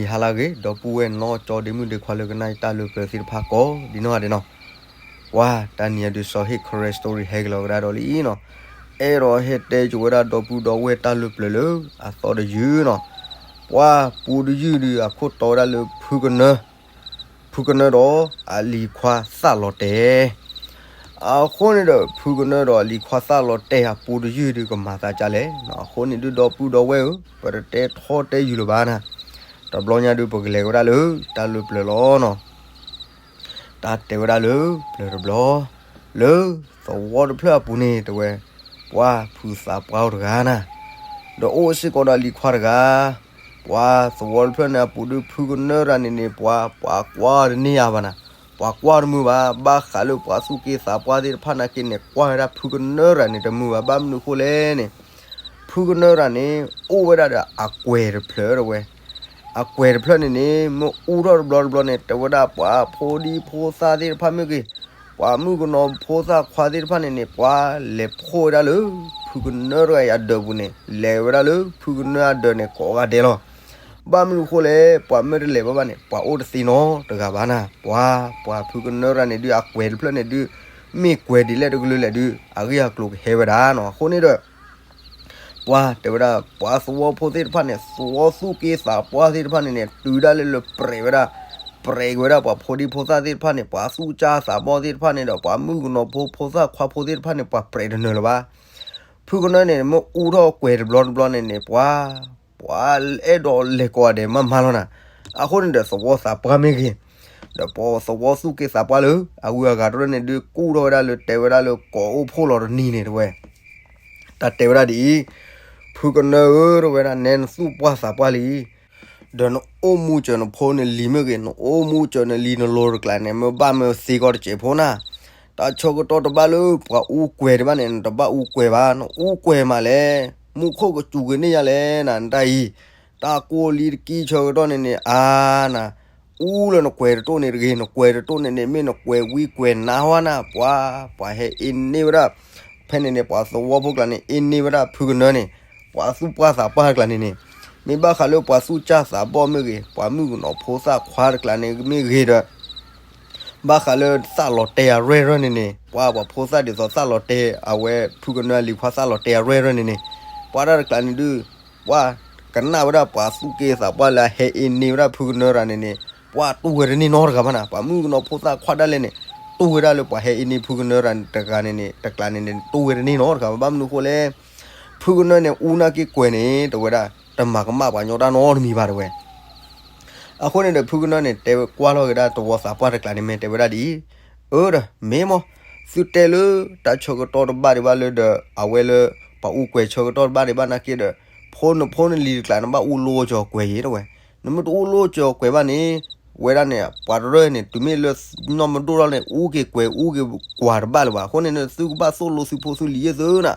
ဟါလၢအဂ့ၤ ဒီပုၢ်ဝဲၢ်နီၢ်ကၠီဒ့မုၣ်ဒ့ခွါလၢကနၣ်တၢ်လၢပျၢၤသ့ၣ်တဖၣ်ကိးဒံနီၢ်ဂၤဒဲးနီၤ, ပှၤတနံၤအံၤဒုး စီၤဟ့ၣ် Karen story ဟဲက့ၤလီၤကဒါဒီးလံနီၤ, အဲၣ်ဒိးဟဲတဲက့ၤဝဲဒၣ်ဒီပုၢ်ဒီဝဲၢ်တၢ်လၢပျၢၤလၢအသီတယုၢ်နီၤ, ပှၤပူတယုၢ်ဒုးအခိၣ်တီဝဲဒၣ်လၢဖုကနၢ ဖုကနၢဒီးအလံၤခွါသၣ်လီၤတဲာ် အဃိန့ၣ်ဒီး ဖုကနၢဒီးအလံၤခွါသၣ်လီၤတဲာ်အပူတယုၢ်ဒုးကမၤသးဒ်လဲၣ်နီၤ, အဃိန့ၣ်ဒုးဒီပုၢ်ဒီဝဲၢ်ဧၢ, ပတတဲထီၣ်တဲယုာ်လၢၤဘၣ်နၤ, တဘျီညါဒုးပကလဲၤဝဲဒၣ်လၢတၢ်လၢပျၢၤလီၤနီၤ, တၢ်တဲဝဲဒၣ်လၢပျၢၤတဘျီ, လၢသဝီတဖျၢၣ်အပူၤန့ၣ်တဲဝဲ, ပှၤဖုသးပှၢ်အိၣ်တဂၤနၤ, ဒီးအိၣ်စ့ၢ်ကီးဒီးလံၤခွါတဂၤ ပှၤသဝီတဖျၢၣ်န့ၣ်အပူၤဒုး ဖုကနၢတဂၤန့ၣ်န့ၣ် ပှၤ ပှၤကွၢ်တန့ၢ်အါဘၣ်နၤ, ပှၤကွၢ်တမုာ်ဘၣ်, ဘၣ်ဃးလၢပှၤသူၣ်က့သးပှၢ်သ့ၣ်တဖၣ်နာ်က့န့ၣ် ကွၢ်ဝဲဒၣ်ဖုကနၢတဂၤန့ၣ်တမုာ်ဘၣ်, ဘၣ်မနုၤအဃိလဲၣ်န့ၣ်, ဖုကနၢတဂၤန့ၣ် အိၣ်ဝဲဒၣ်ဒီးအကွဲၤတဖျၢၣ်တဲဝဲ, အကွဲၤတဖျၢၣ်န့ၣ်န့ၣ် မ့ၢ်အူထီၣ်တဘျီတဘျီန့ၣ် တဲဝဲဒၣ်ပှၤဖိဒံဖိသၣ်သ့ၣ်တဖၣ်မ့ၢ်ဂ့ၤ, ပှၤမုၣ်ကနီၤဖိသၣ်ခွါသ့ၣ်တဖၣ်န့ၣ်န့ၣ် ပှၤလဲၤဖှိၣ်ဝဲဒၣ်လၢ ဖုကနၢတဂၤအံၤအဒၢးပူၤန့ၣ် လဲၤဝဲဒၣ်လၢဖုကနၢအဒၢးန့ၣ်ကိးဂၤဒဲးလီၤ. ဘၣ်မနုၤအဃိလဲၣ်, ပှၤမ့ၢ်တလဲၤဘၣ်ဘၣ်န့ၣ် ပှၤအိၣ်တသ့နီတဂၤဘၣ်နၤ, ပှၤ ပှၤဖုကနၢတဂၤန့ၣ်ဒုး အကွဲၤတဖျၢၣ်န့ၣ်ဒုး မ့ၢ်ကွဲၤဒ်လဲၣ်တကလုာ်လဲၣ်ဒုး အဂ့ၢ်အကျိၤကဟဲဝဲဒၣ်နီၤ, အဃိန့ၣ်ဒီး ပှၤတဲဝဲဒၣ် ပှၤသဝီဖိသ့ၣ်တဖၣ်န့ၣ် သဝီသူၣ်က့သးပှၢ်သ့ၣ်တဖၣ်န့ၣ်န့ၣ် တုၤဒၣ်လဲာ်လၢပြဲးဝဲဒၣ်, ပြဲးက့ၤဝဲဒၣ်ပှၤဖိဒံဖိသၣ်သ့ၣ်တဖၣ်န့ၣ် ပှၤသူၣ်ကၢ်သးဘီၣ်သ့ၣ်တဖၣ်န့ၣ်ဒီး ပှၤမုၣ်ကနီၤဖိဖိသၣ်ခွါဖိသ့ၣ်တဖၣ်န့ၣ် ပှၤပြဲးတနၢၤလၢၤဘၣ်. ဖုကနၢန့ၣ် မ့ၢ်အူထီၣ်ကွဲၤတဘျီတဘျီန့ၣ်န့ၣ် ပှၤ ပှၤအဲၣ်ဒိးလဲၤကိးဂၤဒဲးမးမးလီၤနၤ, အဃိန့ၣ်ဒီးသဝီသးပှၢ်မ့ၢ်ဂ့ၤ, ဒီးပှၤသဝီသူၣ်က့သးပှၢ်လၢ အဂုၤအဂၤတရၢၣ်န့ၣ်ဒုး ကူၣ်ထီၣ်ဝဲဒၣ်လၢတဲဝဲဒၣ်လၢကိးအိၣ်ဖှိၣ်လီၤတနံၤန့ၣ်တဲဝဲ, တၢ်တဲဝဲဒၣ်ဒ်အံၤ, ဖုကနၢဧၢ တဲဝဲဒၣ် နဲနသူၣ်ပှၢ်သးပှၢ်လံ ဒီးနအိၣ်မူစၢၤနဖိနလံၤမ့ၢ်ဂ့ၤ, နအိၣ်မူစၢၤနလံၤနလိၤတကျးန့ၣ် မ့ၢ်ဘၣ်မ့ၢ်သ့ကီးတစဲးဖိနၤ, တၢ်ဆၢကတီၢ်တဘၣ်လၢပှၤအူကွဲၤဒံးဘၣ်န့ၣ် နတဘၣ်အူကွဲၤဘၣ်, နအူကွဲၤမးလဲၣ်, မူခိၣ်ကစူၤက့ၤန့ၢ်ယၤလဲၣ်နၤ နတၢ်အံၤ, တၢ်ကိၢ်လံတကံၢ်ဆၢကတီၢ်န့ၣ်န့ၣ် အါနၤ အူလၢနကွဲၤတတိၢ်န့ၣ်တဂ့ၤ, နကွဲၤတတိၢ်န့ၣ်န့ၣ် မ့ၢ်နကွဲၤဝံကွဲၤနါဝဲနၤ, ပှၤ ပှၤဟဲအ့န့ၢ်ဝဲဒၣ်, ဖဲန့ၣ်န့ၣ် ပှၤသဝီဖိကျါန့ၣ် အ့န့ၢ်ဝဲဒၣ်ဖုကနၢန့ၣ်, ပှၤသူၣ်ပှၢ်သးပှၢ်တကျါန့ၣ်န့ၣ်, မ့ၢ်ဘၣ်ဃးလၢပှၤသူၣ်ကၢ်သးဘီၣ်မ့ၢ်ဂ့ၤ, ပှၤမုၣ်ကနီၤဖိသၣ်ခွါတကျါန့ၣ်မ့ၢ်ဂ့ၤဒီး ဘၣ်ဃးလၢသၣ်လီၤတဲာ်အရဲၣ်ရဲၣ်န့ၣ်န့ၣ်, ပှၤ ပှၤဖိသၣ်ဒ်သိးသၣ်လီၤတဲာ် အဝဲဖုကနၢအလံၤခွါသၣ်လီၤတဲာ်အရဲၣ်ရဲၣ်န့ၣ်န့ၣ်, ပှၤတၢ်တကျါန့ၣ်ဒုး ပှၤကနၣ်ဝဲဒၣ်ပှၤသူၣ်က့သးပှၢ်လၢအဟဲအ့န့ၢ်ဝဲဒၣ်ဖုကနၢတဂၤန့ၣ်န့ၣ်, ပှၤတူၢ်ဝဲတန့ၢ်နီတဂၤဘၣ်နၤ, ပှၤမုၣ်ကနီၤဖိသၣ်ခွါဒၣ်လဲာ်န့ၣ် တူၢ်ဝဲဒၣ်လၢပှၤဟဲအ့န့ၢ်ဖုကနၢတဂၤန့ၣ်န့ၣ် တကျါန့ၣ်န့ၣ် တူၢ်ဝဲတန့ၢ်နီတဂၤဘၣ်, ဘၣ်မနုၤအဃိလဲၣ်, ဖုကနၢန့ၣ် အူနာ်က့ကွဲၤန့ၣ် တဲဝဲဒၣ် တမၤကမၣ်ပှၤညီတၢ်နီတမံၤဘၣ်တဲဝဲ အဃိန့ၣ်ဒီး ဖုကနၢန့ၣ် တဲဝဲကွၢ်လီၤက့ၤဒၣ်သဝီသးပှၢ်တကျါန့ၣ် မ့ၢ်တဲဝဲဒၣ်ဒ်အံၤ, အၢဒီး မ့ၢ်မး, သုတဲလၢတၢ်ဆၢကတီၢ်တဘၣ်ဒံးဘၣ်လၢဒီး အဝဲလၢ ပှၤအူကွဲၤဆၢကတီၢ်တဘၣ်ဒံးဘၣ်နာ်က့ဒီး ဖိနဖိနလံၤတကျါ နဘၣ်အူလိစၢၤကွဲၤယဲတဲဝဲ, နမ့ၢ်တအူလိစၢၤကွဲၤဘၣ်န့ၣ် ဝဲဒၣ်န့ၣ် ပှၤတရၢၢ်န့ၣ် တုၤမ့ၢ်လၢနီၢ်မဒိၣ်ထီၣ်န့ၣ် အူက့ၤကွဲၤအူက့ၤကွၢ်တဘၣ်လၢၤဘၣ်, အဃိန့ၣ် သုကဘၣ်သိၣ်လိသုဖိသုလံၤယဲၢ်သုနၤ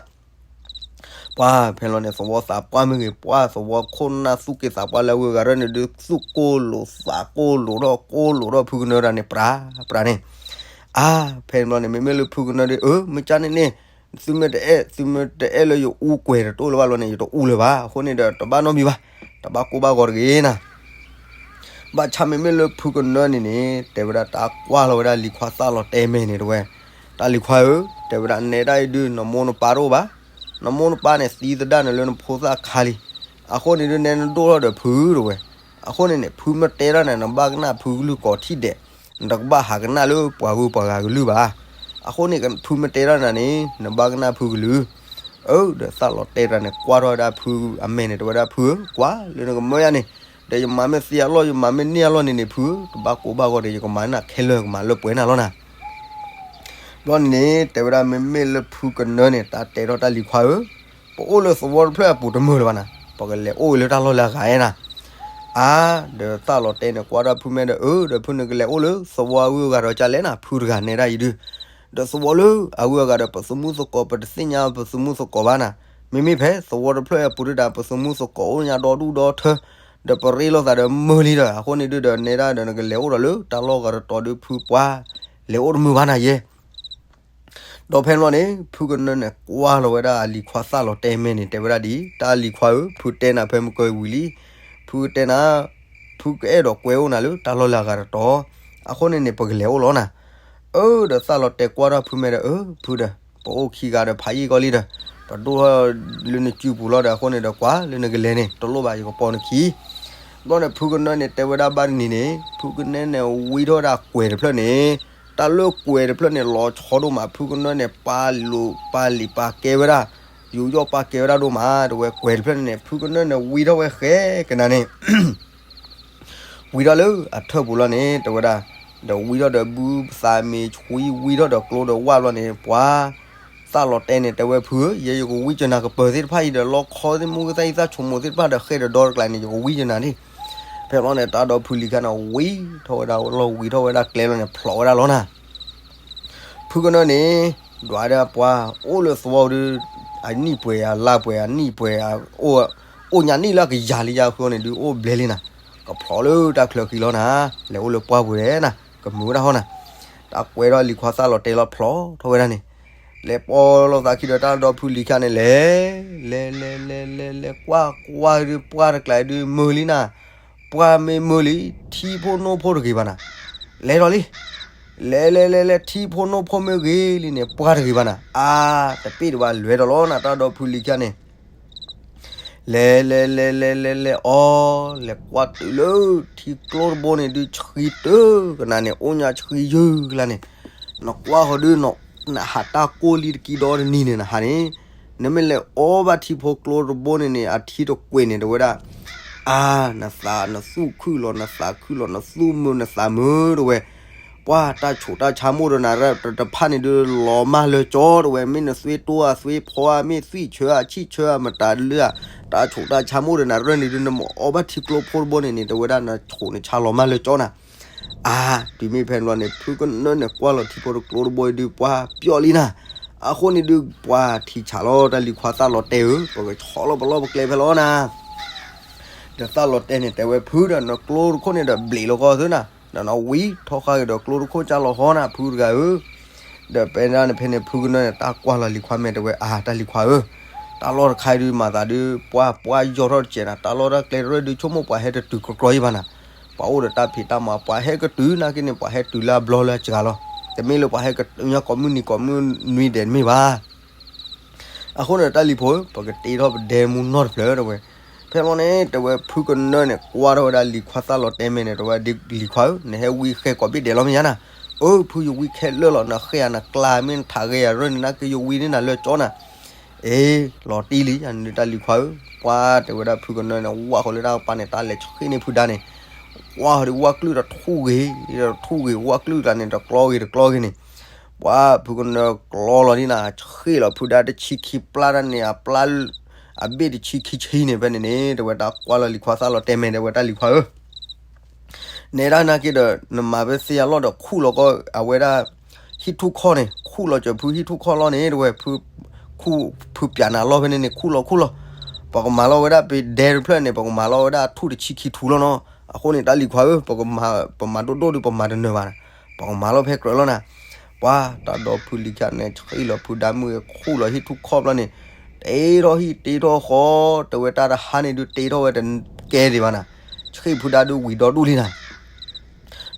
ပှၤဖဲလီၤန့ၣ် သဝီသးပှၢ်မ့ၢ်ဂ့ၤ, ပှၤသဝီခိၣ်နၢ်သူၣ်က့သးပှၢ်လၢအဂုၤအဂၤတရၢၢ်န့ၣ်ဒုး သူၣ်ကိၢ်လိာ်သးကိၢ်လိာ်ထီၣ်ကိၢ်လိာ်ထီၣ်ဖုကနၢတဂၤန့ၣ် ပြးပြးန့ၣ်, အါ ဖဲန့ၣ်ဘျီန့ၣ် မ့မ့ၢ်လၢဖုကနၢဒုး အၢ မ့ၢ်ကၢ်န့ၣ်န့ၣ် သုမ့ၢ်တအဲၣ် သုမ့ၢ်တအဲၣ်လၢယအူကွဲၤတတိၢ်လၢၤဘၣ်လီၤန့ၣ် ယတအူလၢၤဘၣ်, အဃိန့ၣ်ဒီး တဘၣ်နီတမံၤဘၣ်, တဘၣ်ကိၢ်ဘၣ်ဂီၤတဂ့ၤနၤ ဘၣ်ဆၣ်မ့မ့ၢ်လၢဖုကနၢန့ၣ်န့ၣ် တဲဝဲဒၣ်တၢ်ကွၢ်လီၤဝဲဒၣ်လံၤခွါသၣ်လီၤတဲာ်မဲာ်န့ၣ်တဲဝဲ, တၢ်လံၤခွါဧၢ, တဲဝဲဒၣ်နဲဒၣ်အံၤဒုး နမိၢ်နပၢ်တအိၣ်ဘၣ်, နမိၢ်နပၢ်န့ၣ်သံသဒၣ်နၤလၢနဖိသၣ်ခါလံ, အဃိန့ၣ်ဒုးနဲနဒိၣ်ထီၣ်ဒီးဖုတဲဝဲ, အဃိန့ၣ်န့ၣ် ဖုမ့ၢ်တဲထီၣ်နၤ နဘၣ်ကနၣ်ဖုကလုၢ်ကိးထံၣ်ဒဲး, နတကဘၣ်ဟးကနၣ်လၢပှၤဂုၤပှၤဂၤကလုၢ်ဘၣ်, အဃိန့ၣ် ဖုမ့ၢ်တဲထီၣ်နၤန့ၣ် နဘၣ်ကနၣ်ဖုကလုၢ် အၢဒီးသၣ်လီၤတဲာ်တဂၤန့ၣ် ကွၢ်ထီၣ်ဝဲဒၣ်ဖုအမဲာ်န့ၣ် တဲဝဲဒၣ်ဖုဧၢ, ကွၢ်လၢနကမၢယၤန့ၣ်, ဒီးယမၤမ့ၢ်သ့အလီၢ် ယမၤမ့ၢ်န့ၢ်အလီၢ်န့ၣ်န့ၣ် ဖုဧၢ, တဘၣ်ကိၢ်ဘၣ်ဂီၤဒီး ယကမၤနၤခဲလၢာ် ကမၤလၢပှဲၤနၤလီၤနၤ. ဘျီန့ၣ်န့ၣ် တဲဝဲဒၣ်မ့မ့ၢ်လၢဖုကနၢန့ၣ် တၢ်တဲထီၣ်တၢ်လံၤခွါဧၢ, ပအိၣ်လၢသဝီတဖျၢၣ်အပူၤတမုာ်လၢၤဘၣ်နၤ, ပကလဲၤအိၣ်လၢတၢ်လီၢ်လၢအဂၤအဲၣ်နၤ အါ, ဒီးသၣ်လီၤတဲာ်န့ၣ် ကွၢ်ထီၣ်ဖုမဲာ်ဒီး အၢ ဒီးဖုန့ၣ်ကလဲၤအိၣ်လၢသဝီအဂုၤအဂၤဒီးကလဲၣ်နၤ ဖုတဂၤနဲဒၣ်အံၤဒုး, ဒီးသဝီလၢအဂုၤအဂၤဒီး ပသမူသကိး ပတသ့ၣ်ညါပသမူသကိးဘၣ်နၤ, မ့မ့ၢ်ဖဲသဝီတဖျၢၣ်အပူၤဒုးဒီး ပသမူသကိးအိၣ်ညါဒီဒူၣ်ဒီထၢ, ဒီးပရ့လိာ်သးဒီးမုာ်လံဒီး အဃိန့ၣ်ဒုးဒီး နဲဒၣ်ဒီးနကလဲၤအိၣ်ဒီးလၢတၢ်လီၢ်ဂၤတတီၤဒုး ဖုပှၤ လဲၤအိၣ်တမုာ်ဘၣ်နၤယဲ ဒီးဖဲန့ၣ်ဘျီန့ၣ် ဖုကနၢန့ၣ် ကွၢ်လီၤဝဲဒၣ်အလံၤခွါသၣ်လီၤတဲာ်မဲာ်န့ၣ် တဲဝဲဒၣ်ဒ်အံၤ, တၢ်လံၤခွါဧၢ, ဖုတဲနၤဖဲမုၢ်ကဝံၤလံ, ဖုတဲနၤ, တ ဖုကအဲၣ်ဒိးကွဲအိၣ်နၤလၢတၢ်လီၢ်လၢအဂၤတတီၤ, အဃိန့ၣ်န့ၣ် ပကလဲၤအိၣ်လီၤနၤ. အၢ ဒီးသၣ်လီၤတဲာ်ကွၢ်ထီၣ်ဖုမဲာ်ဒီး အၢ ဖုဒီး ပအိၣ်ခံဂၤဒီးဖးယံာ်ကီလံဒီး ပဒိၣ်ထီၣ်လၢနစုပူၤလီၤဒီး အဃိန့ၣ်ဒီးကွၢ်လၢနကလဲၤန့ၣ် တလိၣ်ဘၣ် ယကပိာ်နခံ ဘျီန့ၣ် ဖုကနၢန့ၣ် တဲဝဲဒၣ်ဘၣ်တနံၤန့ၣ် ဖုကနၢန့ၣ် ဝံထီၣ်ဝဲဒၣ်ကွဲၤတဖျၢၣ်န့ၣ်, တၢ်လၢကွဲၤတဖျၢၣ်န့ၣ် လီၤဆီဒိၣ်မး ဖုကနၢန့ၣ် ပာ်လိာ်ပာ်လံာ်ပာ်ကဲဝဲဒၣ်, ယူးယီၣ်ပာ်ကဲဝဲဒၣ်ဒိၣ်မး တဲဝဲ ကွဲၤတဖျၢၣ်န့ၣ် ဖုကနၢန့ၣ် ဝံထီၣ်ဝဲဃဲကနၤန့ၣ် ဝံထီၣ်လၢအထၢၣ်ပူၤလီၤန့ၣ် တဲဝဲဒၣ်, ဒီးဝံထီၣ်ဒီးဘုသးမ့ၤဆှံ ဝံထီၣ်ဒီးကျိဒီးဝၣ်ဘျီန့ၣ် ပှၤ သၣ်လီၤတဲာ်န့ၣ် တဲဝဲဖုဧၢ, ယဲယကဝံကနၤကပၢၤသ့ၣ်တဖၣ်အံၤဒီး လီခီသ့ၣ်မူကသၣ်အံၤ သၣ်ဆိမိၣ်သ့ၣ်တဖၣ်ဒီး ဃဲဒီးဒီတကျါန့ၣ် ယကဝံကနၤန့ၣ်, ဖဲဘျီန့ၣ် တၢ်ဒီဖုလံၤခါန့ၣ် ဝံထီၣ်ဝဲဒၣ်လီၤ ဝံထီၣ်ဝဲဒၣ်ကျဲလီၤန့ၣ် ဖျိးဝဲဒၣ်လီၤနၤ ဖုကနၢန့ၣ် ဒွးဒီးပှၤ အိၣ်လၢသဝီဒုး အနံၣ်ပှဲၤအလါပှဲၤ အနံၣ်ပှဲၤ အိၣ်ညါနံၣ်လၢအကယၤလံယါဃိန့ၣ်ဒုး အိၣ်ဘျဲလံနၤ, ကဖျိးလၢတၢ်ချၢဃံလီၤနၤ, လဲၤအိၣ်လၢပှၢ်ပူၤဒီးနၤ ကမုာ်ဝဲဒၣ်ဟီနၤ, တၢ်ကွဲးထီၣ်လံၤခွါသၣ်လီၤတဲာ်လီၤဖျိးထီၣ်ဝဲဒၣ်န့ၣ်, လဲၤပိာ်လိာ်သးခံဒီးတၢ်ဒီဖုလံၤခါန့ၣ် လဲၤ လဲၤလဲၤလဲၤလဲၤလဲၤ ကွၢ်ကွၢ်ဒုး ပှၢ်တကျါဒုး မုာ်လံနၤ, ပှၢ်မ့ၢ်မုာ်လံ ထံဖိနိဖိတဂ့ၤဘၣ်နၤ, လဲၤဒီးလံ လဲၤလဲၤလဲၤလဲၤ ထံဖိနိဖိမ့ၢ်ဂ့ၤလံန့ၣ် ပှၢ်တဂ့ၤဘၣ်နၤ, အါ တပ့ၢ်တဘၣ် လဲၤဒီးလီၤနၤ တၢ်ဒီဖုလံၤခါန့ၣ် လဲၤလဲၤလဲၤလဲၤလဲၤလဲၤ အီ လဲၤကွၢ်တုၤလၢထံကျိတဘိန့ၣ်ဒုး ဆှံတုၤကနၤန့ၣ် အိၣ်ညါဆှံယုၢ်ကလါန့ၣ်, နကွၢ်ဃီၤဒုး နဟးတၢ်ကိၢ်လံတကံဒီတနံၤန့ၣ် နဟးန့ၣ်, နမ့ၢ်လဲၤအီဘၣ်ထံဖိကျိတဘိန့ၣ်န့ၣ် အထံတကွဲၤန့ၣ် တဲဝဲဒၣ် အါ နသးနသူၣ်ခုၣ်လီၤ နသးခုၣ်လီၤ နသူၣ်မုာ်နသးမုာ် တဲဝဲ, ပှၢ်တၢ်ဆိးတၢ်ဆါမိၣ်ဒီးနၤရၢၢ်တဖၣ်န့ၣ်ဒုး လီၤမၢ်လၢကၠီ တဲဝဲ, မ့ၢ်နသွ့တိၢ်အသွ့ဖီဧါ မ့ၢ်သွံၣ်ဆၢအဆံၣ်ဆၢအမတၤလၢဧါ, တၢ်ဆိးတၢ်ဆါမိၣ်ဒီးနၤရၢၢ်န့ၣ်ဒုး နမ့ၢ်အီဘၣ်ထံကျိဖိတဘိန့ၣ်န့ၣ် တဲဝဲဒၣ် နဆိးနဆါလီၤမၢ်လၢကၠီနၤ အါ တုၤမ့ၢ်ဖဲန့ၣ်ဘျီန့ၣ် ဖုကနၢန့ၣ် ကွၢ်လီၤထံဖိတကျိတဘိအံၤဒုး ပှၢ်ပျီၣ်လံနၤ, အဃိန့ၣ်ဒုး ပှၢ်ထံဆးလီၤ တၢ်လံၤခွါသၣ်လီၤတဲာ်ဧၢ, ပကဆီလီၤပလီၢ်ပကျဲဖဲလီၤနၤ, ဒီးသၣ်လီၤတဲာ်န့ၣ် တဲဝဲဖုဒီး နကျိတခိၣ်န့ၣ်ဒီး ဘျံးလီၤကီၢ်သုနၤ, ဒီးနဝံထီၣ်ဃာ်က့ၤဒီးကျိတခိၣ်ကၢ်လီၤဟီနၤ ဖုတဂၤဧၢ ဒီးဖဲဒၣ်န့ၣ်ဖဲန့ၣ် ဖုကနၢန့ၣ် တၢ်ကွၢ်လီၤလံၤခွါမဲာ် တဲဝဲ အါ တၢ်လံၤခွါဧၢ, တၢ်လီၢ်တခါဒုး မၤသးဒုး ပှၢ်ပှၢ်ယီၢ်ထီၣ်တစဲးနၤ, တၢ်လီၢ်တၢ်ကျဲတရၢၣ်ဒုး ဆိကမိၣ်ပှၤဟဲတတုၤကြီကြီယံၤဘၣ်နၤ, ပှၤအိၣ်ဒီးတၢ်ဖံးတၢ်မၤ ပှၤဟဲကတုၤနာ်က့န့ၣ် ပှၤဟဲတုၤလၢအဘျီလၢအစှၤလီၤ, တမ့ၢ်လၢပှၤဟဲကတုၤညါကိးမုၢ်နံၤကိးမုၢ်နွံဒဲးတမ့ၢ်ဘၣ် အဃိန့ၣ်တၢ်လံၤဖိဧၢ ပကတ့ထီၣ်ပဒဲမူနီတဖျၢၣ်တဲဝဲ, ဖဲလီၤန့ၣ် တဲဝဲဖုကနၢန့ၣ် ကွၢ်ထီၣ်ဝဲဒၣ်လံၤခွါသၣ်လီၤတဲာ်မဲာ်န့ၣ် တဲဝဲဒ်လံၤခွါဧၢ နဟဲဝံဃဲကိးဘ့ၣ်ဒဲးလီၤမ့ၢ်ယါနၤ, အၢ ဖုယဝံခဲလၢာ်လီၤ နဃဲဧါနကျါမ့ၢ်နထးဂဲၤယၤရၢၢ်န့ၣ် နာ်က့ယဝံန့ၢ်နၤလၢကၠီနၤ, အ့ လီၤတံၢ်လံ ယန့ၣ်တၢ်လံၤခွါဧၢ, ပှၤတဲဝဲဒၣ်ဖုကနၢန့ၣ် ဝၣ်ဃီလၢတၢ်ကပၤန့ၣ် တၢ်လဲၤဆှ့န့ၢ်ဖုဒါန့ၣ်, ဝၣ်ဃီဒီးဝၣ်ကလုၢ်တထူၣ်ဂ့ၤ တထူၣ်ဂ့ၤ ဝၣ်ကလုၢ်တကျါန့ၣ် တကျီဂ့ၤတကျီဂ့ၤန့ၣ် ပှၤဖုကနၢကျီလီၤဒ်နၤ ဆှ့လီၤဖုဒါတဆံခံပျၢ်တၢ်န့ၣ် အပျၢ် အဘ့ၣ်တဆံခံဆံန့ၣ် ဖဲန့ၣ်န့ၣ် တဲဝဲတၢ်ကွၢ်လီၤလံၤခွါသၣ်လီၤတဲာ်မဲာ် တဲဝဲတၢ်လံၤခွါဧၢ နဲဒၣ်နာ်က့ဒီး နမၤဖဲသ့ၣ်အလီၢ်ဒီးခူၣ်လီၤကီၢ် အဝဲဒၣ် ဟံၣ်ထူၣ်ခီၣ်န့ၣ် ခူၣ်လီၤစၢၤဖုဟံၣ်ထူၣ်ခီၣ်လီၤန့ၣ် တဲဝဲ ဖု ခူၣ် ဖုပျးနၤလီၢ်ဖဲန့ၣ်န့ၣ် ခူၣ်လီၤခူၣ်လီၤ, ပကမၤလီၤဝဲဒၣ်ပဒဲတဖျၢၣ်န့ၣ် ပကမၤလီၤဝဲဒၣ်ထူၣ်တဆံခံထူလီၤနီၤ, အဃိန့ၣ်တၢ်လံၤခွါဧၢ ပကမၤ ပမၤဒိၣ်ဒိၣ်ဒီးပမၤတနၢၤဘၣ်, ပကမၤလီၤဖဲကြၢးလီၤနၤ, ပှၤတၢ်ဒီဖုလံၤခါန့ၣ် ဆှ့လီၤဖုဒါမုၢ်ဂ့ၤ ခူၣ်လီၤဟံၣ်ထူၣ်ခီၣ်ဖျၢၣ်န့ၣ် တ့ထီၣ်ဟံၣ်တ့ထီၣ်ဃီ တဲဝဲတၢ်တဟါန့ၣ်ဒုးတ့ထီၣ်ဝဲတကဲဒံးဘၣ်နၤ, ဆှ့ဖုဒါဒုးဝံၤဒီဒူၣ်လံနၤ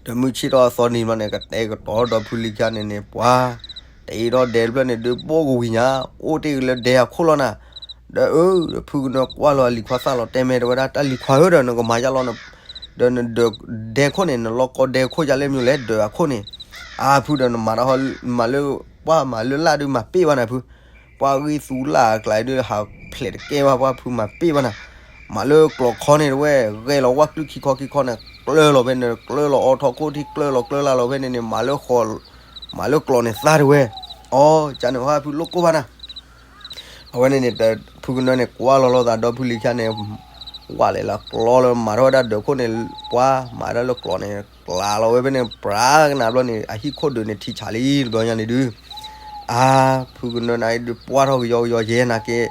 ဒီးမုၢ်ဆ့ၣ်ထီၣ်အသီနံၤဘျီန့ၣ် ကတဲာ်ကတီၤဒီဖုလံၤခါန့ၣ်န့ၣ် ပှၤ တ့ထီၣ်ဒဲတဖျၢၣ်န့ၣ်ဒုးဘိၣ်ကဝံၤညါ အိၣ်တ့ၢ်က့ၤလၢဒဲအခိၣ်လီၤနၤ, ဒီးအၢ ဒီးဖုကနၢကွၢ်လီၤအလံၤခွါသၣ်လီၤတဲာ်မဲာ် တဲဝဲဒၣ်တၢ်လံၤခွါဧၢဒီး နကမၤယါလီၤ ဒီးနဒၢးဒဲခိၣ်န့ၣ် နလီၢ်ကီဒဲခိၣ်ယါလဲၣ်မနုၤလဲၣ် ဒၢးအခိၣ်န့ၣ်, အါဖုဒီးနမၤတၢ်ဟီ မၤလၢ ပှၢ်မၤလၢလာ်ဒုးမၤပ့ၢ်ဘၣ်နၤဖု, ပှၢ်ဂံၢ်သူလၢ်အကျါဒုးဟးဖျဲးတကဲဘၣ် ပှၢ်ဖုမၤပ့ၢ်ဘၣ်နၤ, မၤလၢကျိးခီန့ၣ်တဝဲ ဂဲၤလီၤဝၣ်ကျုၢ်ခံခီခံခီန့ၣ် ကျၢလီၤဖဲန့ၣ် ကျၢလီၤအီထီၣ်ခိၣ်ထံ ကျၢလီၤကျၢလၢ်လီၤဖဲန့ၣ်န့ၣ် မၤလၢဃီ မၤလၢကျိးန့ၣ်သါတဝဲ, အီ ကန့ၣ်ဟီဖုလိၣ်ကိၢ်ဘၣ်နၤ အဝဲန့ၣ်န့ၣ် ဖုကနၢန့ၣ် ကွၢ်လီၤလိာ်သးဒီဖုလံၤခါန့ၣ် ဝၣ်လဲၤလၢကျီလၢမၤထီၣ်ဝဲဒၣ်ဒၢးခိၣ်န့ၣ် ပှၤမၤဒၣ်လၢကျိးန့ၣ် ကျါလီၤဝဲဖဲန့ၣ် ပြးကနၣ်ဘျီန့ၣ် အဟံၣ်ခိၣ်ဒုးန့ၣ်ထံဆးလံတဘျီညါန့ၣ်ဒုး အါ ဖုကနၢန့ၣ်ဒုး ပှၢ်ထီၣ်ကယီကယီယဲနာ်က့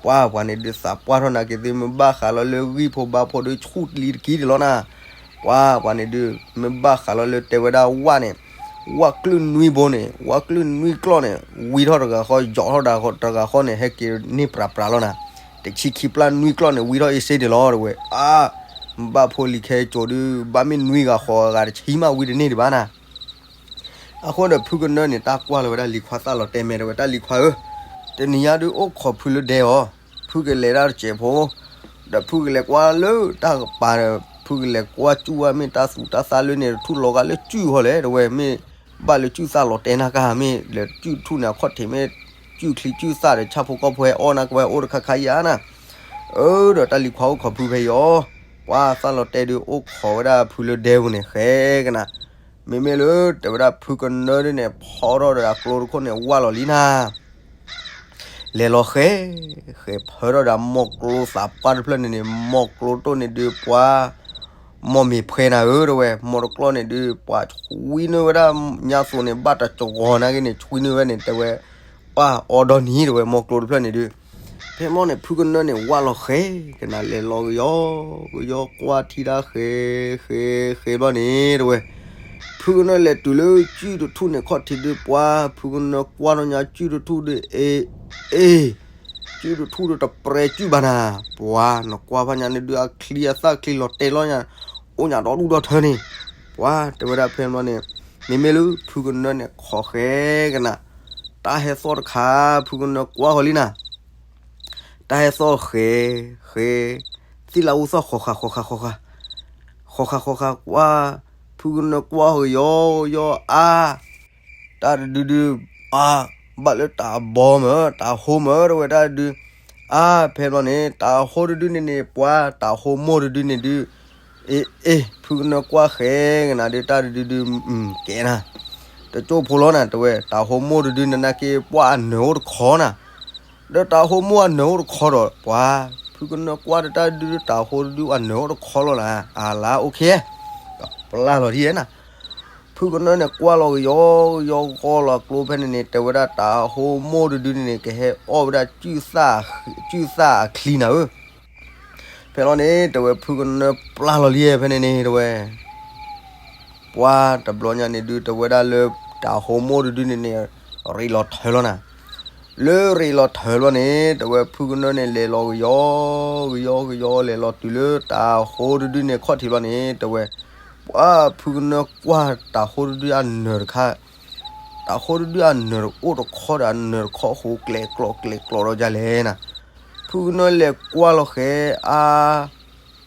ပှၢ်ပှၤန့ၣ်ဒုးသးပှၢ်ထီၣ်နာ်က့သ့ မ့ၢ်ဘၣ်ဃးလီၤလၢဂံၢ်ဖိဘါဖိဒုးဆူၣ်လံတကံဒံးလီၤနၤ ပှၤပှၤန့ၣ်ဒုး မ့ၢ်ဘၣ်ဃးလီၤလၢတဲဝဲဒၣ်ဝၣ်န့ၣ် ဝၣ်ကျုၢ်နွံဘိန့ၣ် ဝၣ်ကျုၢ်နွံကျီၢ်န့ၣ် ဝံထီၣ်တဂၤဃီ ယီၣ်ထီၣ်တဂၤဃီန့ၣ် ဟဲက့ၤန့ၢ်ပြးပြးလီၤနၤ, တဆံခံပျၢ်နွံကျီၢ်န့ၣ် ဝံထီၣ်အ့စ့ဒံးလီၤတဝဲ အါ ဘၣ်ဖိလံၤခဲကၠိဒုး ဘၣ်မ့ၢ်နွံဂၤဃိးဂၤတဆံမးဝံၤတန့ၢ်ဒံးဘၣ်နၤ. အဃိဒီးဖုကနၢန့ၣ် တၢ်ကွၢ်လီၤဝဲဒၣ်လံၤခွါသၣ်လီၤတဲာ် မဲာ်တဲဝဲ တၢ်လံၤခွါဧၢ, တနံၤညါဒုးအိၣ်ခိးဖုလၢဒဲအီၤ, ဖုကလဲၤတၢ်တစဲးဖိ, ဒီးဖုကလဲၤကွၢ်လၢတၢ်ကပၤဒီး ဖုကလဲၤကွၢ်စူၣ်ဝဲ မ့ၢ်တၢ်သူတၢ်သၣ်လၢန့ၣ် တထူၣ်လီၤဂာ်လၢစုၣ်ဟီလဲၣ် တဲဝဲ, မ့ၢ်ဘၣ်လၢစုၣ်သၣ်လီၤတဲာ်နၢ်ကါ မ့ၢ်လဲၤစုၣ်ထူၣ်န့ၣ် အခီၣ်ထံးမ့ၢ်စုၣ်ချံစုၣ်သၣ်ဒီး ဆၣ်ဖိကီၢ်ဖိဟဲအီၣ်နၢ်ကါဝဲအိၣ်တခါခါယါနၤ. အၢ ဒီးတၢ်လံၤခွါအိၣ်ခိးဖုဖဲအံၤအီၤ, ပှၤသၣ်လီၤတဲာ်ဒုးအိၣ်ခိးဝဲဒၣ်ဖုလၢဒဲပူၤန့ၣ် ဃဲကနၤ, မ့မ့ၢ်လၢတဲဝဲဒၣ်ဖုကနၢဒုးန့ၣ် ဖီထီၣ်ဒီးအကျိတခိၣ်န့ၣ် ဝၢ်လီၤလံနၤ လဲၤလီၤဃဲ, ဃဲဖၢထီၣ်ဒီးမိၢ်ကျိသးပှၢ်တဖျၢၣ်န့ၣ်န့ၣ် မိၢ်ကျိတိၣ်န့ၣ်ဒုးပှၤ မိၢ်မ့ၢ်ဖှဲနၤဧၢ တဲဝဲ, မိၢ်တကျီၢ်န့ၣ်ဒုး ပှၤဆွံနုာ်ဝဲဒၣ်ညါသိးန့ၣ် ဘၣ်တကဝီၤနာ်က့န့ၣ် ဆွံနုာ်ဝဲန့ၣ် တဲဝဲ, ပှၤအီဒီနံၤ တဲဝဲ မိၢ်ကျိတဖျၢၣ်န့ၣ်ဒုး, ဖဲမီၢ်န့ၣ် ဖုကနၢန့ၣ် ဝၢ်လီၤဃဲ, ကနၤလဲၤလီၤကယီ ကယီကွၢ်ထံတၢ်ဃဲ, ဃဲ, ဃဲဘျီန့ၣ် တဲဝဲ ဖုကနၢလဲၤတုၤလၢစုၣ်တထူၣ်န့ၣ်ခီၣ်ထံးဒုး ပှၤ ဖုကနၢကွၢ်ထီၣ်ညါစုၣ်တထူၣ်ဒုး အ့, အ့, စုၣ်တထူၣ်ဒီးတပြဲၤစုၣ်ဘၣ်နၤ, ပှၤ နကွၢ်ဖးညါန့ၣ်ဒုး အချံအသၣ်ချံလီၤတဲာ်လီၤညါ, အိၣ်ညါဒီဒူၣ်ဒီထၢန့ၣ်, ပှၤ တဲဝဲဒၣ်ဖဲမီၢ်န့ၣ်, မ့မ့ၢ်လၢဖုကနၢန့ၣ် ခိးဃဲကနၤ, တၢ်ဟဲသီၣ်တခါ ဖုကနၢကွၢ်ဃီၤလံနၤ တၢ်ဟဲသီၣ်ဃဲ, ဃဲ, သ့ၣ်လၢအူသီၣ် ဃီၤဃာ်ဃီၤဃာ်ဃီၤဃာ်, ဃီၤဃာ်ဃီၤဃာ်ကွၢ်, ဖုကနၢကွၢ်ကယီကယီအါ, တၢ်တဒုဒု, အါ, ဘၣ်လၢတၤဘီမၢ် တၤဟိမိၢ် တဲဝဲတၢ်တဒု, အါ ဖဲဘျီန့ၣ် တၤဟိတဒုန့ၣ်န့ၣ် ပှၤ တၤဟိမိၢ်တဒုန့ၣ်ဒု, အ့ အ့ ဖုကနၢကွၢ်ဃဲကနၤဒုး တၢ်တဒုဒု, ကဲနၤ တကၠိဖိလီၤနၤ တဲဝဲ တၤဟိမိၢ်တဒုန့ၣ်နာ်က့ ပှၤအနၢၤအိၣ်တခီနၤ, ဒီးတၤဟိမိၢ်အနၢၤအိၣ်တခီဒီး ပှၤ ဖုကနၢကွၢ်ဒီးတၢ်ဒုဒု တၤဟိတဒုအနၢၤအိၣ်တခီလီၤနၤ, အလါ အိၣ်ခ့, ပျၢ်လီၤဒ်ယဲနၤ, ဖုကနၢန့ၣ်ကွၢ်လီၤကယီကယီဂီၢ်လီၤကျိဖဲန့ၣ်န့ၣ် တဲဝဲဒၣ်တၤဟိမိၢ်တဒုန့ၣ်န့ၣ် ကဟဲအီၣ်ဝဲဒၣ်စုၣ်သၣ်အချံနၤဧၢ, ဖဲလီၤန့ၣ် တဲဝဲဖုကနၢပျၢ်လီၤလံဖဲန့ၣ်န့ၣ် တဲဝဲ ပှၤတဘျီညါန့ၣ်ဒုး တဲဝဲဒၣ်လၢ တၤဟိမိၢ်တဒုန့ၣ်န့ၣ် ရ့းလီၤထၢလီၤနၤ, လၢရ့းလီၤထၢလီၤန့ၣ် တဲဝဲဖုကနၢန့ၣ် လဲၤလီၤကယီ, ကယီကယီ လဲၤလီၤတုၤလၢတၤဟိတဒုန့ၣ်ခီၣ်ထံးလီၤန့ၣ် တဲဝဲ ပှၤဖုကနၢကွၢ်တၤဟိတဒုအနၢၤတခါ, တၤဟိတဒုအနၢၤအိၣ်တခီဒီး အနၢၤတခီဟိးကျဲၤကျီးကျဲၤကျီးဒီးယၤလဲၣ်နၤ, ဖုကနၢလဲၤကွၢ်လီၤဃဲအါ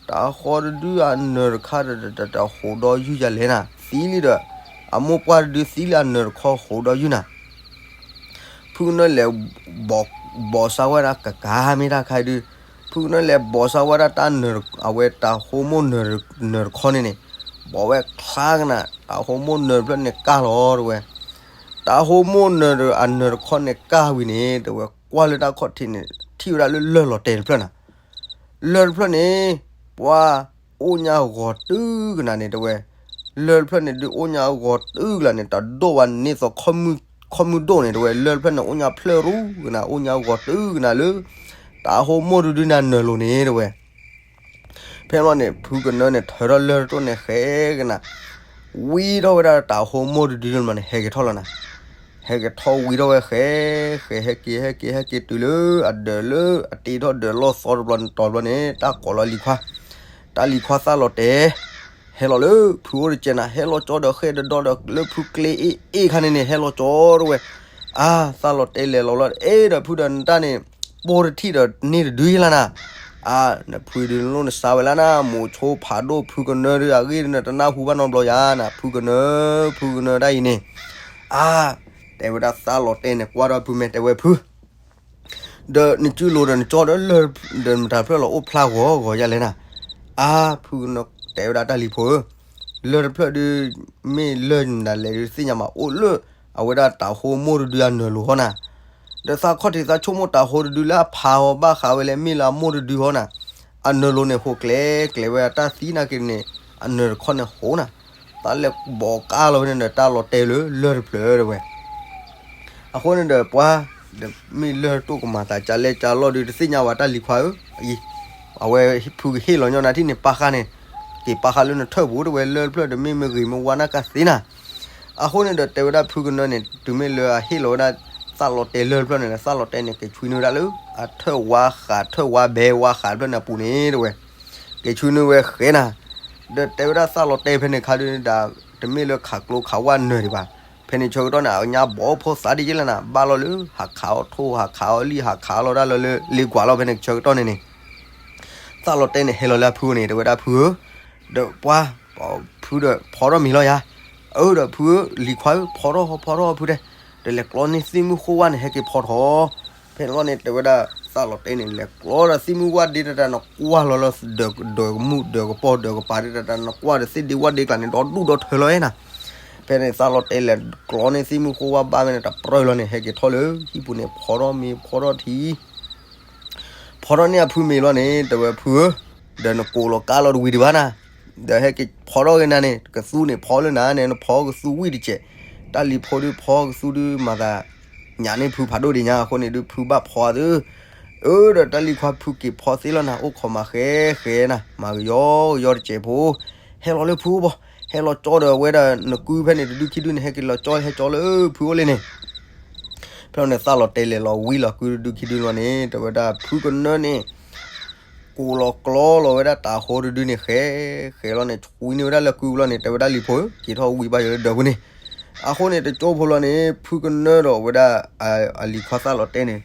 တၤဟိတဒုအနၢၤတခါဒီး တၤဟိးဒီးယုၢ်ယၤလဲၣ်နၤ, သံလံဒီး အမိၢ်ပှၢ်တဒုသံလံအနၢၤတခီဟိးဒီးယုၢ်နၤ, ဖုကနၢလဲၤ ဘီးစါဝဲဒၣ်ကကၤမ့ၢ်တၢ်ခါဒုး, ဖုကနၢလဲၤဘီးစါဝဲဒၣ်တၢ်နၢၤ အဝဲတၤဟိမိၢ်နၢၤတခီန့ၣ်န့ၣ်, ဘီးဝဲချါကနၤ တၤဟိမိၢ်နၢၤတဖျၢၣ်န့ၣ်ကၢ်လီၤတဲဝဲ, တၤဟိမိၢ်နၢၤအနၢၤတခီန့ၣ်ကၢ်ဝံၤန့ၣ် တဲဝဲကွၢ်လၢတၢ်ခီၣ်ထံးန့ၣ် ထံၣ်ဝဲဒၣ်လၢလၢၢ်လီၤတဲာ်တဖျၢၣ်နၤ လၢၢ်တဖျၢၣ်န့ၣ် ပှၤ အိၣ်ညါဂီၤတုၤကနၤန့ၣ်တဲဝဲ, လၢၢ်တဖျၢၣ်န့ၣ်ဒုး အိၣ်ညါဂီၤတုၤကနၤန့ၣ် တဒိၣ်ဝဲန့ၢ်သိး ခီမုၢ်ဒိၣ်န့ၣ်တဲဝဲ, လၢၢ်တဖျၢၣ်န့ၣ် အိၣ်ညါဖျၢၣ်ရူကနၤ အိၣ်ညါဂီၤတုၤကနၤလၢ တၤဟိမိၢ်တဒုန့ၣ်အနၢၤလိၤန့ၣ်တဲဝဲ ဖဲဘျီန့ၣ် ဖုကနၢန့ၣ် ထၢထီၣ်လၢၢ်တတိၢ်န့ၣ်ဃဲကနၤ, ဝံထီၣ်ဝဲဒၣ်တၤဟိမိၢ်တဒုန့ၣ် ဟဲက့ၤထီၣ်လီၤနၤ, ဟဲက့ၤထီၣ်ဝံထီၣ်ဝဲဃဲ, ဃဲဟဲက့ၤ ဟဲက့ၤ ဟဲက့ၤတုၤလၢအဒၢးလၢအတ့ထီၣ်ဒၢးလီၢ်သီတဘျီန့ၣ် တီၤဘျီန့ၣ် တၢ်ကိးလီၤလံၤခွါ, တၢ်လံၤခွါသၣ်လီၤတဲာ် ဟဲလီၤလၢဖုအိၣ်တကဲနၤ, ဟဲလီၤကၠီဒီးဃဲၢ်ဒီဒီဒီး လၢဖုကျ့အ့ၣ်အ့ၣ်ခါန့ၣ်န့ၣ် ဟဲလီၤကၠီတဲဝဲ, အါ သၣ်လီၤတဲာ်လဲၤလီၤလီၤ အဲၣ်ဒီးဖုဒီးနတၢ်န့ၣ် ပိၢ်တထံၣ်ဒီးန့ၢ်တဒုယလၢနၤ, အါ နဖုဒုးလိၣ်နစါဝဲလၢနၤ မိၤဆိဖးဒိၣ်ဖုကနၢဒုး အဂ့ၢ်နတနၢ်ဟူဘၣ်နီတဘျီယၤနၤ ဖုကနၢ ဖုကနၢဒၣ်အံၤန့ၣ်, အါ တဲဝဲဒၣ်သၣ်လီၤတဲာ်န့ၣ် ကွၢ်ဒီးဖုမဲာ်တဲဝဲဖု ဒီးနစုလိၤဒီးနကၠီဒီးလၢၢ်ဒီးမတၤတဖျၢၣ်လီၤအိၣ်ဖျါဂီၤဂီၤယၤလဲၣ်နၤ, အါ ဖုကနၢတဲဝဲဒၣ်တၢ်လံၤဖိဧၢ, လၢၢ်တဖျၢၣ်ဒုး မ့ၢ်လၢၢ်မတၤလဲၣ်ဒုးသ့ၣ်ညါမးအိၣ်လၢ အဝဲဒၣ်တၤဟိမိၢ်တဒုအနၢၤလိၤဟီနၤ, ဒီးသးခီၣ်ထံးသးဆိကမိၣ်တၤဟိတဒုလၢအဖးအီၤဘၣ်ဃးဝဲလၢမ့ၢ်လၢအမိၢ်တဒုဟီနၤ, အနၢၤလိၤန့ၣ်ဟိးကျဲကျဲဝဲအတၢ်သံနာ်က့န့ၣ် အနၢၤတခီန့ၣ်ဟိးနၤ, သးလဲၤဘီးကါလီၤဝဲန့ၣ်ဒီးတၢ်လီၤတဲာ်လၢလၢၢ်တဖျၢၣ်တဲဝဲ အဃိန့ၣ်ဒီးပှၤ ဒီးမ့ၢ်လၢၢ်တတိၢ်ကမၤသးကလဲၢ်ကလီၢ်ဒုးတသ့ၣ်ညါဝဲတၢ်လံၤခွါဧၢ, အဝဲဖုကဟ့ၣ်လီၤညီနၤထံၣ်န့ၣ်ပာ်ဃာ်န့ၣ်, က့ၤပာ်ဃာ်လၢနထၢၣ်ပူၤတဲဝဲလၢၢ်တဖျၢၣ်ဒီးမ့ၢ်မ့ၢ်ဂ့ၤမ့ၢ်ဝါနၢ်ကၢ်သ့နၤ, အဃိန့ၣ်ဒီးတဲဝဲဒၣ်ဖုကနၢန့ၣ် တုၤမ့ၢ်လၢအဟ့ၣ်လီၤဝဲဒၣ် သၣ်လီၤတဲာ်လၢၢ်တဖျၢၣ်န့ၣ်ဒီး သၣ်လီၤတဲာ်န့ၣ် က့ၤဆွံနုာ်ဝဲဒၣ်လၢ အထၢၣ်ဝါဃးထၢၣ်ဝါဘဲဝါဃးတဖျၢၣ်န့ၣ်အပူၤန့ၣ်တဲဝဲ, က က့ၤဆူနုၢ်ဝဲဃဲနၤ, ဒီးတဲဝဲဒၣ်သၣ်လီၤတဲဖဲန့ၣ်ခါဒုးဒၣ် တမ့ၢ်လၢခးကျိခးဝၣ်နၢၤဒံးဘၣ်, ဖဲန့ၣ်ဆၢကတီၢ်န့ၣ် အညါဘီၣ်ဖိသးဒ်ယဲလဲၣ်နၤ, ဘၣ်လီၤလၢဟးခးအီၤထိၣ် ဟးခးအီၤလံၣ် ဟးခးအီၤလီၤဒၣ်လၢလ့ကွၢ်လီၤ ဖဲန့ၣ်ဆၢကတီၢ်န့ၣ်န့ၣ် သၣ်လီၤတဲန့ၣ် ဟဲလီၤလၢအဖုန့ၣ် တဲဝဲဒၣ်ဖုဧၢ, ဒီးပှၤ ဖုဒီးဖီထီၣ်မ့ၤလီၤယၤ, အၢ ဒီးဖုဧၢ လံၤခွါဧၢ ဖီထီၣ်ဖီထီၣ်ဖုတဲ, ဒီးလဲၤကျီန့ၢ်သ့ၣ်မုၢ်ဃိဝၣ်န့ၣ် ဟဲက့ၤဖီထီၣ်, ဖဲန့ၣ်ဘျီန့ၣ် တဲဝဲဒၣ်သၣ်လီၤတဲန့ၣ် လဲၤကျီဒီးသ့ၣ်မုၢ်ဝၣ်ဒ့တတၢ် နကွၢ်လီၤလၢဒၢးကမူၣ်ဒၢးကပီၢ်ဒၢးကပၤဒ့တတၢ် နကွၢ်ဒီးသ့ၣ်ဒ့ဝၣ်ဒ့ကျါန့ၣ် ဒီဒူၣ်ဒီထၢလီၤနၤ, ဖဲန့ၣ်သၣ်လီၤတဲလဲၤကျီန့ၢ်သ့ၣ်မုၢ်ဃိဝၣ်ဘၣ်ဖဲန့ၣ် တပြၢလီၤန့ၣ် ဟဲက့ၤထီၣ်လၢဟံၣ်ပူၤန့ၣ် ဖီထီၣ်မ့ၤဖီထီၣ်ထံ ဖီထီၣ်န့ၢ်အဖုမ့ၤလီၤန့ၣ် တဲဝဲဖုဧၢ, ဒီးနကိးလီၤကါလီၤတဝံၤဒံးဘၣ်နၤ, ဒီးဟဲက့ၤဖီထီၣ်က့ၤနၤန့ၣ် ကသူန့ၣ်ဖီလၢနၤန့ၣ် နဖီကသူဝံၣ်တစဲး, တၢ်လံၤဖိဒုးဖီကသူဒုးမၤသး ညၣ်န့ၢ်ဖုဖးဒိၣ်ဒံးညါ အဃိန့ၣ်ဒုးဖုဘၣ်ဖီအသု, အၢ ဒီးတၢ်လံၤခွါဖုက့ၤဖီသ့လီၤနၤ အိၣ်ခိးမးဃဲဃဲနၤ မၤကယီကယီတစဲးဖိ, ဟဲလီၤလၢဖုအိၣ်ဘီ, ဟဲလီၤကၠီဒီးဝဲဒၣ်နကုဖဲန့ၣ် တဒုခံဒုန့ၣ် ဟဲက့ၤလီၤကၠီဟဲကၠီလၢဖုအိၣ်လံန့ၣ် ဖဲန့ၣ် သၣ်လီၤတဲလဲၤလီၤဝံလီၤကုတဒုခံဒုလီၤန့ၣ် တဲဝဲဒၣ်ဖုကနၢန့ၣ် ကိးလီၤကျီလီၤဝဲဒၣ်တၤဟိတဒုန့ၣ် ဃဲဃဲလီၤန့ၣ် ဆှံန့ၢ်ဝဲဒၣ်လၢကုလီၤန့ၣ် တဲဝဲဒၣ်လံၤဖိဧၢ က့ၤထီၣ်ဝံဘၣ်ယၤလၢဒၢးပူၤန့ၣ်, အဃိန့ၣ် တကၠိဖိလီၤန့ၣ် ဖုကနၢဒီးဝဲဒၣ် အလံၤခွါသၣ်လီၤတဲန့ၣ်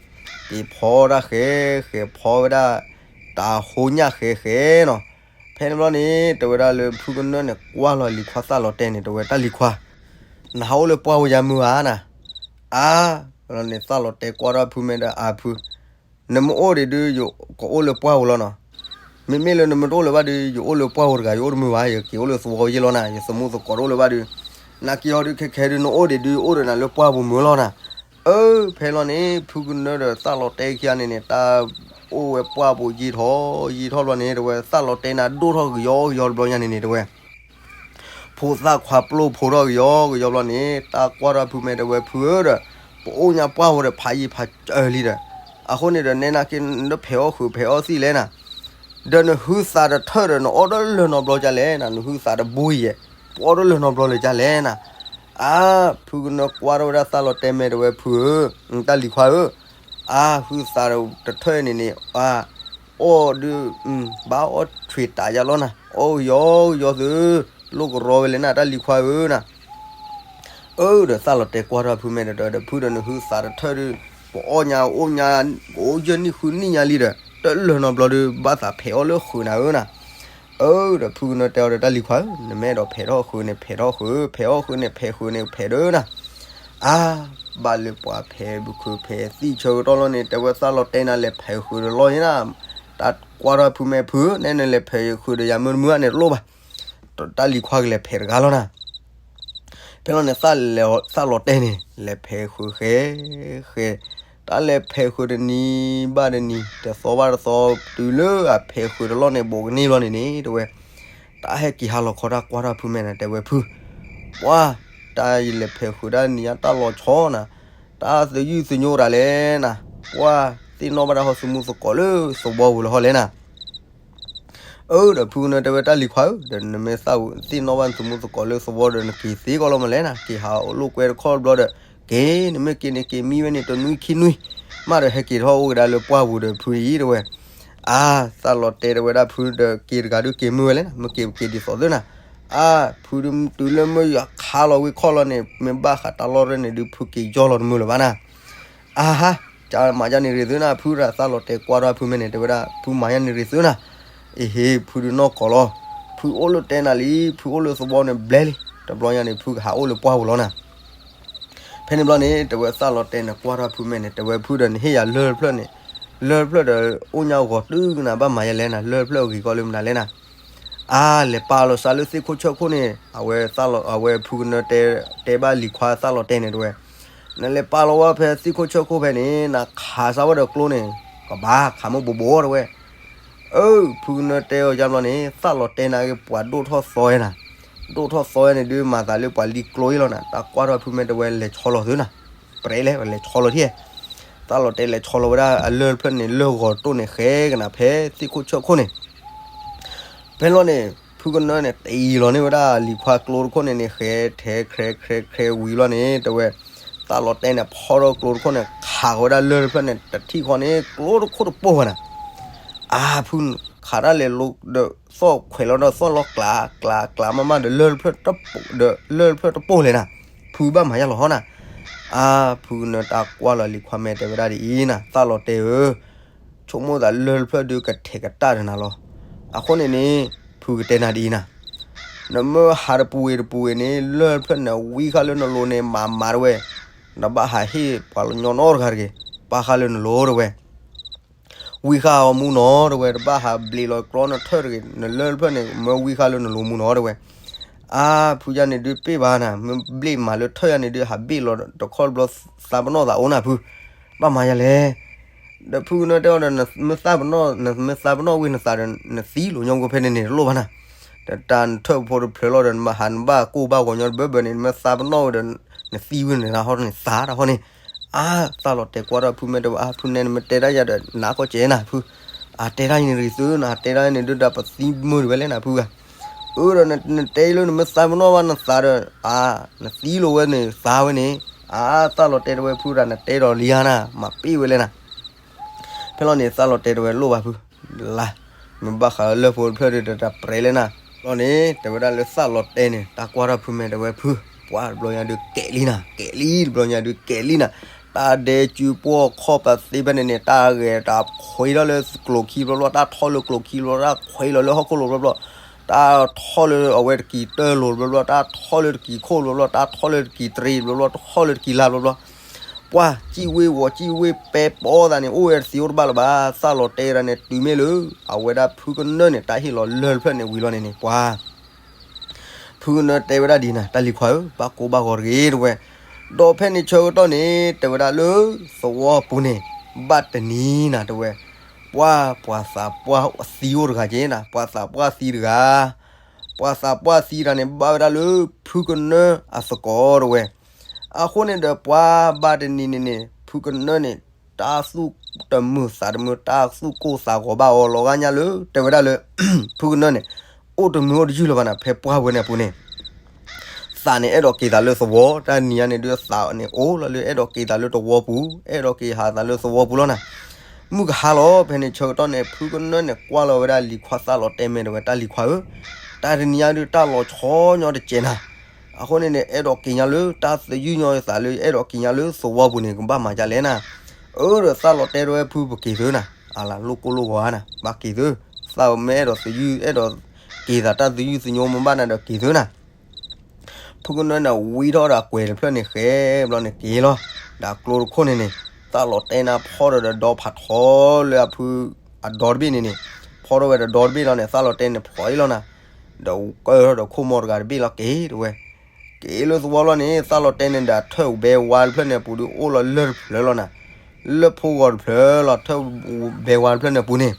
က့ၤဖီဒၣ်ဃဲဃဲဖီဝဲဒၣ် တၤဟိညၣ်ဃဲဃဲနီၤ, ဖဲန့ၣ်ဘျီန့ၣ် တဲဝဲဒၣ်လၢဖုကနၢန့ၣ် ကွၢ်လီၤလံၤခွါသၣ်လီၤတဲန့ၣ် တဲဝဲတၢ်လံၤခွါ နဟးအိၣ်လၢပှၢ်ပူၤယါမုၢ်ဧါနၤ, အါ လီၤန့ၣ်သၣ်လီၤတဲကွၢ်ထီၣ်ဖုမဲာ်ဒီးအါဖု နမ့ၢ်အိၣ်ဒံးဒုး ယကအိၣ်လၢပှၢ်ပူၤလီၤနီၤ, မ့မ့ၢ်လၢနမ့ၢ်တအိၣ်လၢၤဘၣ်ဒုး ယအိၣ်လၢပှၢ်ပူၤတဂၤ ယအိၣ်တမုာ်ဘၣ် ယက့ၤအိၣ်လၢသဝီယဲလီၤနၤ ယသမူသကိးတအိၣ်လၢၤဘၣ်ဒုး, နက့ၤအီၤဒုးခဲခဲဒုး နအိၣ်ဒံးဒုး အိၣ်ဒီးနၤလၢပှၢ်ပူၤမုာ်လီၤနၤ, အၢ ဖဲလီၤန့ၣ် ဖုကနၢဒီးသၣ်လီၤတဲခံဂၤန့ၣ်န့ၣ် တၢ်အိၣ်ဝဲပှၢ်ပူၤယံာ်ထီၣ်ယံာ်ထီၣ်ဘျီန့ၣ် တဲဝဲသၣ်လီၤတဲန့ၣ် ဒိၣ်ထီၣ်ကယီကယီတဘျီညါန့ၣ်န့ၣ် တဲဝဲ ဖိသၣ်ခွါပျိၢ်ဖိထီၣ်ကယီကယီဘျီန့ၣ် တၢ်ကွၢ်ထီၣ်ဖုမဲာ် တဲဝဲဖုဧၢဒီး ပအိၣ်ညါပှၢ်ပူၤဒီးဖးယံာ်ဖးစၢၤလံဒီး, အဃိန့ၣ်ဒီး နဲနာ်က့နဖဲးအီၣ်ဃုာ်ဖဲးအီၣ်သံၣ်လဲၣ်နၤ, ဒီးနဟုသးတထၢၣ်ဒီး နအီၣ်တလၢၤနီတဘျီဒ်လဲၣ်နၤ, နဟုသးတဘိယဲၢ် ပအီၣ်တလၢၤနီတဘျီလၢၤဒ်လဲၣ်နၤ, အါ ဖုကနၢကွၢ်ထီၣ်ဝဲဒၣ်သၣ်လီၤတဲမဲာ် တဲဝဲဖုဧၢ, တၢ်လံၤခွါဧၢ, အါ ဟုသးတထၢၣ်န့ၣ်န့ၣ် အါ အီၣ်ဒုး ဘၣ်အီၣ်ထွံၣ်တးယါလီၤနၤ, အီၣ်ကယီကယီသု, လိၣ်ကရီဝဲလဲၣ်နၤ တၢ်လံၤခွါဧၢနၤ, အၢ ဒီးသၣ်လီၤတဲကွၢ်ထီၣ်ဖုမဲာ်ဒီး ဒီးဖုဒီးနဟုသးတထၢၣ်ဒုး, ပအီၣ်ညါအိၣ်ညါ ကအိၣ်ယဲၢ်နံၣ်ဃုနံၣ်ညါလံဒီး တလၢၤနီတဘျီဒုး ဘၣ်သးဖဲးအီၣ်လၢဃုာ်နၤဧၢနၤ, အၢ ဒီးဖုကနၢတဲအီၤဒီး တၢ်လံၤခွါဧၢ, နမ့ၢ်အဲၣ်ဒိးဖဲးထီၣ်ဃုာ်န့ၣ် ဖဲးထီၣ်ဃုာ်, ဖဲးအီၣ်ဃုာ်န့ၣ် ဖဲးဃုာ်န့ၣ် ဖဲးဒီးနၤ, အါ ဘၣ်လၢပှၤဖဲးဘုခုးဖဲးသံၣ်ဆၢကတီၢ်လီၤန့ၣ် တဲဝဲသၣ်လီၤတဲနၤ လဲၤဖဲးဃုာ်ဒီးလီၤယဲနၤ, တၢ်ကွၢ်ထီၣ်ဖုမဲာ်ဖု, နဲနလဲၤဖဲးဃုာ်ဒီးယၤမုၢ်တမုၢ်ဧါန့ၣ်တလိၣ်ဘၣ်, တၢ်လံၤခွါကလဲၤဖဲးတဂၤလီၤနၤ ဖဲလီၤန့ၣ် သၣ်လီၤတဲန့ၣ် လဲၤဖဲးဃုာ်ဃဲဃဲ, တၢ်လဲၤဖဲးဃုာ်တနံၤဘၣ်တနံၤ တသီဘၣ်တသီ တုၤလၢအဖဲးဃုာ်တလီၢ်န့ၣ် ဘူးကန့ၢ်လီၤန့ၣ်န့ၣ် တဲဝဲ, တၢ်ဟဲက့ၤဟးလီၤခီတၢ်ကွၢ်ထီၣ်ဖုမဲာ်န့ၣ် တဲဝဲဖု, ပှၤ တၢ်ယလဲၤဖဲးဃုာ်ဒၣ်နံၤညါတၢ်လီၤဆီနၤ, တၢ်သယုၢ်သညိတၢ်လဲၣ်နၤ, ပှၤ သ့ၣ်နီၣ်ဘၣ်ဒၣ်ဟီၣ်သမူသကိးလၢသဝီပူၤလၢဟီၣ်လဲၣ်နၤ အၢ ဒီးဖုကနၢတဲဝဲတၢ်လံၤခွါဧၢ, ဒီးနမ့ၢ်သ့ၣ်နီၣ်ဘၣ်နသမူသကိးလၢသဝီဒီး နက့ၤသ့ကီးလီၤမးလဲၣ်နၤ, က့ၤဟးလိာ်ကွဲတခီတဘျီဒီး က့ၤ နမ့ၢ်က့ၤန့ၣ်က့ၤမံဝဲန့ၣ် တနွံခံနွံ, မးဒီးဟဲက့ၤထီၣ်အိၣ်ကဒါလၢပှၢ်ပူၤဒီးဖုအံၤတဲဝဲ, အါ သၣ်လီၤတဲတဲဝဲဒၣ်ဖုဒီး က့ၤတဂၤဒုးက့ၤမုၢ်ဝဲလဲၣ်နၤ, မ့ၢ်က့ၤက့ၤဒ်သိးသုနၤ, အါ ဖုဒုးတုၤလၢမုၢ်ယွၤခါလီၤဝံၤခီၣ်လီၤန့ၣ် မ့ၢ်ဘၣ်ဃးတၢ်လီၢ်ရဲၣ်န့ၣ်ဒုး ဖုက့ၤယီၢ်လီၤတမုာ်လၢၤဘၣ်နၤ အါဟါ, ကမၤယါန့ၣ်ရ့ၣ်သုနၤ, ဖုရၣ်သၣ်လီၤတဲကွၢ်ထီၣ်ဖုမဲာ်န့ၣ် တဲဝဲဒၣ် ဖုမၤယါန့ၣ်ရ့ၣ်သုနၤ, အ့ဟ့ ဖုဒုးနီၢ်ကီၢ်လီၤ, ဖုအိၣ်လၢတဲနၤလံ, ဖုအိၣ်လၢသဝီန့ၣ်ဘျဲလံ, တဘျီညါန့ၣ် ဖုကဟးအိၣ်လၢပှၢ်ပူၤလီၤနၤ. ဖဲန့ၣ်ဘျီန့ၣ် တဲဝဲသၣ်လီၤတဲန့ၣ် ကွၢ်ထီၣ်ဖုမဲာ်န့ၣ် တဲဝဲဖုဒီးနဟ့ၣ်ယၤလၢၢ်တဖျၢၣ်န့ၣ်, လၢၢ်တဖျၢၣ်ဒီး အိၣ်ညါဂီၤတုၤကနၤ ဘၣ်မၤယါလဲၣ်နၤ, လၢၢ်တဖျၢၣ်အဂ့ၤကီၢ်လၢမနုၤလဲၣ်နၤ အါ လဲၤပာ်လီၤစးလၢသ့ၣ်ခိၣ်ဆၢခိၣ်န့ၣ် အဝဲသၣ်လီၤ အဝဲဖုကနၢတဲ တဲဘၣ်လံၤခွါသၣ်လီၤတဲန့ၣ်တဲဝဲ, နလဲၤပာ်လီၤဝဲဖဲသ့ၣ်ခိၣ်ဆၢခိၣ်ဖဲန့ၣ် နခးစၢ်ဝဲဒီးကျိန့ၣ် ကဘၣ်ခးမုၢ်ဘိးဘိးတဲဝဲ. အၢ ဖုကနၢတဲအီၤယါဘျီန့ၣ် သၣ်လီၤတဲနၤက့ၤပှၤဒိၣ်ထီၣ်သီဝဲနၤ, ဒိၣ်ထီၣ်သီဝဲန့ၣ်ဒုးမၤသးလၢပှၤလံကျိအံၤလီၤနၤ, တၢ်ကွၢ်ထီၣ်ဖုမဲာ်တဲဝဲလဲၤဆီလီၤသုနၤ, ပြဲလဲၣ်လဲၤဆီလီၤထံၣ် သၣ်လီၤတဲလဲၤဆီလီၤဝဲဒၣ်အလၢၢ်တဖျၢၣ်န့ၣ် လၢၢ်ဂီၤတိၢ်န့ၣ် ဃဲကနၤဖဲသ့ၣ်ခိၣ်ဆၢခိၣ်န့ၣ် ဖဲလီၤန့ၣ် ဖုကနၢန့ၣ် တ့ၢ်လီၤန့ၢ်ဝဲဒၣ်လံၤခွါကျိတခိၣ်န့ၣ်န့ၣ် ဃဲထဲးခြဲးခြဲးခြဲးဝံၤလီၤန့ၣ် တဲဝဲ သၣ်လီၤတဲန့ၣ် ဖီထီၣ်ကျိတခိၣ်န့ၣ် ခးဃီၤဝဲဒၣ်လၢၢ်တဖျၢၣ်န့ၣ် တထံၣ်ဃီန့ၣ် ကျိတခိၣ်တပိၢ်ဝဲနၤ. အါ ဖုခးတၢ်လဲၤလိဒီး သီၣ်ခွဲးလီၤဒီးသီၣ်လီၤကျး ကျးကျးမးမးဒီး လၢၢ်တဖျၢၣ်တပိၢ်လဲၣ်နၤ, ဖုဘၣ်မၤယါလီၤဟီနၤ. အါ ဖုကနၢတၢ်ကွၢ်လီၤလံၤခွါမဲာ်တဲဝဲဒၣ်ဒ်အံၤနၤ, သၣ်လီၤတဲဧၢ, ဆိကမိၣ်သးလၢၢ်တဖျၢၣ်ဒုးကထဲးကတၢၢ်ဒီးနၤလီၤ. အဃိန့ၣ်န့ၣ် ဖုကတဲနၤဒ်အံၤနၤ, နမ့ၢ်ဟးတပူၤဂ့ၤတပူၤဂ့ၤန့ၣ် လၢၢ်တဖျၢၣ်န့ၣ် ဝံဃာ်လၢနလိၤန့ၣ် မၤမၤတဝဲ, နဘၣ်ဟးဟ့ၣ်ပှၤကညီနီတဂၤတဂ့ၤ, ပာ်ဃာ်လၢနလိၤတဝဲ ဝံဃာ်အီၤမူနီတဝဲ, တဘၣ်ဟးဘျ့လီၤကြီနထၢၣ်တဂ့ၤ, နလၢၢ်တဖျၢၣ်န့ၣ် မ့ၢ်ဝံဃာ်လၢနလိၤမူနီတဝဲ. အါ ဖုယါန့ၣ်ဒုးပ့ၢ်ဘၣ်နၤ, မ့ၢ်ဘျ့မၤလၢထၢၣ်ယါန့ၣ်ဒုး ဟးဘ့ၣ်လီၤတခီတဘျီ သးပနီၣ်သးအိၣ်နၤဖု, ဘၣ်မၤယါလဲၣ်. ဒီးဖုကနၢတဲအီၤဒီး နမ့ၢ်သးပနီၣ် နမ့ၢ်သးပနီၣ်ဝံနသးဒီး နသံလိာ်ညီဖိဖဲန့ၣ်န့ၣ် တလိၣ်ဘၣ်နၤ. ဒီးတၢ်နထၢၣ်ဖိတဖျၢၣ်လီၤဒီး နဘၣ်ဟးနဘၣ်ကိၢ်ဘၣ်ဂီၤညီတဘၢဘၢန့ၣ် နမ့ၢ်သးပနီၣ်ဝံဒီး နသံဝံန့ၣ် တၢ်ဟီန့ၣ် သးတၢ်ဟီန့ၣ်. အါ သၣ်လီၤတဲကွၢ်ထီၣ်ဖုမဲာ်တဲဝဲ အါ ဖုနဲနမ့ၢ်တဲတၢ်ယၤဒီး နးကီၢ်ကဲနၤဖု, အတဲတၢ်အံၤန့ၣ်တဂ့ၤသုနၤ, တဲတၢ်အံၤန့ၣ်ဒုးဒီး ပသံမုာ်တဝဲလဲၣ်နၤဖုဂၤ. အၢဒီးနတဲလၢနမ့ၢ်သးပနီၣ်ဘၣ်နသးဒီး အါ နသံလိာ်ဝဲန့ၣ် သးဝဲန့ၣ်. အါ သၣ်လီၤတဲတဝဲဖုဒီး နတဲဒီးလံဧါနၤ, မၤပ့ၢ်ဝဲလဲၣ်နၤ. ဖဲလီၤန့ၣ် သၣ်လီၤတဲတဝဲလိၣ်ဘၣ်ဖု, လါ မ့ၢ်ဘၣ်ဃးလၢၢ်ဖိတဖျၢၣ်ဒုးဒီး တၢ်ပြဲးလဲၣ်နၤ. လီၤန့ၣ် တဲဝဲဒၣ်လၢသၣ်လီၤတဲန့ၣ် တၢ်ကွၢ်ထီၣ်ဖုမဲာ်တဲဝဲဖု, ပှၤတဘျီညါဒုးကဲးလံနၤ, ကဲးလံ တဘျီညါဒုးကဲးလံနၤ. တၢ်ဒဲးစုပှီၢ်ခီၣ်ပသ့ဖဲန့ၣ်န့ၣ် တၢ်ဂဲၤတၢ်ခွဲးထီၣ်လၢကျိၤခံဘျီဘျီ, တၢ်ထီၣ်လၢကျိၤခံဘျီ, တၢ်ခွဲးလီၤလၢဟီၣ်ခိၣ်လိၤဘျီဘျီ, တၢ်ထီၣ်လၢအဝဲတကံၤတၢၢ်လိၤဘျီဘျီ, တၢ်ထီၣ်လၢတကံၤခိၣ်ဘျီဘျီ, တၢ်ထီၣ်လၢတကံၤတရံးဘျီဘျီ, တၢ်ထီၣ်လၢတကံၤလါဘျီဘျီ. ပှၤစံၣ်ဝ့ၤဝီၤစံၣ်ဝ့ၤပဲပီသးန့ၣ် အိၣ်ဝဲတသံအိၣ်တဘၣ်လၢၤဘၣ်. သၣ်လီၤတဲဝဲဒၣ်န့ၣ် တုၤမ့ၢ်လၢ အဝဲဒၣ်ဖုကနၢန့ၣ် တၢ်ဟ့ၣ်လီၤလၢၢ်တဖျၢၣ်န့ၣ်ဝံၤလီၤန့ၣ်န့ၣ် ပှၤ ဖုကနၢတဲဝဲဒၣ်ဒ်နၤ, တၢ်လံၤခွါဧၢ, ဘၣ်ကိၢ်ဘၣ်ဂီၤတဂ့ၤတဝဲ. ဒီးဖဲန့ၣ်ဆၢကတီၢ်န့ၣ် တဲဝဲဒၣ်လၢသဝီပူၤန့ၣ် ဘၣ်တနံၤနၤတဝဲ, ပှၤ ပှၤသးပှၢ်သံအိၣ်တဂၤက့နၤ, ပှၤသးပှၢ်သံတဂၤ. ပှၤသးပှၢ်သံတဂၤန့ၣ် ဘၣ်ဝဲဒၣ်လၢဖုကနၢအသကိးတဝဲ. အဃိန့ၣ်ဒီး ပှၤဘၣ်တနံၤန့ၣ်န့ၣ် ဖုကနၢန့ၣ် တၢ်သူၣ်တမုာ်သးတမုာ် တၢ်သူၣ်ကိၢ်သးဂီၤဘၣ်အီၤလီၤဂာ်ညါလၢ တဲဝဲဒၣ်လၢ ဖုကနၢန့ၣ် အိၣ်တမုာ်အိၣ်တယုၢ်လၢၤဘၣ်နၤ, ဖဲပှၢ်ဝဲန့ၣ်အပူၤန့ၣ် သးန့ၣ်အဲၣ်ဒိးက့ၤသးလၢသဝီ, တၢ်နံၤညါန့ၣ်ဒုးသးန့ၣ်အိၣ်လီၤလၢအဲၣ်ဒိးက့ၤသးလၢသဝီပူၤ, အဲၣ်ဒိးက့ၤဟးသးလၢသဝီပူၤလီၤနၤ. မုၢ်ကဟါလီၤ ဖဲန့ၣ်ဆၢကတီၢ်န့ၣ် ဖုကနၢန့ၣ် ကွၢ်လီၤဝဲဒၣ်လံၤခွါသၣ်လီၤတဲမဲာ်တဲဝဲ တၢ်လံၤခွါဧၢ, တၢ်တနံၤညါဒုးတၢ်လီၤဆီညီတစဲးနၤ. အဃိန့ၣ်န့ၣ် အဲၣ်ဒိးက့ၤညါလၢတၢ်သယုၢ်ညီသးလၢ အဲၣ်ဒိးက့ၤညါလၢသဝီပူၤန့ၣ် ကဘၣ်မၤဒ်လဲၣ်နၤ. အၢ ဒီးသၣ်လီၤတဲတဝဲဖုပက့ၤသုနၤ, အလၤလိၣ်ကိၢ်လိၣ်ဂီၤဧါနၤ, ဘၣ်က့ၤသု, သၣ်မ့ၢ်အဲၣ်ဒိးသယုၢ် အဲၣ်ဒိးက့ၤသးတၢ်သယုၢ်သညိမ့ၢ်ဘၣ်နၤဒီးက့ၤသုနၤ. ဖုကနၢန့ၣ်ဝံထီၣ်ဒီးအကွဲၤတဖျၢၣ်န့ၣ်ဃဲဘျီန့ၣ်က့ၤလီၤ. ဒီးကျိတခိၣ်န့ၣ်န့ၣ် သၣ်လီၤတဲနၤဖီၣ်ဒီးဒီဖးထီလၢအဖုအဒီတဘ့ၣ်န့ၣ်န့ၣ်, ဖီၣ်ထီၣ်ဝဲဒီဒီတဘ့ၣ်လီၤန့ၣ် သၣ်လီၤတဲန့ၣ်ဖျိးအံၤလီၤနၤ, ဒီးကၢၢ်ထီၣ်ဒီးခိၣ်မီၤတဂၤတဘ့ၣ်လီၤက့ၤတဝဲ. က့ၤလၢသဝီလီၤန့ၣ် သၣ်လီၤတဲန့ၣ်ဒီးထၢၣ်ဘဲဝါတဖျၢၣ်န့ၣ်အပူၤဒုးအိၣ်လီၤလၢၢ်တဖျၢၣ်လီၤနၤ, လၢၢ်ဖိဂီၤတဖျၢၣ်လီၤ ထၢၣ်ဘဲဝါတဖျၢၣ်န့ၣ်အပူၤန့ၣ်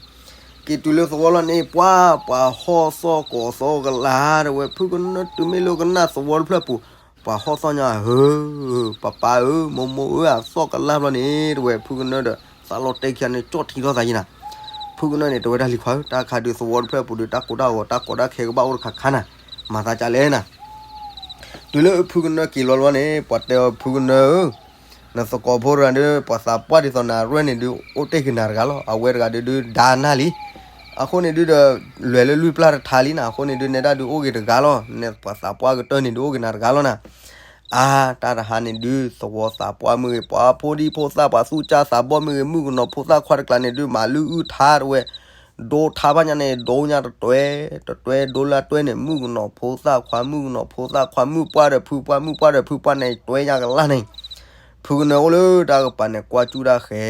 က့ၤတုၤလၢသဝီလီၤန့ၣ် ပှၤ ပှၤဟီၣ်သီၣ်ကိးသီကလါတဝဲ ဖုကနၢတုၤမ့ၢ်လၢကနၣ်သဝီတဖျၢၣ်ပူၤ, ပှၤဟီၣ်သီၣ်ညါဧၢ, ပၢ်ပၢ်ဧၢ မိၢ်မိၢ်ဧၢ အသီၣ်ကလါဘျီန့ၣ် တဝဲ ဖုကနၢဒီးသးလီၤတဲခံဂၤန့ၣ် ကၠီၣ်ထံထီၣ်သးယံၤနၤ. ဖုကနၢန့ၣ် တဝဲတၢ်လံၤခွါဧၢ တၢ်ခါဒုးသဝီတဖျၢၣ်ပူၤဒုး တၢ်ကိးတၢ်ဂီၤ တၢ်ကီတၢ်ခဲကဘၣ်အိၣ်တခါခါနၤ, မၤသးကလဲၣ်နၤ. တုၤလၢဖုကနၢက့ၤလီၤလီၤန့ၣ် ပှၤတဲအီၤဖုကနၢဧၢ နသကိးဖိတဂၤဒုး ပှၤသးပှၢ်ဒ်သိးနၤရဲၣ်န့ၣ်ဒုး အိၣ်တ့ၢ်က့ၤနၤတဂၤလီၤ. အဝဲတဂၤဒုးဒုးဒါနၢ်လံ. အဃိန့ၣ်ဒုးဒီး လဲၤလၢလွံၢ်ပျၢ်တထါလံနၤ. အဃိန့ၣ်ဒုး နဲဒၣ်ဒုးအိၣ်က့ၤတဂၤလီၤ. နပှၤသးပှၢ်ကတၢၢ်န့ၣ်ဒုးအိၣ်က့ၤနၤတဂၤလီၤနၤ. အါ တၢ်တဟါန့ၣ်ဒုး သဝီသးပှၢ်မုၢ်ဂ့ၤ ပှၤဖိဒံဖိသၣ် ပှၤသူၣ်ကၢ်သးဘီၣ်မုၢ်ဂ့ၤ မုၣ်ကနီၤဖိသၣ်ခွါတကျါန့ၣ်ဒုး မၤလုၢ်အုၣ်ထါတဝဲ ဒိထါဘၣ်ညါန့ၣ် ဒိညါတတွဲ တတွဲဒိလၢတွဲန့ၣ် မုၣ်ကနီၤဖိသၣ်ခွါ မုၣ်ကနီၤဖိသၣ်ခွါ မုၣ်ပှၢ်ဒီးဖုပှၢ် မုၣ်ပှၢ်ဒီးဖုပှၢ်န့ၣ် တွဲညါကလါန့ၣ်. ဖုကနၢအိၣ်လၢတၢ်ကပၤန့ၣ် ကွၢ်စူၣ်တၢ်ဃဲ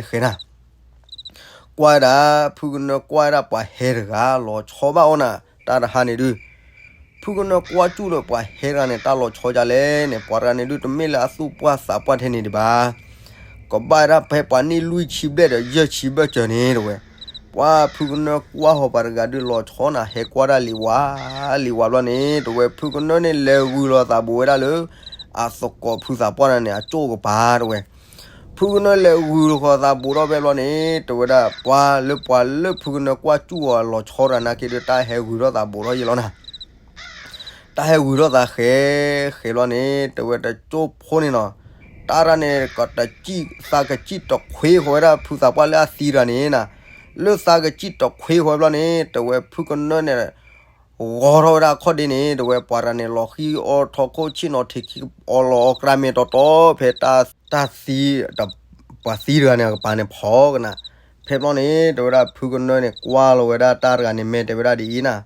ဃဲနၤ. ကွၢ်ဒၣ် ဖုကနၢကွၢ်ဒၣ်ပှၤဟဲတဂၤ လီၤဆီဘၣ်အီၤနၤ တၢ်တဟါန့ၣ်ဒုး ဖုကနၢကွၢ်စူၣ်ဒီးပှၤဟဲတဂၤန့ၣ် တၢ်လီၤဆီဒ်လဲၣ်န့ၣ် ပှၤတဂၤန့ၣ်ဒုး တမ့ၢ်လၢအသူၣ်ပှၢ်သးပှၢ်ထဲန့ၣ်ဒံးဘၣ်. ကဘၣ်ဒၣ်ဖဲပှၤနံၣ်လွံၢ်ဆံဘျဲၣ်ဒီးယဲၢ်ဆံဘၢၣ်စၢၤန့ၣ်တဝဲ. ပှၤဖုကနၢကွၢ်ဟီၣ်ပှၤတဂၤဒုး လီၤဆီနၤ ဟဲကွၢ်ဒၣ်လံၤဝါ လံၤဝါဘျီန့ၣ် တဝဲ ဖုကနၢန့ၣ် လဲၤဂုာ်လီၤသးဘူးဝဲဒၣ်လၢ အသကိးဖုသးပှၢ်တဂၤန့ၣ် အကၠိၣ်ကပၤတဝဲ. ဖုကနၢလဲၤဂုာ်ဃီၤသးဘူးထီၣ်ဖဲဘျီန့ၣ် တဝဲဒၣ် ပှၤလၢပှၤလၢဖုကနၢကွၢ်စူၣ်အီၤလီၤဆီတဂၤနာ်က့ဒုး တၢ်ဟဲဂုာ်ထီၣ်သးဘူးထီၣ်ယဲလီၤနၤ. တၢ်ဟဲဂုာ်ထီၣ်သးဃဲ ဃဲဘျီန့ၣ် တဝဲတကၠိၣ်ဖိန့ၣ်နီၤ တၢ်တၢ်န့ၣ် ကတစံၣ်သးကစံၣ်တခွ့ဃီၤဝဲဒၣ်ဖုသးပှၢ်လၢအသံတဂၤန့ၣ်နၤ. လၢသးကစံၣ်တခွ့ဃီဘျီန့ၣ် တဲဝဲဖုကနၢန့ၣ် ဂီၤထီၣ်ဝဲဒၣ်အခီၣ်ဒ့န့ၣ် တဲဝဲပှၤတဂၤန့ၣ် လီၤဃံအီထီခိၣ်ဆ့ၣ်နီၤထံးခံ အီလီၤအီကျါမ့ၢ်တီတီ ဖဲတၢ်သံ ပှၤသံတဂၤန့ၣ် အကပၤန့ၣ်ဖီၣ်ကနၤ. ဖဲဘျီန့ၣ် တဲဝဲဒၣ်ဖုကနၢန့ၣ် ကွၢ်လီၤဝဲဒၣ်တၢ်တဂၤန့ၣ် မ့ၢ်တဲဝဲဒၣ်ဒ်အံၤနၤ,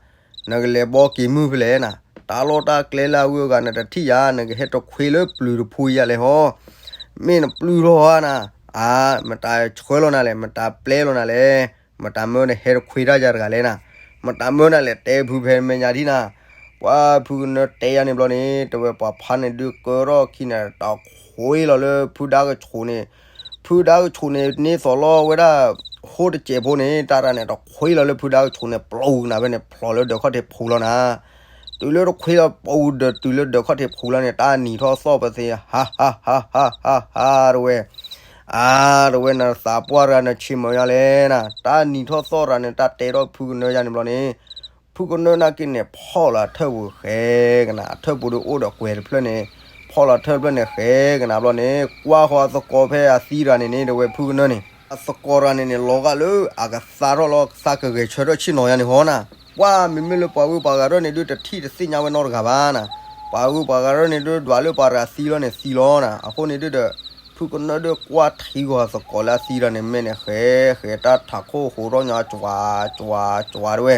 နကလဲၤဘီက့ၤမုၢ်ဖဲလဲၣ်နၤ, တၢ်လီၢ်တၢ်ကျဲလၢအဂုၤအဂၤနတထံၣ်ယၤ နကဟဲတခွ့လၢပျုၤတဖုယၤလဲၣ်ဟီ, မ့ၢ်နပျုၢ်ထီၣ်ဧါနၤ, အါ မတၤဆှၢလီၤနၤလဲၣ် မတၤပျဲလီၤနၤလဲၣ်, မတၤမၢနဟဲတခွ့တၢ်ယၤတဂၤလဲၣ်နၤ, မတၤမၢနၤလဲၣ် တဲဖုဖဲမဲာ်ညါထံၣ်နၤ. ပှၤဖုကနၢတဲယၤန့ၣ်ဘျီန့ၣ် တဲဝဲပှၤဖါန့ၣ်ဒုးကၢထီၣ်ခံန့ၣ် တခွ့လီၤလၢဖုဒါကဆိးန့ၣ်, ဖုဒါကဆိးန့ၣ် န့ၢ်သိးလီၤဝဲဒၣ် ဟိတစဲးဖိန့ၣ် တၢ်တဂၤန့ၣ် တခွ့လီၤလၢဖုဒါကဆိးန့ၣ် ပျိကနၤဖဲန့ၣ် ဖျိးလၢဒၢးခီၣ်ထံးဖှူလီၤနၤ. တုၤလၢတခွ့လီၤပျိဒီးတုၤလၢဒၢးခီၣ်ထံးဖှူလီၤန့ၣ် တၢ်နံၤထီၣ်သီၣ်ပသ့ ဟါဟါဟါဟါဟါ တဲဝဲ အါ တဲဝဲ နသးပှၢ်တဂၤ နဆံးမၢယၤလဲၣ်နၤ, တၢ်နံၤထီၣ်သီၣ်တဂၤန့ၣ် တၢ်တဲထီၣ်ဖုကနၢယၤန့ၣ်ဘျီန့ၣ် ဖုကနၢနာ်က့န့ၣ် ဖီၣ်လီၤအထၢၣ်ပူၤဃဲကနၤ, အထၢၣ်ပူၤဒီးအိၣ်ဒီးကွဲၤတဖျၢၣ်န့ၣ် ဖီၣ်လီၤအထၢၣ်တဖျၢၣ်န့ၣ်ဃဲကနၤဘျီန့ၣ် ကွၢ်ဃီအသကိးဖဲအသံတဂၤန့ၣ်န့ၣ် တဲဝဲဖုကနၢန့ၣ် အသကိးတဂၤန့ၣ်န့ၣ် လီၤဂာ်လၢအကသါထီၣ်လီၤ သးကဂဲၤဆၢထၢၣ်ဆ့ၣ်နီၤယၤန့ၣ်ဟီနၤ, ပှၤမ့မ့ၢ်လၢပှၤဂုၤပှၤဂၤရဲၣ်န့ၣ်ဒုး တထံၣ်တသ့ၣ်ညါဝဲနီတဂၤဘၣ်နၤ, ပှၤဂုၤပှၤဂၤရဲၣ်န့ၣ်ဒုး ဒွးလၢပှၤတဂၤသံလီၤန့ၣ်သံလီၤနၤ, အဃိန့ၣ်ဒုးဒီး ဖုကနၢဒုးကွၢ်ထံဂီၤအသကိးလၢအသံတဂၤန့ၣ် မ့ၢ်န့ၣ်ဃဲ ဃဲတၢ်ထးခိၣ်ဟိးထီၣ်ညီ ကၠွၤ ကၠွၤ ကၠွၤ တဲဝဲ,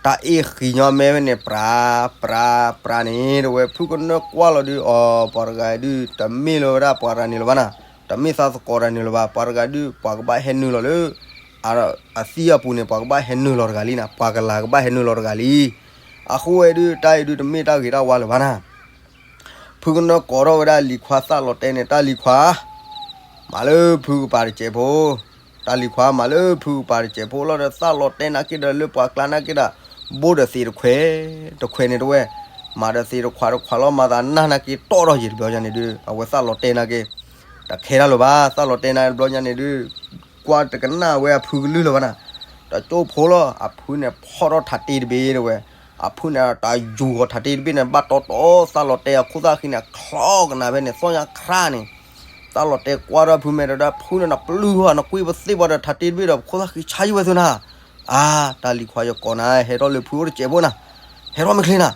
တၢ်အ့ၣ်ဃံညီမ့ၢ်ဝဲန့ၣ် ပြၤ ပြၤ ပြၤန့ၣ် တဲဝဲ ဖုကနၢကွၢ်လီၤဒုး အီၤ ပှၤတဂၤဒုး တမ့ၢ်လၢဝဲဒၣ်ပှၤတဂၤန့ၣ်လၢၤဘၣ်နၤ, တမ့ၢ်သးသကိးတဂၤန့ၣ်လၢၤဘၣ်, ပှၤတဂၤဒုး ပှၤကဘၣ်ဟဲနုာ်လီၤလၢ အသံအပူၤန့ၣ် ပှၤကဘၣ်ဟဲနုာ်လီၤတဂၤလံနၤ, ပှၤကလၤကဘၣ်ဟဲနုာ်လီၤတဂၤလံ. အဃိဝဲဒုး တၢ်အံၤဒုး တမ့ၢ်တၢ်ဂ့ၤတၢ်ဝါလၢၤဘၣ်နၤ. ဖုကနၢကိးထီၣ်ဝဲဒၣ်လံၤခွါသးလီၤတဲန့ၣ် တၢ်လံၤခွါ မၤလၢဖုကပၤတစဲးဖိ, တၢ်လံၤခွါမၤလၢဖုကပၤတစဲးဖိလီၤဒီး သးလီၤတဲနာ်က့ဒီးလၢပှၤကျါနာ်က့ဒီး ဘိၣ်ဒီးသ့တခွဲး တခွဲးန့ၣ်တဲဝဲ, မၤဒီးသ့တခွးတခွးလီၤ မၤသးနၢ်နာ်က့တီၢ်ထီၣ်ယံၤတဘျီညါန့ၣ်ဒုး အဝဲသးလီၤတဲနာ်က့ တခဲတၢ်လၢၤဘၣ်, သးလီၤတဲနာ်က့တဘျီညါန့ၣ်ဒုး ကွၢ်တကနၣ်ဝဲအဖုကလုၢ်လၢၤဘၣ်နၤ, တကၠိဖိလီၤ အဖုန့ၣ်ဖီၣ်ထီၣ်ထးတ့တဘ့ၣ်တဲဝဲ, အဖုန့ၣ်တၢ်ယူၤဂီၤထးတ့တဘ့ၣ်န့ၣ် ဘၣ်တီတီသးလီၤတဲအခိၣ်သၣ်ဃံန့ၣ် ချီကနၤဖဲန့ၣ် သီၣ်ညါခရၣ်န့ၣ်, သးလီၤတဲကွၢ်ထီၣ်ဖုမဲာ်ဒီး ဖုန့ၣ်နပျုၢ်ဟီ နကွံပသ့ၣ်ပှၤဒီးထးတ့တဘ့ၣ်ဒီး ခိၣ်သၣ်ဃံဆါယံၤဝဲသုနၤ, အါ တၢ်လံၤခွါယကိးနၤ ဟဲထီၣ်လၢဖုအိၣ်တစဲးဖိနၤ, ဟဲထီၣ်မ့ၢ်ချ့နၤ,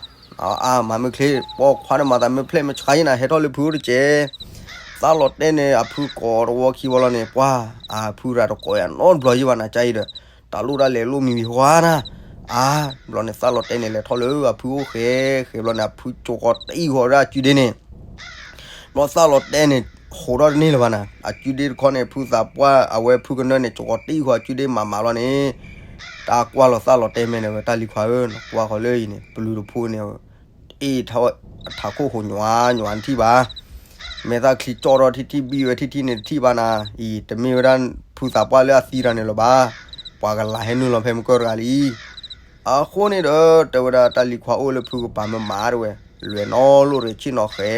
အါ မၤမ့ၢ်ချ့ ပိာ်ခွါန့ၣ်မၤသးမ့ၢ်ဖျဲၣ်မ့ၢ်ဆါယံၤနၤ ဟဲထီၣ်လၢဖုအိၣ်တစဲး သးလီၤတဲန့ၣ် အဖုကိးတဝီခံဝီလီၤန့ၣ် ပှၤ အဖုရၤတကိးယၤနီတဘျီယံၤဘၣ်နၤ ကါအံၤဒီး တၢ်လိၣ်တၢ်လဲၤလိၣ်မံၤဝံၤဟီနၤ, အါ ဘျီန့ၣ် သးလီၤတဲန့ၣ် လဲၤထီၣ်လၢအဖုအိၣ်ဃဲ ဃဲဘျီန့ၣ် အဖုကၠိဃီၤတံၢ်ဃီၤဒၣ်အကုဒ့န့ၣ် ဘျီသးလီၤတဲန့ၣ် ဟိးထီၣ်တန့ၢ်လၢၤဘၣ်နၤ, အကုဒ့တခီန့ၣ် ဖုသးပှၢ်အဝဲဖုကနၢန့ၣ် ကၠိဃီၤတံၢ်ဃီၤအကုဒ့မးမးလီၤန့ၣ် တၢ်ကွၢ်လီၤသးလီၤတဲမဲာ်န့ၣ်ဝဲ တၢ်လံၤခွါဧၢ နကွၢ်ဃီၤလၢအံၤန့ၣ် ပျုၤတဖိန့ၣ် အ့ၣ်ထီၣ် ထးခိၣ်ဟိးညွၤညွၤနထံၣ်ဘၣ်, မဲာ်သၣ်ချံကၠီၣ်ထီၣ်ထံထံၣ်ဘံၣ်ဝဲထံထံၣ်န့ၣ်တထံၣ်ဘၣ်နၤ, အံၤတမ့ၢ်ဝဲဒၣ်ဖုသးပှၢ်လၢအသံတဂၤန့ၣ်လၢၤဘၣ်, ပှၤကလၤဟဲနုာ်လီၤဖဲမုၢ်ကၢၢ်တဂၤလံ. အဃိန့ၣ်ဒီး တဲဝဲဒၣ်တၢ်လံၤခွါအိၣ်လၢဖုကပၤမ့ၢ်မၤတဲဝဲ, လွဲၢ်နီၢ်လိၣ်ရ့ၣ်ဆ့ၣ်နီၤဃဲ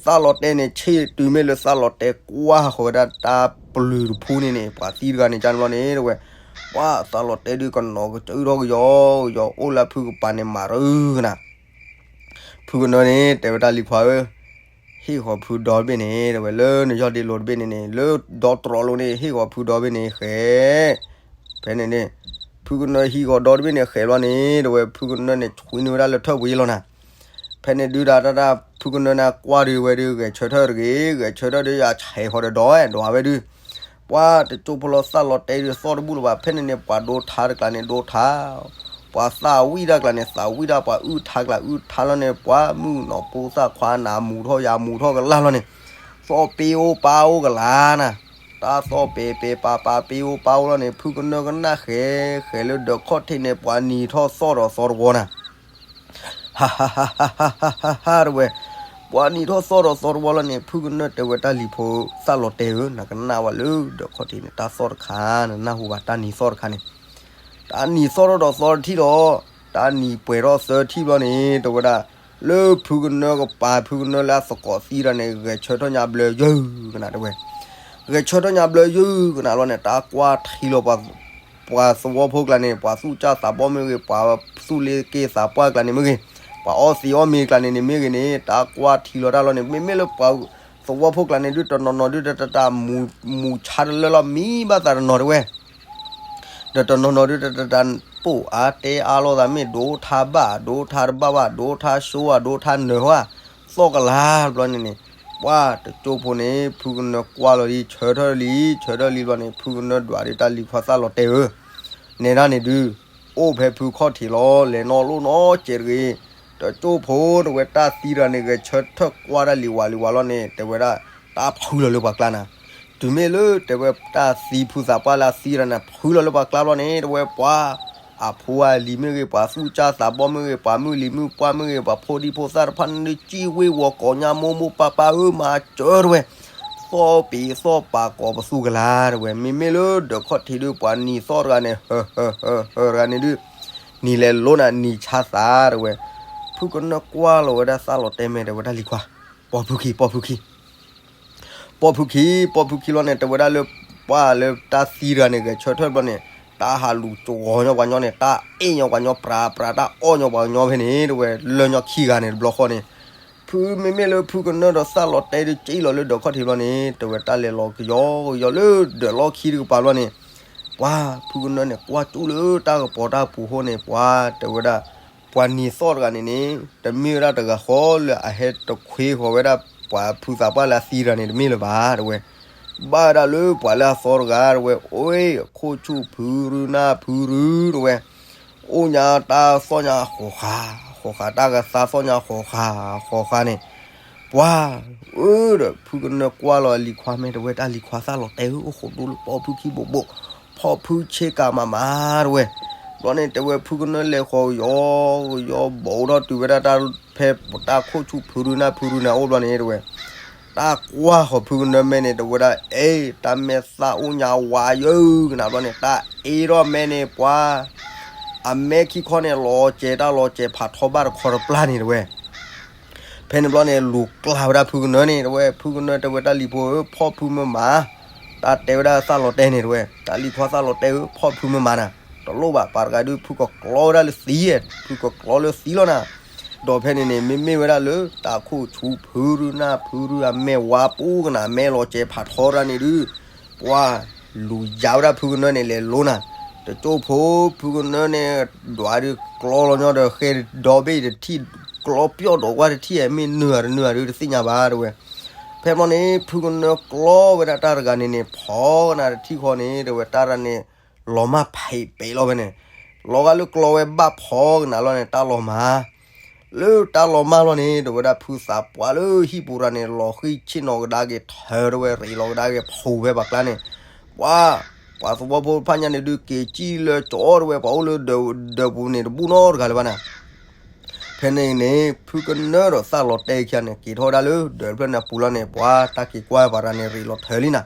သးလီၤတဲန့ၣ် ဆ့ၣ်တုၤမ့ၢ်လၢသးလီၤတဲကွၢ်ဃီၤဝဲဒၣ်တၢ်ပျုၤတဖိန့ၣ်န့ၣ် ပှၤသံတဂၤန့ၣ်ကန့ၣ်ဘျီန့ၣ်တဲဝဲ, ပှၤသးလီၤတဲဒုးကနီၤကစၢၢ်ထီၣ်ကယီကယီ အိၣ်လၢဖုကပၤန့ၣ်မၤရၢကနၤ ဖုကနၢန့ၣ် တဲဝဲတၢ်လံၤခွါဧၢ, ဟ့ၣ်ဃီၤဖုဒီတဘ့ၣ်န့ၣ် တဲဝဲလၢနယီၢ်ဒ့လိၤတဘ့ၣ်န့ၣ်န့ၣ် လၢဒီတြီလိၤန့ၣ် ဟ့ၣ်ဃီၤဖုဒီတဘ့ၣ်န့ၣ်ဃဲ ဖဲန့ၣ်န့ၣ် ဖုကနၢဟံးဃီၤဒီတဘ့ၣ်န့ၣ်ဃဲဘျီန့ၣ် တဲဝဲဖုကနၢန့ၣ် ဆွံနုာ်ဝဲဒၣ်လၢထၢၣ်ပူၤယံၤလီၤနၤ. ဖဲန့ၣ်ဒုးဒၣ်တၢ်တၢ်ဖုကနၢန့ၣ်ကွၢ်ဒုးဝဲဒုး ဂဲၤဆၢထၢၣ်တဂ့ၤ ဂဲၤဆၢထၢၣ်ဒုးယဆဲးဃီၤဒီးဒီးဒီးဝဲဒုး ပှၤတကၠိဖိလီၤသးလီၤတဲဒုးသီၣ်တဘူၣ်လၢၤဘၣ် ဖဲန့ၣ်န့ၣ် ပှၤဒိထါတကျါန့ၣ်ဒိထါ ပှၤသးဝံၣ်တၢ်ကျါန့ၣ် သးဝံၣ်တၢ် ပှၤအုၣ်ထါကျါအုၣ်ထါလီၤန့ၣ် ပှၤမုၣ်နီၢ်ပိသၣ်ခွါနးမူၤထီၣ်ယၤမူၤထီၣ်ကလၢ်လီၤန့ၣ် သီၣ်ပ့အိၣ်ပၢ်အိၣ်ကလၢ်နၤ. တၢ်သီၣ်ပဲာ်ပဲာ်ပၢ်ပၢ်ပ့အိၣ်ပၢ်အိၣ်လီၤန့ၣ် ဖုကနၢကနၣ်ဃဲ ဃဲလၢဒၢးခီၣ်ထံးန့ၣ် ပှၤနံၤထီၣ်သီၣ်ဒီးသီတဝီနၤ ဟါဟါဟါဟါဟါဟါဟါတဝဲ ပှၤနံၤထီၣ်သီၣ်ဒီးသီတဝီလီၤန့ၣ် ဖုကနၢတဲဝဲတၢ်လံၤဖိသးလီၤတဲဧၢ နကနၣ်ဝဲလၢဒၢးခီၣ်ထံးန့ၣ် တၢ်သီၣ်တခါ နနၢ်ဟူဘၣ်တၢ်နံၤသီၣ်တခါန့ၣ် တၢ်နံၤသီၣ်ထီၣ်ဒီးသီတထံၣ်လီၤ. တၢ်နံၤပှဲၤထီၣ်သၢထံၣ်ဘျီန့ၣ် တဲဝဲဒၣ် လၢဖုကနၢကပၤ ဖုကနၢလၢအသကိးသံတၢ်န့ၣ် ဂဲၤဆၢထၢၣ်ညါဘျၢယုၢ်ကနၣ်တဲဝဲ ဂဲၤဆၢထၢၣ်ညါဘျၢယုၢ်ကနၣ်လီၤန့ၣ် တၢ်ကွၢ်ထံလီၤ ပှၤသဝီဖိကျါန့ၣ် ပှၤသူၣ်ကၢ်သးဘီၣ်မ့ၢ်ဂ့ၤ ပှၤသူၣ်လ့က့သးပှၢ်ကျါန့ၣ်မ့ၢ်ဂ့ၤ ပှၤအီသံးအီမ့ၤကျါန့ၣ်န့ၣ်မ့ၢ်ဂ့ၤန့ၣ် တၢ်ကွၢ်ထံလီၤတၢ်လီၤန့ၣ် မ့မ့ၢ်လၢပှၤသဝီဖိကျါန့ၣ်ဒုး တနီၤနီၤဒုးတတၢ်မူၤဆါတလၢလီၤ မံဘၣ်သးတနီၤတဲဝဲ ဒီးတနီၤနီၤဒုးတတတၢ်ပိၢ်အါတဲအါလိာ်သး မ့ၢ်ဒိးထါဘၣ် ဒိးထါတဘၣ်ဘၣ် ဒိးထါဆိဧါ ဒိးထါနၢၤဧါ သီၣ်ကလၤတဘျီန့ၣ်န့ၣ်, ပှၤတကၠိဖိန့ၣ် ဖုကနၢကွၢ်လီၤလံ ဆၢထၢၣ်လံ ဆၢထၢၣ်လံတဘျီန့ၣ် ဖုကနၢဒွးဒီးတၢ်လံၤခွါသၣ်လီၤတဲာ်ဧၢ, နဲဒၣ်န့ၣ်ဒုး အိၣ်ဖဲဖုခီၣ်ထံးလီၤ လဲၤနီၣ်လိၣ်နီၣ်ကဲးတဂ့ၤ, တကၠိဖိတဝဲတၢ်သံတဂၤန့ၣ် ဂဲၤဆၢထၢၣ်ကွၢ်တၢ်လံၤဝးလံၤဝးလီၤန့ၣ် တဲဝဲဒၣ် တၢ်ဖုလီၤလၢပှၤကျါနၤ, တုၤမ့ၢ်လၢတဲဝဲတၢ်သံဖုသးပှၢ်လၢအသံတဂၤန့ၣ် ဖုလီၤလၢပှၤကျါဘျီန့ၣ် တဝဲပှၤ အဖိအလံၤမ့ၢ်ဂ့ၤ ပှၤသူၣ်စၢ်သးဘီၣ်မ့ၢ်ဂ့ၤ ပှၤမုၣ်လံၤမုၣ်ပှၢ်မ့ၢ်ဂ့ၤ ပှၤဖိဒံဖိသၣ်တဖၣ်န့ၣ် စံၣ်ဝ့ၤဝီၤကိးညါ မိၢ်မိၢ်ပၢ်ပၢ်ဧၢ မၤစၢၤတဝဲ, သီၣ်ပ့ၤသီၣ်ပာ်ကိးပသူကလၤတဝဲ, မ့မ့ၢ်လၢဒီးခီၣ်ထံးဒုး ပှၤနံၤသီၣ်တဂၤန့ၣ် ဟၢ ဟၢ ဟၢ ဟၢ တဂၤန့ၣ်ဒုး နံၤလဲၤလိၤနၤ နံၤဆါသးတဝဲ, ဖုကနၢကွၢ်လီၤဝဲဒၣ်သၣ်လီၤတဲာ် မ့ၢ်တဲဝဲတၢ်လံၤခွါ, ပိာ်ဖုခံ ပိာ်ဖုခံ ပိာ်ဖုခံ ပိာ်ဖုခံလီၤန့ၣ် တဲဝဲဒၣ်လၢ ပှၤလၢတၢ်သံတဂၤန့ၣ် ဂဲၤဆၢထၢၣ်တဘျီန့ၣ် တၢ်ဟးလူၤကဝီၤညီပှၤညီန့ၣ် တၢ်အ့ၣ်ညီပှၤညီ ပြးပြးတၢ်အီၣ်ညီပှၤညီဖဲန့ၣ် တဝဲလၢညီခံဂၤန့ၣ် တဘျီဃီန့ၣ်, ဖုမ့မ့ၢ်လၢဖုကနၢဒီးသၣ်လီၤတဲာ်ဒုး ကၠံၣ်လီၤလၢဒီးခီၣ်ထံးဘျီန့ၣ် တဝဲတၢ်လဲၤလီၤကယီကယီလၢဒီးလီၢ်ခံတကပၤဘျီန့ၣ်, ပှၤဖုကနၢန့ၣ် ကွၢ်ကၠူလၢတၢ်ကပီၤတၢ်ပူၤဃိန့ၣ် ပှၤတဲဝဲဒၣ် ပှၤနံၤသီၣ်တဂၤန့ၣ်န့ၣ် တမ့ၢ်ဝဲဒၣ်တဂၤဃီလၢအဟဲတခွ့ဃီၤဝဲဒၣ် ပှၤဖုသးပှၢ်လၢအသံတဂၤန့ၣ် တမ့ၢ်လၢၤဘၣ် တဝဲ, ဘၣ်ဝဲဒၣ်လၢပှၤလၢအသီတဂၤ တဝဲ အိၣ်ခိၣ်ဆူၣ်ဖုရူနၢ်ဖုရူ တဝဲ, အိၣ်ညါတၢ်သီၣ်ညါဃီၤဃာ် ဃီၤဃာ် တၢ်ကသါသီၣ်ညါဃီၤဃာ် ဃီၤဃာ်န့ၣ်, ပှၤ အၢဒီးဖုကနၢကွၢ်လီၤအလံၤခွါ မ့ၢ်တဲဝဲတၢ်လံၤခွါသၣ်လီၤတဲာ်ဧၢ အိၣ်ဃိဒိၣ်လၢပိာ်ဖုခံဘိးဘိး, ဖီၣ်ဖုဆ့ကၤမးမး တဝဲ, ဘျီန့ၣ် တဲဝဲဖုကနၢလဲၤဃီၤကယီကယီ ဘီးဒီးတုၤဝဲဒၣ်တၢ်ဖဲတၢ်ခိၣ်ဆူၣ်ဖုရူနၢ်ဖုရူန့ၣ်အအိၣ်ဘျီန့ၣ် တဝဲ တၢ်ကွၢ်ဃီၤဖုကနၢမဲန့ၣ် တဝဲဒၣ် အဲ တၢ်မဲာ်သၣ်အိၣ်ညါဝးယၢကနၤဘျီန့ၣ် တၢ်အ့ထီၣ်မဲန့ၣ် ပှၤ အမဲခံခီန့ၣ် လီၤစဲၤတၢ်လီၤစဲၤဖးထီဘၣ်တခီတပျၢ်န့ၣ် တဝဲ ဖဲန့ၣ်ဘျီန့ၣ် လူၤကျါဝဲဒၣ်ဖုကနၢန့ၣ် တဝဲ ဖုကနၢတဲဝဲတၢ်လံၤဖိဧၢ ဖီၣ်ဖုမ့ၢ်မး, တၢ်တဲဝဲဒၣ်သၣ်လီၤတဲာ်န့ၣ် တဝဲ တၢ်လံၤခွါသၣ်လီၤတဲာ်ဧၢ ဖီၣ်ဖုမ့ၢ်မးနၤ, တလိၣ်ဘၣ် ပှၤတဂၤဒုး ဖုကကျီဝဲဒၣ်လၢသံ, ဖုကကျီလၢသံလီၤနၤ, ဒီးဖဲန့ၣ်န့ၣ် မ့မ့ၢ်ဝဲဒၣ်လၢ တၢ်ခိၣ်ဆူၣ်ဖုရူနၢ်ဖုရူအမဲာ်ဝါပူၤကနၤ အမဲာ်လီၤစဲၤဖးထီတၢ်န့ၣ်ဒုး ပှၤ လူၤယါဝဲဒၣ်ဖုကနၢန့ၣ် လဲၤလိၤနၤ, တကၠိဖိ ဖုကနၢန့ၣ် ဒွးဒုးကျီလီၤညီဒီး ဃဲဒီဘ့ၣ်တထံၣ် ကျီပျီၣ်ဒီးကွၢ်တထံၣ် မ့ၢ်နုာ်ဧါတနုာ်ဧါဒုး တသ့ၣ်ညါဘၣ် တဝဲ, ဖဲဘျီန့ၣ် ဖုကနၢကျီဝဲဒၣ်တၢ်တဂၤန့ၣ်န့ၣ် ဖီကနၤတထံၣ်ဃီန့ၣ် တဝဲတၢ်တဂၤန့ၣ် လီၤမၢ်ဖံးပဲာ်လီၤဖဲန့ၣ်, လီၤဂာ်လၢကျီဝဲဘၣ်ဖီကနၤလီၤန့ၣ် တၢ်လီၤမၢ် လၢတၢ်လီၤမၢ်လီၤန့ၣ် တဝဲဒၣ်ဖုသးပှၢ်လၢဟံၣ်ပူၤရၤန့ၣ် လီၤဃံၢ်ဆ့ၣ်နီၤကဒါက့ၤထၢတဝဲ ရ့းလီၤကဒါက့ၤဖှိၣ်ဖဲပှၤကျါန့ၣ်, ပှၤ ပှၤသဝီဖိတဖၣ်ညါန့ၣ်ဒုး က့ၤစံၣ်လၢကၠီတဝဲ ပှၤအိၣ်လၢဒၢးပူၤန့ၣ် တဘူၣ်နီတဂၤလၢၤဘၣ်နၤ ဖဲန့ၣ်န့ၣ် ဖုကနၢဒီးသၣ်လီၤတဲာ်ခံဂၤန့ၣ် က့ၤထီၣ်ဝဲဒၣ်လၢဒၢးတဖျၢၣ်န့ၣ်အပူၤလီၤန့ၣ် ပှၤတၢ်က့ၤကွၢ်ပှၤရၤန့ၣ် ရ့းလီၤထၢလံနၤ,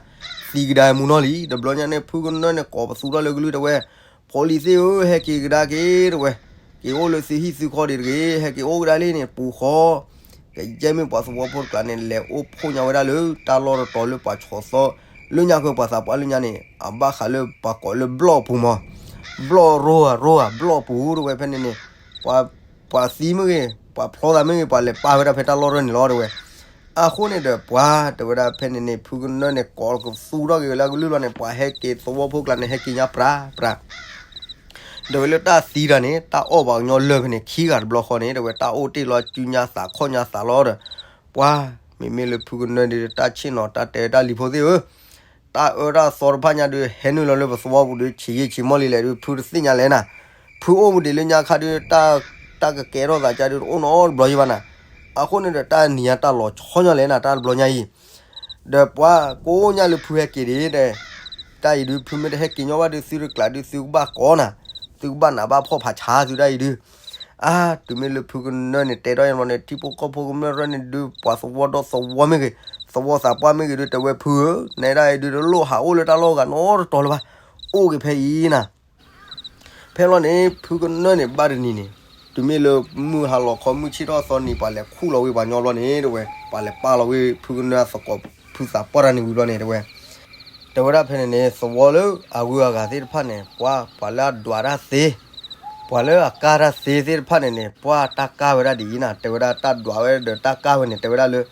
သံကဒါမူနီၢ်လံ, တဘျီညါန့ၣ် ဖုကနၢန့ၣ် ကိးပသူထီၣ်လၢကလုၢ်တဝဲ, ဖိလံၤသ့ၣ်ဧၢ ဟဲက့ၤကဒါက့ၤတဝဲ, က့ၤအိၣ်လၢသုဟံၣ်သုဃီဒံးတဂ့ၤ, ဟဲက့ၤအိၣ်ကဒါလံန့ၣ် ပူၤဃီ ကယဲၢ်မ့ၢ်ပှၤသဝီဖိတကျါန့ၣ် လဲၤအိၣ်ဖှိၣ်ညါဝဲဒၣ်လၢတၢ်လီၢ်တတီၤလၢပှၤဆီၣ်သီ, လၢညါဃၢၤပှၤသးပှၢ်လၢညါန့ၣ် အဘၣ်ဃးလၢပှၤကိးလၢဘျီၣ်ပူၤမး, ဘျီၣ်ရိဧါ ရိဧါ ဘျီၣ်ပူၤတဝဲဖဲန့ၣ်န့ၣ်, ပှၤ ပှၤသံမ့ၢ်ဂ့ၤ ပှၤဖျီသးမ့ၢ်ဂ့ၤ ပှၤလဲၤပာ်ဝဲဒၣ်ဖဲတၢ်လီၢ်တၢ်န့ၣ်လီၤတဝဲ, အဃိန့ၣ်ဒီးပှၤ တဝဲဒၣ်ဖဲန့ၣ်န့ၣ် ဖုကနၢန့ၣ် ကိးကသူထီၣ်က့ၤဝဲလၢကလုၢ်လီၤန့ၣ် ပှၤဟဲက့ၤသဝီဖိကျါန့ၣ် ဟဲက့ၤညါပြးပြး ဒီးဝဲလၢတၢ်သံတၢ်န့ၣ် တၢ်အီၣ်ဘၣ်ကညီလၢာ်ဖဲန့ၣ် ခံဂၤတဘျီဃီန့ၣ် တဝဲတၢ်အိၣ်တ့ၢ်လီၤစုညါသးခီၣ်ညါသးလီၤဒီး ပှၤ မ့မ့ၢ်လၢဖုကနၢဒုး တၢ်ဆ့ၣ်နီၤ တၢ်တဲတၢ်လံၤဖိသ့ၣ်ဧၢ, တၢ်အၢတၢ်သီတဖၣ်ညါဒုး ဟဲနုာ်လီၤလၢပသဝီပူၤဒုး ဆံးယံာ်ဆံးမီၢ်လံလဲၣ်ဒုး ဖုတသ့ၣ်ညါလဲၣ်နၤ, ဖုအိၣ်မူဒံးလၢညါခါဒုး တၢ်ကကဲထီၣ်သးကါဒုး တအိၣ်နီတဘျီယံၤဘၣ်နၤ, အဃိန့ၣ်ဒီး တၢ်နံၤညါတၢ်လီၤဆီညါလဲၣ်နၤ တၢ်တဘျီညါအံၤ ဒီးပှၤကိးညါလၢဖုဟဲက့ၤဒံးဒီး, တၢ်အံၤဒုး ဖုမ့ၢ်တဟဲက့ၤညီဘၣ်ဒုး သုတကျးဒုး သုကဘၣ်ကိးနၤ, သုကဘၣ်နးဘၣ်ဖှီၣ်ဖးဆါသုတၢ်အံၤဒုး, အါ တုၤမ့ၢ်လၢဖုကနၢန့ၣ် တဲထီၣ်ညါဘျီန့ၣ် ထံဖိကီၢ်ဖိကမျၢၢ်ရၢန့ၣ်ဒုး ပှၤသဝီဒီသဝီမ့ၢ်ဂ့ၤ, သဝီသးပှၢ်မ့ၢ်ဂ့ၤဒုး တဲဝဲဖုဧၢ, နဲဒၣ်အံၤဒုး တလိၣ်ဟးအိၣ်လၢတၢ်လီၢ်ဂၤနီတတီၤလၢၤဘၣ်, အိၣ်က့ၤဖဲအံၤနၤ ဖဲဘျီန့ၣ် ဖုကနၢန့ၣ် ဘၣ်တနံၤန့ၣ် တုၤမ့ၢ်လၢမုၢ်ဟါလီၤခီ မုၢ်ဆ့ၣ်ထီၣ်သီနံၤ ပှၤလဲၤခူၣ်လီၤဝဲပှၤညီဘျီန့ၣ် တဝဲ ပှၤလဲၤပာ်လီၤဝဲဖုကနၢအသကိး ဖုသးပှၢ်တၢ်န့ၣ်ဝံၤဘျီန့ၣ် တဝဲ တဲဝဲဒၣ်ဖဲန့ၣ်န့ၣ် သဝီလၢအဂုၤအဂၤသ့ၣ်တဖၣ်န့ၣ် ပှၤ ပှၤလၢအဒွးတၢ်သ့, ပှၤလၢအကါတၢ်သ့သ့ၣ်တဖၣ်န့ၣ်န့ၣ် ပှၤတၢ်ကါဝဲဒၣ်ဒ်အံၤနၤ တဲဝဲဒၣ်တၢ်ဒွးဝဲဒီးတၢ်ကါဝဲန့ၣ် တဲဝဲဒၣ်လၢ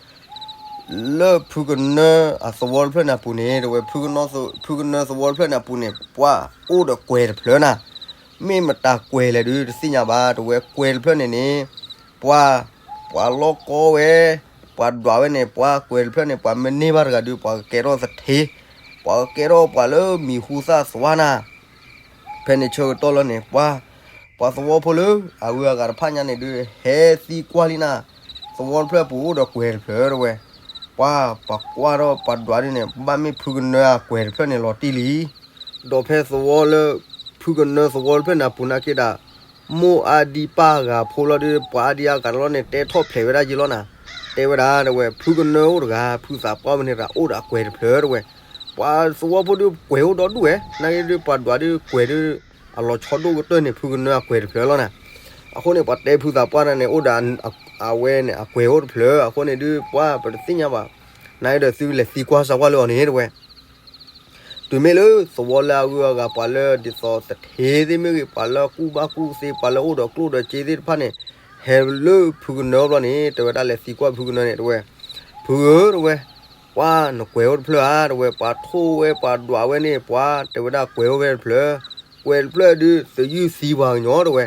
လၢဖုကနၢအသဝီတဖျၢၣ်န့ၣ်အပူၤန့ၣ် တဝဲ ဖုကနၢသဝီတဖျၢၣ်န့ၣ်အပူၤန့ၣ် ပှၢ်အိၣ်ဒီးကွဲၤတဖျၢၣ်နၤ, မ့ၢ်မတၤကွဲၤလဲၣ်ဒုးတသ့ၣ်ညါဘၣ်, တဝဲကွဲၤတဖျၢၣ်န့ၣ်န့ၣ် ပှၢ် ပှၤလီၢ်ကီဝဲ, ပှၤဒွးဝဲန့ၣ် ပှၢ်ကွဲၤတဖျၢၣ်န့ၣ် ပှၤမ့ၢ်န့ၢ်ဘၣ်တဂၤဒုး ပှၤကကဲထီၣ်သထ့, ပှၤကကဲထီၣ်ပှၤလၢမံၤဟူသၣ်သွါနၤ ဖဲန့ၣ်ဆၢကတီၢ်လီၤန့ၣ် ပှၤ ပှၤသဝီဖိလၢအဂုၤအဂၤတဖၣ်ညါန့ၣ်ဒုး ဟဲသံကွၢ်လံနၤ, သဝီတဖျၢၣ်ပူၤအိၣ်ဒီးကွဲၤတဖျၢၣ်တဝဲ, ပှၤ ပှၤကွၢ်ထီၣ်ပှၤဒွးဒုးန့ၣ် ဘၣ်မ့ၢ်ဖုကနၢအကွဲၤတဖျၢၣ်န့ၣ်လီၤတံၢ်လံ. ဒီးဖဲသဝီလၢ ဖုကနၢသဝီတဖျၢၣ်န့ၣ်အပူၤနာ်က့ဒီး မိၢ်အါဒံပၢ်ဂၤဖိလီၤဒုး ပှၤအါဒံအါဂၤတလီၢ်န့ၣ် တဲထီၣ်ဖျဲးဝဲဒၣ်ယံလီၤနၤ, တဲဝဲဒၣ်တဝဲ ဖုကနၢအိၣ်တဂၤ ဖုသးပှၢ်ဝဲန့ၣ်တဂၤ အိၣ်ဒီးအကွဲၤတဖျၢၣ်တဝဲ, ပှၤသဝီဖိဒုးကွဲၤအိၣ်ဒီဒူၣ်ဝဲ, နာ်က့ဒုးပှၤဒွးဒုးကွဲၤဒုး အလီၤဆီဒိၣ်ကတၢၢ်န့ၣ် ဖုကနၢအကွဲၤတဖျၢၣ်လီၤနၤ. အဃိန့ၣ် ပှၤတဲဖုသးပှၢ်တၢ်န့ၣ် အိၣ်ဒီး အဝဲန့ၣ် အကွဲၤအိၣ်တဖျၢၣ်, အဃိန့ၣ်ဒုး ပှၤပတသ့ၣ်ညါဘၣ်, နာ်က့ဒီးသုလဲၤသံကွၢ်စၢ်ကွၢ်လၢအီၤန့ၣ်တဝဲ တုၤမ့ၢ်လၢသဝီလၢအဂုၤအဂၤ ပှၤလၢဒ်သိးသထ့သ့ၣ်မ့ၢ်ဂ့ၤ ပှၤလၢကူၣ်ဘၣ်ကူၣ်သ့ ပှၤလၢအိၣ်ဒီးကျိၣ်ဒီးစ့သ့ၣ်တဖၣ်န့ၣ် ဟဲလၢဖုကနၢဘျီန့ၣ် တဲဝဲဒၣ်လဲၤသံကွၢ်ဖုကနၢန့ၣ်တဝဲ, ဖုဧၢတဝဲ, ပှၤနကွဲၤအိၣ်တဖျၢၣ်ဧါတဝဲ, ပှၤထိၣ်ဝဲပှၤဒွးဝဲန့ၣ် ပှၤတဲဝဲဒၣ်ကွဲၤအိၣ်ဝဲတဖျၢၣ်, ကွဲၤတဖျၢၣ်ဒုး သယုၢ်သံပှၤကညီတဝဲ.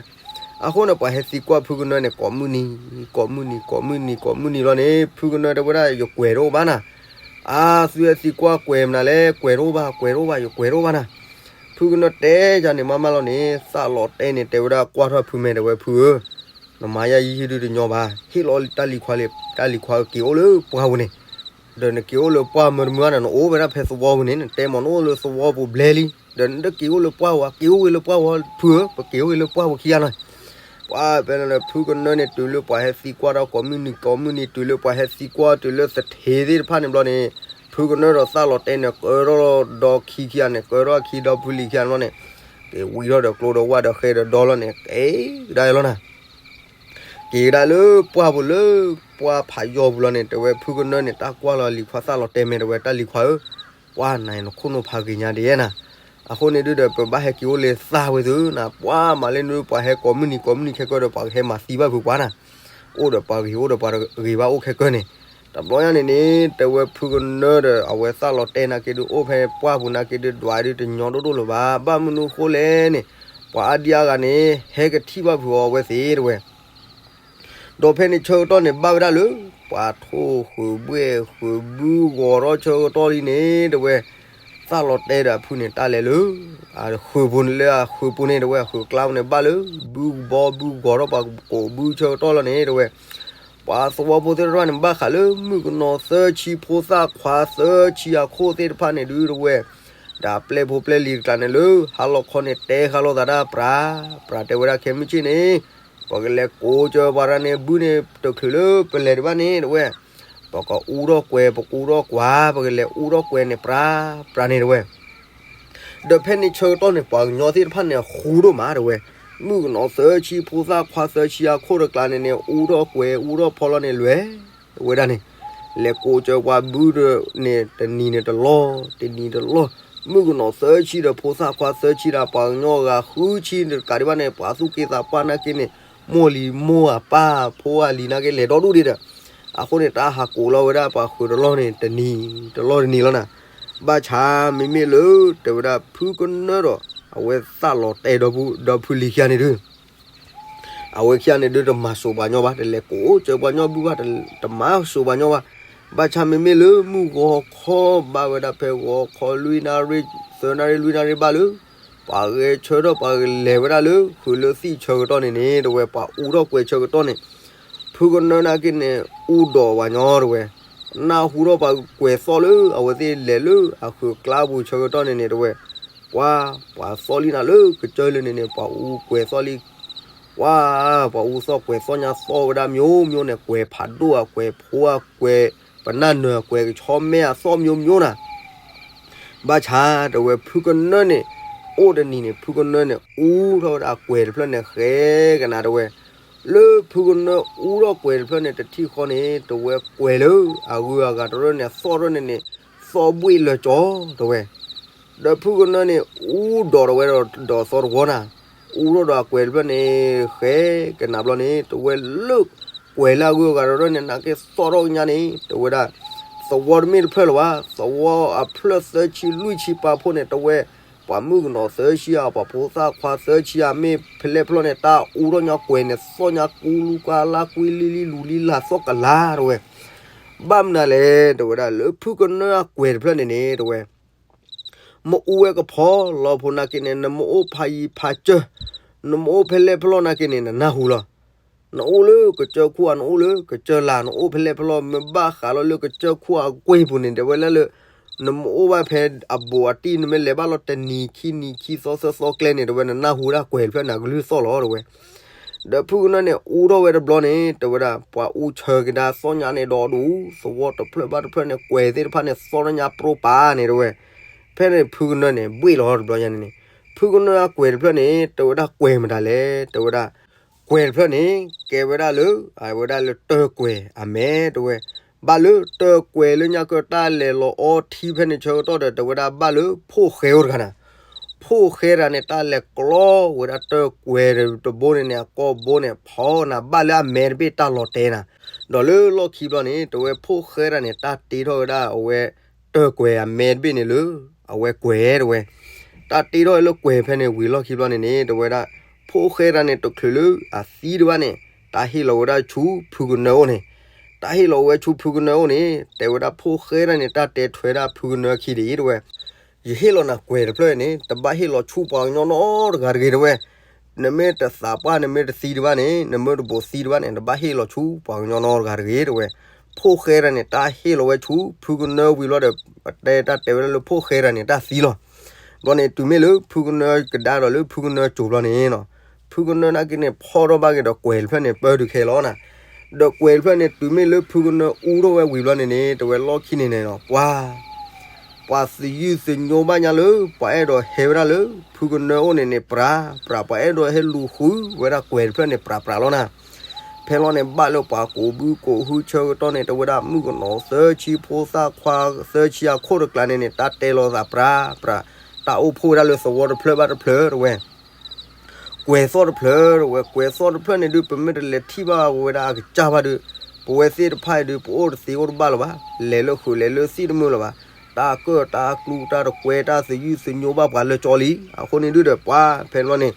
အဃိန့ၣ် ပှၤဟဲသံကွၢ်ဖုကနၢန့ၣ် ကိးမုၢ်နံၤ ကိးမုၢ်နံၤ ကိးမုၢ်နံၤ ကိးမုၢ်နံၤလီၤန့ၣ် ဖုကနၢတဲဝဲဒၣ် ယကွဲၤတအိၣ်ဘၣ်နၤ, အါ သုဟဲသံကွၢ်ကွဲၤမနုၤလဲၣ်, ကွဲၤတအိၣ်ဘၣ် ကွဲၤတအိၣ်ဘၣ် ယကွဲၤတအိၣ်ဘၣ်နၤ. ဖုကနၢတဲယၤန့ၣ် မၤမၢလီၤန့ၣ် သးလီၤတဲန့ၣ် တဲဝဲဒၣ်ကွၢ်ထီၣ်ဖုမဲာ်တဝဲ ဖုဧၢ, နမၤယၤယံၤဒုးတညီဘၣ်, ဟ့ၣ်လီၤတၢ်လံၤခွါလံ, တၢ်လံၤခွါက့ၤအိၣ်လၢပှၢ်ပူၤန့ၣ်, ဒီးနက့ၤအိၣ်လၢပှၢ်မၢတမုာ်ဘၣ်နၤ နအိၣ်ဝဲဒၣ်ဖဲသဝီပူၤန့ၣ် နတဲမၤနအိၣ်လၢသဝီပူၤဘျဲလံ, ဒီးနတက့ၤအိၣ်လၢပှၢ်ပူၤ က့ၤအိၣ်ဝဲလၢပှၢ်ပူၤ ဖုဧၢ, ပက့ၤအိၣ်ဝဲလၢပှၢ်ပူၤခံဂၤနီၤ. ပှၤဖဲန့ၣ် ဖုကနၢန့ၣ် တုၤလၢပှၤဟဲသံကွၢ်ဒီးကိးမုၢ်နံၤ ကိးမုၢ်နံၤ တုၤလၢပှၤဟဲသံကွၢ်တုၤလၢသထ့သ့ၣ်တဖၣ်န့ၣ်ဘျီန့ၣ် ဖုကနၢဒီးသးလီၤတဲန့ၣ် ကၢထီၣ်ဒီခံခံဂၤန့ၣ် ကၢထီၣ်ခံဒီဖုလံၤခံဂၤန့ၣ်ဘျီန့ၣ် က့ၤဝံထီၣ်ဒီးကျိဒီးဝၣ်ဒီးဃဲဒီးဒီလီၤန့ၣ် က့ၤကဒါလီၤနၤ. က့ၤကဒါလၢပှၢ်ပူၤလၢ ပှၢ်ဖးယီၤပူၤလီၤန့ၣ် တဲဝဲဖုကနၢန့ၣ် တၢ်ကွၢ်လီၤလံၤခွါသးလီၤတဲမဲာ်တဝဲ တၢ်လံၤခွါဧၢ, ပှၢ်နၤနခိၣ်နူာ်ဖးဂ့ၤညါဒ်နၤ. အဃိန့ၣ်ဒုးဒီး ပဘၣ်ဟဲက့ၤအိၣ်လၢသးဝဲသုနၤ, ပှၢ်မၤလၢနုၤ ပှၤဟဲကိးမုၢ်နံၤကိးမုၢ်နံၤခဲကၢဒီး ပှၤကဟဲမၤသံဘၣ်ဖုပှၢ်နၤ. အိၣ်ဒီးပှၤဂ့ၤ အိၣ်ဒီးပှၤဂ့ၤဘၣ်အိၣ်ခဲကၢန့ၣ် တဘျီညါန့ၣ်န့ၣ် တဲဝဲဖုကနၢဒီး အဝဲသးလီၤတဲနာ်က့ဒုး အိၣ်ဖဲပှၢ်ပူၤနာ်က့ဒုး ဒွးဒုးတညီဒိၣ်ဒိၣ်လၢၤဘၣ်, ဘၣ်မနုၤဃိလဲၣ်န့ၣ် ပှၤအါဒံအါဂၤန့ၣ် ဟဲကထံၣ်ဘၣ်ဖုအီၤဝဲသ့ၣ်တဝဲ ဒီးဖဲန့ၣ်ဆၢကတီၢ်န့ၣ် ဘၣ်ဝဲဒၣ်လၢ ပှၤထိၣ်ဃုာ်ဘှဲၣ်ဃုာ်ဘုဂီၤထီၣ်ဆၢကတီၢ်လံန့ၣ် တဝဲ သးလီၤတဲဒီးအဖုန့ၣ် တၢ်လဲၤလၢ အဃုာ်ပူၤန့ၣ် လၢအဃုာ်ပူၤန့ၣ် တဝဲ အဃုာ်ကျါပူၤန့ၣ် ဘၣ်လၢ ဘုဘီဘုဂီၤထီၣ်ပှၤကိးဘုဆၢကတီၢ်လီၤန့ၣ် တဝဲ ပှၤသဝီဖိသ့ၣ်တဖၣ်န့ၣ် ဘၣ်ဃးလၢမုၣ်ကနီၤသၢဆံ ဖိသၣ်ခွါသၢဆံအခိၣ်သ့ၣ်တဖၣ်န့ၣ်ဒုး တဝဲ ဒီးပျဲၢ်ဖိပျဲၢ်လံၤတကျါန့ၣ်လၢ ဟါလီၤခီန့ၣ် တဲဃာ်လိာ်သးဒၣ်ပြး, ပြးတဲဝဲဒၣ်ခဲမုၢ်ဆ့ၣ်န့ၣ် ပကလဲၤကိးစၢၤပှၤတဂၤန့ၣ် ဘုန့ၣ်တချုးလၢပလဲၤဒံးဘၣ်န့ၣ် တဝဲ ပကအူထီၣ်ကွဲၤ ပကအူထီၣ်ကွၢ် ပကလဲၤအူထီၣ်ကွဲၤန့ၣ် ပြး ပြးန့ၣ်တဝဲ ဒီးဖဲန့ၣ်ဆၢကတီၢ်န့ၣ် ပှၤကညီသ့ၣ်တဖၣ်န့ၣ် အဃူဒိၣ်မးတဝဲ, မုၣ်ကနီၤသၢဆံ ဖိသၣ်ခွါသၢဆံအခိၣ်တကျါန့ၣ်န့ၣ် အူထီၣ်ကွဲၤ အူထီၣ်ဖီလီၤန့ၣ် လဲၤဝဲဒၣ်န့ၣ်, လဲၤကိးစၢၤပှၤဘုန့ၣ် တနံၤန့ၣ်တလီၢ် တနံၤတလီၢ်, မုၣ်ကနီၤသၢဆံဒီးဖိသၣ်ခွါသၢဆံဒီး ပှၤကညီဂၤဃုဆံတကးဒံးဘၣ်န့ၣ် ပှၤသူၣ်က့သးပှၢ်နာ်က့န့ၣ် မိၢ်လံၤမိၢ်အပၢ်ဖိအလံၤနာ်က့လဲၤဒီဒူၣ်ဒံးဒီး အဃိန့ၣ် တၢ်ဟးကိးလီၤဝဲဒၣ်ပှၤဃုာ်တလီၢ်န့ၣ် တနံၤတလီၢ်တနံၤလီၤနၤ, ဘၣ်ဆၣ်မ့မ့ၢ်လၢ တဲဝဲဒၣ်ဖုကနၢဒီး အဝဲသးလီၤတဲာ်ဒီဖုလံၤခံဂၤန့ၣ်ဒုး အဝဲခံဂၤန့ၣ်ဒုး တမၤစိၤပှၤညီဘၣ်, တလဲၤကိးစၢၤပှၤညီဘုဘၣ်, တမၤစိၤပှၤညီဘၣ်, ဘၣ်ဆၣ်မ့မ့ၢ်လၢမုၢ်ဂီၤခီဘၣ်ဝဲဒၣ်ဖဲဂီၤခီလွံၢ်နၣ်ရံၣ် သၢနၣ်ရံၣ်လွံၢ်နၣ်ရံၣ်ဘၣ်လၢ ပှၤဂဲၤဆၢထၢၣ်ပှၤကလဲၤဝဲဒၣ်လၢ ဃုာ်လၢသံၣ်ဆၢကတီၢ်န့ၣ်န့ၣ် တဝဲပှၤအူထီၣ်ကွဲၤဆၢကတီၢ်န့ၣ် ဖုကနၢနာ်က့န့ၣ် အူဒိးပှၤညီတဝဲ, နၢ်ဟူထီၣ်ပှၤကွဲၤသီၣ်လၢ အဝဲသ့ၣ်လဲၤလၢအဃုာ်ကျါပူၤဆၢကတီၢ်န့ၣ်န့ၣ် တဝဲ ပှၤ ပှၤသီၣ်လံနၤလၢကစၢၢ်လၢန့ၣ်န့ၣ် ပှၤအူကွဲၤသီၣ်လံ, ပှၤ ပှၤအူသီၣ်ကွဲၤသီၣ်ညါသီၣ်ဝဲဒၣ် မျိုးမျိုး န့ၣ် ကွဲၤဖးဒိၣ်ဧါ ကွဲၤဖိဧါ ကွဲၤပနၢ်နၢၤ ကွဲၤကဆီမဲအသီၣ် မျိုးမျိုး နၤ ဘၣ်ဆၣ်တဝဲဖုကနၢန့ၣ် အိၣ်တနံၤန့ၣ် ဖုကနၢန့ၣ် အူထီၣ်ဝဲဒၣ်အကွဲၤတဖျၢၣ်န့ၣ် ဃဲကနၤတဝဲ, လၢဖုကနၢအူထီၣ်ကွဲၤတဖျၢၣ်န့ၣ် တထံၣ်ဃီန့ၣ် တဝဲကွဲၤလၢအဂုၤအဂၤတရၢၣ်န့ၣ် အသီၣ်တရၢၣ်န့ၣ်န့ၣ် သီၣ်ဘှ့ၣ်လၢကၠီတဝဲ ဒီးဖုကနၢန့ၣ် အူဒိးတဝဲဒီးသီတဝီနၤ, အူထီၣ်ဒီးအကွဲၤတဖျၢၣ်န့ၣ် ဃဲကနၤဘျီန့ၣ် တဝဲလၢကွဲၤလၢအဂုၤအဂၤတရၢၣ်န့ၣ် နာ်က့သီၣ်ထီၣ်ကညါန့ၣ် တဝဲဒၣ် သဝီတမ့ၢ်တဖျၢၣ်လၢၤဘၣ်, သဝီအဖျၢၣ်သၢဆံလွံၢ်ဆံပာ်ဖှိၣ်န့ၣ် တဝဲ ပှၤမုၣ်ကနီၤသၢဆံဧါ, ပှၤဖိသၣ်ခွါသၢဆံဧါ, မ့ၢ်ဖဲလဲၣ်ဖဲလဲၣ်န့ၣ် တၢ်အူထီၣ်ညါကွဲၤန့ၣ် သီၣ်ညါကူလူကွၢ်လၢ်ကွံလံလံလူၤလံလၢ်သီၣ်ကလၤတဝဲ. ဘၣ်မနုၤလဲၣ် တဝဲဒၣ်လၢဖုကနၢအကွဲၤတဖျၢၣ်န့ၣ်န့ၣ် တဝဲ မ့ၢ်အူဝဲကဖီလီၤဖိနာ်က့န့ၣ် နမ့ၢ်အိၣ်ဖးယံၤဖးစၢၤ, နမ့ၢ်အိၣ်ဖဲလဲၣ်ဖဲလဲၣ်နာ်က့န့ၣ် နနၢ်ဟူလီၤ. နအိၣ်လၢကစၢၢ်ခိၣ်ဧါ, နအိၣ်လၢကစၢၢ်လာ်, နအိၣ်ဖဲလဲၣ်ဖဲလဲၣ်, မ့ၢ်ဘၣ်ဃးလီၤလၢကစၢၢ်ခိၣ်အကွဲၤပူၤန့ၣ် တဝဲလၢ်လၢ နမ့ၢ်အိၣ်ဘၣ်ဖဲအဘူးအတံၢ် နမ့ၢ်လဲၤဘၣ်လီၤတနံၤခံနံၤခံသီသၢသီကျဲန့ၣ် တဝဲနနၢ်ဟူဒၣ်ကွဲၤတဖျၢၣ်န့ၣ် အကလုၢ်သီၣ်လီၤတဝဲ. ဒီးဖုကနၢန့ၣ် အူထီၣ်ဝဲတဘျီန့ၣ် တဝဲဒၣ် ပှၤအူဆၢက့ၤဒၣ်သီၣ်ညါန့ၣ်ဒီးဒူၣ်, သဝီတဖျၢၣ်ဘၣ်တဖျၢၣ်န့ၣ် ကွဲၤသ့ၣ်တဖၣ်န့ၣ် သီၣ်ညါပြိပာ်န့ၣ်တဝဲ. ဖဲန့ၣ်ဖုကနၢန့ၣ် ဘှ့ၣ်လီၤတဘျီညါန့ၣ်န့ၣ်, ဖုကနၢအကွဲၤတဖျၢၣ်န့ၣ် တဝဲဒၣ်ကွဲၤမတၤလဲၣ် တဝဲဒၣ် ကွဲၤတဖျၢၣ်န့ၣ် ကဲဝဲဒၣ်လၢ အဝဲဒၣ်လၢတၢၢ်ကွဲၤအမဲာ်တဝဲ. ဘၣ်လၢတၢၢ်ကွဲၤလၢညါကတၢ်လဲၤလီၤအီထံဖဲန့ၣ်ဆၢကတီၢ်ဒီး တဝဲဒၣ်ဘၣ်လၢဖိၣ်ဃဲအိၣ်တဂၤနၤ, ဖိၣ်ဃဲတဂၤန့ၣ် တၢ်လဲၤကျီဝဲဒၣ်တၢၢ်ကွဲၤတဘိန့ၣ်န့ၣ် အကိာ်ဘိန့ၣ် ဖီနၤဘၣ်လၢအမဲာ်တဘ့ၣ်တၢ်လီၤတဲာ်နၤ. ဒီးလၢလီၢ်ခံဘျီန့ၣ် တဝဲဖိၣ်ဃဲတဂၤန့ၣ် တၢ်တ့ထီၣ်ဝဲဒၣ်အဝဲ တၢၢ်ကွဲၤအမဲာ်တဘ့ၣ်န့ၣ်လၢ အဝဲကွဲၤတဝဲ. တၢ်တ့ထီၣ်ဝဲလၢကွဲၤဖဲန့ၣ်ဝံၤလီၢ်ခံဘျီန့ၣ်န့ၣ် တဝဲဒၣ် ဖိၣ်ဃဲတဂၤန့ၣ် တချုးလၢအသံတဘၣ်န့ၣ် တၢ်ဟ့ၣ်လီၤဝဲဒၣ်ဆူဖုကနၢအိၣ်န့ၣ်, တၢ်ဟ့ၣ်လီၤဝဲဆူဖုကနၢအိၣ်န့ၣ် တဲဝဲဒၣ်ဖိၣ်ဃဲတဂၤန့ၣ် တၢ်တဲထွဲဒၣ်ဖုကနၢခံဒ်အံၤတဝဲ, ယဟ့ၣ်လီၤနၤကွဲၤတဖျၢၣ်န့ၣ် တဘၣ်ဟ့ၣ်လီၤဆူပှၤကညီနီတဂၤတဂ့ၤတဝဲ. နမ့ၢ်တသးပှၢ် နမ့ၢ်တသံတဘၣ်န့ၣ် နမ့ၢ်တဘူးသံတဘၣ်န့ၣ် တဘၣ်ဟ့ၣ်လီၤဆူပှၤကညီနီတဂၤတဂ့ၤတဝဲ. ဖိၣ်ဃဲတဂၤန့ၣ် တၢ်ဟ့ၣ်လီၤဝဲဆူဖုကနၢဝံၤလီၤဒီး တဲတၢ်တဲဝဲဒၣ်လၢဖိၣ်ဃဲတဂၤန့ၣ် တၢ်သံလီၤ. ဘျီန့ၣ် တုၤမ့ၢ်လၢဖုကနၢကဒါဒီးလၢဖုကနၢစိၤဘျီန့ၣ်နီၤ, ဖုကနၢနာ်က့န့ၣ် ဖီထီၣ်ဘၣ်က့ၤဒီးကွဲၤတဖျၢၣ်န့ၣ် ပၢတံၢ်ခဲလီၤနၤ. ဒီးကွဲၤတဖျၢၣ်န့ၣ် တုၤမ့ၢ်လၢဖုကနၢအူထီၣ်ဝဲဝံၤဘျီန့ၣ်န့ၣ် တဝဲလီၢ်ခံန့ၣ်န့ၣ်နီၤ ပှၤ ပှၤသယုၢ်သညိဘၣ်ညါလၢ ပှၤအဲၣ်ဒိးဟဲဝဲဒၣ်လၢ ဖုကနၢအိၣ်န့ၣ်န့ၣ် ပြးပြး, ပှၤအဲၣ်ဒိးဟဲလူၤဃုဝဲဒၣ်ကွဲၤတဖျၢၣ်န့ၣ် ပြးပြးလီၤနၤ. ဖဲလီၤန့ၣ် ဘၣ်လၢပှၤကိးဘုကိးဟုဆၢကတီၢ်န့ၣ် တဝဲဒၣ်မုၣ်ကနီၤသၢဆံ ဖိသၣ်ခွါသၢဆံအခိၣ်တကျးန့ၣ်န့ၣ် တၢ်တဲလီၤသးပြးပြး, တၢ်အိၣ်ဖှိၣ်ဝဲဒၣ်လၢသဝီတဖျၢၣ်ဘၣ်တဖျၢၣ်တဝဲ ကွဲၤသီၣ်တဖျၢၣ်တဝဲ, ကွဲၤသီၣ်တဖျၢၣ်န့ၣ်ဒုး ပမ့ၢ်တလဲၤထံၣ်ဘၣ်ဝဲဒၣ်အကစၢ်ဘၣ်ဒုး, ပဝဲသ့ၣ်တဖၣ်အံၤဒုး ပအိၣ်တသ့အိၣ်တဘၣ်လၢၤဘၣ်. လဲၤလၢဃုာ်လဲၤလၢသံၣ်တမုာ်လၢၤဘၣ်. တၢ်ကၢၣ်တၢ်ကျူတၢ်တကွဲ တၢ်သယုၢ်သညိဘၣ်ပှၤလၢကၠီလံ. အဃိန့ၣ်ဒုးဒီး ပှၤဖဲန့ၣ်ဘျီန့ၣ်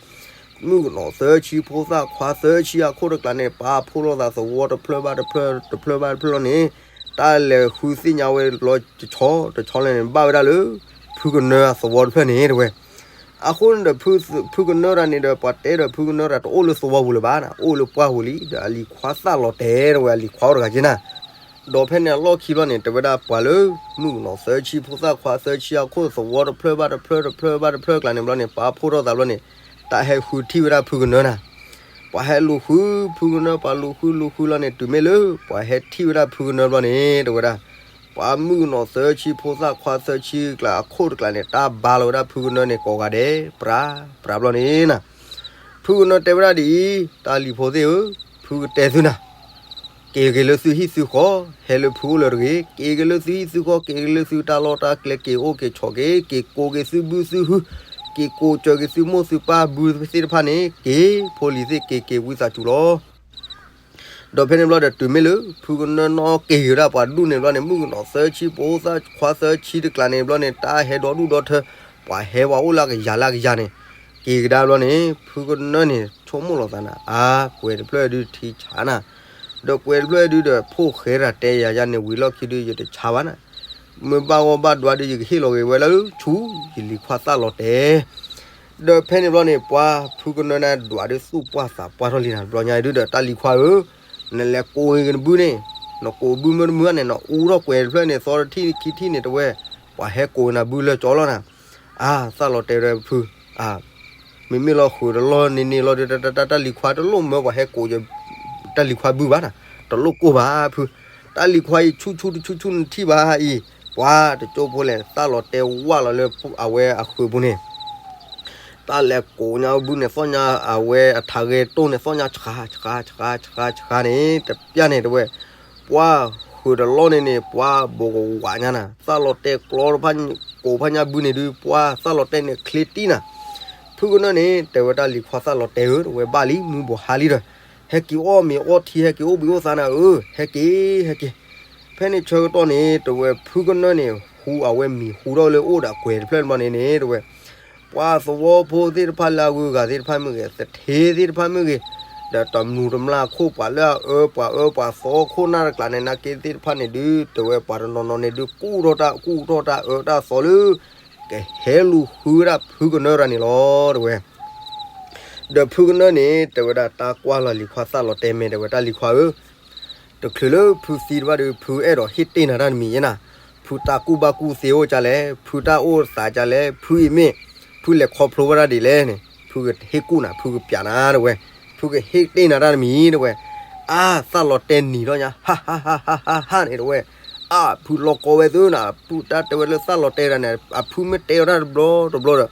မုၣ်ကနီၤသၢဆံ ဖိသၣ်ခွါသၢဆံအခိၣ်တကျးန့ၣ် ပာ်ဖှိၣ်လိာ်သးသဝီတဖျၢၣ်ဘၣ်တဖျၢၣ် တဖျၢၣ်ဘၣ်တဖျၢၣ်လီၤန့ၣ် တၢ်လဲၤဃုသ့ၣ်ညါဝဲလီၤတဆီတဆီလဲၣ်န့ၣ် ဘၣ်ဝဲဒၣ်လၢ ဖုကနၢအသဝီတဖျၢၣ်န့ၣ်တဝဲ. အဃိန့ၣ်ဒီး ဖုကနၢတဂၤန့ၣ်ဒီး ပှၤတဲဒီးဖုကနၢတဂၤတအိၣ်လၢသဝီပူၤလၢၤဘၣ်နၤ, အိၣ်လၢပှၢ်ပူၤလံ. ဒီးအလံၤခွါသၣ်လီၤတဲာ်တဝဲ အလံၤခွါအိၣ်တဂၤက့နၤ. ဒီးဖဲန့ၣ်အလီၢ်ခံဘျီန့ၣ် တဲဝဲဒၣ်ပှၤလၢ မုၣ်ကနီၤသၢဆံ ဖိသၣ်ခွါသၢဆံအခိၣ်သဝီတဖျၢၣ်ဘၣ်တဖျၢၣ် တဖျၢၣ်ဘၣ်တဖျၢၣ်ကျးန့ၣ်ဘျီန့ၣ် ပာ်ဖှိၣ်ထီၣ်သးဘျီန့ၣ် တၢ်ဟဲဃုထံၣ်ဝဲဒၣ်ဖုကနၢနၤ. ပှၤဟဲလူၤဃု ဖုကနၢ ပှၤလူၤဃုလူၤဃုလီၤန့ၣ် တုၤမ့ၢ်လၢ ပှၤဟဲထံၣ်ဝဲဒၣ်ဖုကနၢဘျီန့ၣ် တဲဝဲဒၣ် ပှၤမုၣ်ကနီၤသၢဆံ ဖိသၣ်ခွါသၢဆံကျးအခိၣ်တကျးန့ၣ် တၢ်ဘါလီၤဝဲဒၣ်ဖုကနၢန့ၣ် ကိးဂၤဒဲး ပြးပြးဘျီန့ၣ်နၤ. ဖုကနၢတဲဝဲဒၣ်ဒ်အံၤ, တၢ်လံၤဖိသ့ၣ်ဧၢ, ဖုကတဲသုနၤ က့ၤက့ၤလၢသုဟံၣ်သုဃီ, ဟဲလၢဖုအိၣ်လၢၤတဂ့ၤ, က့ၤက့ၤလၢသုဟံၣ်သုဃီ, က့ၤက့ၤလၢသုတၢ်လီၢ်တၢ်ကျဲ, က့ၤအိၣ်က့ၤဆိးက့ၤ, က့ၤကိးက့ၤသုဘုသုဟု, က့ၤကိးစၢၤက့ၤသုမိၢ်သုပၢ်ဘုသ့ၣ်တဖၣ်န့ၣ်, က့ၤဖိလံၤသ့ၣ်က့ၤက့ၤဝံသးစူၤလီၤ. ဒီးဖဲန့ၣ်ဘျီဒီးတုၤမ့ၢ်လၢ ဖုကနၢနီၣ်က့ၤက့ၤဝဲဒၣ်ပှၤဒူၣ်န့ၣ်ဘျီန့ၣ် မုၣ်ကနီၤသၢဆံ ဖိသၣ်ခွါသၢဆံတကျးန့ၣ်ဘျီန့ၣ် တၢ်ဟဲဒီဒူၣ်ဒီထၢ, ပှၤဟဲပှၤအိၣ်လၢကယၤလၢကယၤန့ၣ်, က့ၤကဒါဘျီန့ၣ် ဖုကနၢန့ၣ် ဆိကမိၣ်လီၤသးနၤ, အါ, ကွဲၤတဖျၢၣ်ဒုးထံဆါနၤ, ဒီးကွဲၤတဖျၢၣ်ဒုးဒီး ဖိၣ်ဃဲတၢ်တဲယၤယၤန့ၣ် ဝံၤလီၢ်ခံဒုး ယတဆါဘၣ်နၤ, မ့ၢ်ဘၣ်ဂီၢ်ဘၣ်ဒွးဒုး ယကဟ့ၣ်လီၤက့ၤဝဲလၢဆူ ယလံၤခွါသၣ်လီၤတဲာ် ဒီးဖဲန့ၣ်ဘျီန့ၣ် ပှၤဖုကနၢန့ၣ်ဒွးဒုးသူၣ်ပှၢ်သးပှၢ်ထီၣ်လံနၤ, ဘျီညါဒုးဒီး တၢ်လံၤခွါဧၢ, နလဲၤကိးက့ၤနဘုန့ၣ်, နကိးဘုမ့ၢ်တမုာ်န့ၣ် နအူထီၣ်ကွဲၤတဖျၢၣ်န့ၣ် သီတထံၣ်ခံထံၣ်န့ၣ် တဝဲ ပှၤဟဲကိးနၤဘုလၢကၠီလီၤနၤ. အါ, သၣ်လီၤတဲာ်ဒီးဖု, အါ, မ့မ့ၢ်လီၤဃုာ်တလီၢ်န့ၣ်န့ၣ်လီၤဒီး တၢ်လံၤခွါတလိၣ်မၢပှၤဟဲကိး တၢ်လံၤခွါဘုဘၣ်နၤ, တလိၣ်ကိၢ်ဘၣ်ဖု, တၢ်လံၤခွါအံၤ ဆူၣ်ဆူၣ်တဆူၣ်ဆူၣ်နထံၣ်ဘၣ်အံၤ, ပှၤတကၠိဖိလဲၣ် သၣ်လီၤတဲာ်ဝၢ်လီၤလၢအဝဲအဃုာ်ပူၤန့ၣ် တၢ်လဲၤကိးညါဘုန့ၣ် သီၣ်ညါအဝဲအထးဂဲၤတိၢ်န့ၣ် သီၣ်ညါဆှး ဆှး ဆှး ဆှး ဆှးန့ၣ် တပျၢ်န့ၣ်တဝဲ, ပှၤဃုာ်တလီၢ်န့ၣ်န့ၣ် ပှၤဘိးကဝးညါနၤ, သၣ်လီၤတဲာ်ကျီတဖၣ် ကိးဖၣ်ညါဘုန့ၣ်ဒုး ပှၤသၣ်လီၤတဲာ်န့ၣ်ချ့တံၢ်နၤ. ဖုကနၢန့ၣ် တဲဝဲတၢ်လံၤခွါသၣ်လီၤတဲာ်ဧၢ တဝဲဘၣ်လံ မုၢ်ဘိးဟါလံဒီး, ဟဲက့ၤအီၣ်မ့ၤအီထံ ဟဲက့ၤအိၣ်ဘှံးအိၣ်သါနၤဧၢ, ဟဲက့ၤ ဟဲက့ၤ ဖဲန့ၣ်ဆၢကတီၢ်န့ၣ် တဲဝဲဖုကနၢန့ၣ် ဟူအဝဲမံၤဟူထီၣ်လၢအိၣ်ဒီးကွဲၤတဖျၢၣ်တဘျီန့ၣ်န့ၣ် တဲဝဲ ပှၤသဝီဖိသ့ၣ်တဖၣ်လၢအဂုၤအဂၤသ့ၣ်တဖၣ်မ့ၢ်ဂ့ၤ, သထ့သ့ၣ်တဖၣ်မ့ၢ်ဂ့ၤ, ဒီးတမျိးတမျာ်ခိၣ် ပှၤလၢအအၢပှၤအၢပှၤသီခိၣ်နၢ်တကျးန့ၣ် နာ်က့သ့ၣ်တဖၣ်န့ၣ်ဒုး တဲဝဲပှၤတနီၤနီၤန့ၣ်ဒုး ကူၣ်ထီၣ်တၢ်ကူၣ်ထီၣ်တၢ်အၢတၢ်သီလၢ ကဟဲလူၤဃုဝဲဒၣ်ဖုကနၢတဂၤန့ၣ်လီၤ တဲဝဲ. ဒီးဖုကနၢန့ၣ် တဲဝဲဒၣ်တၢ်ကွၢ်လီၤလံၤခွါသၣ်လီၤတဲမဲာ် တဲဝဲ တၢ်လံၤခွါဧၢ, တချုးလၢဖုသံတဘၣ်ဒီး ဖုအဲၣ်ဒိးဟ့ၣ်တ့ၢ်နၤတၢ်တမံၤယဲနၤ, ဖုတၢ်ကူၣ်ဘၣ်ကူၣ်သ့အိၣ်ကလဲၣ်, ဖုတၢ်အိၣ်သးကလဲၣ်, ဖုအံၤမ့ၢ် ဖုလဲၤခီဖျိဝဲဒၣ်ဒ်လဲၣ်န့ၣ် ဖုကဟ့ၣ်ကူၣ်နၤ ဖုကပျးနၤ တဲဝဲ, ဖုကဟ့ၣ်တ့ၢ်နၤတၢ်တမံၤ တဲဝဲ. အါ သၣ်လီၤတဲနံၤထီၣ်ညါ ဟါဟါဟါဟါဟါန့ၣ် တဲဝဲ. အါ ဖုလီၤကီဝဲသ့နၤ, ဖုတၢ်တဲဝဲလၢသၣ်လီၤတဲတဂၤန့ၣ် အဖုမ့ၢ်တဲအီၤတၢ်တဘျီတဘျီဒီး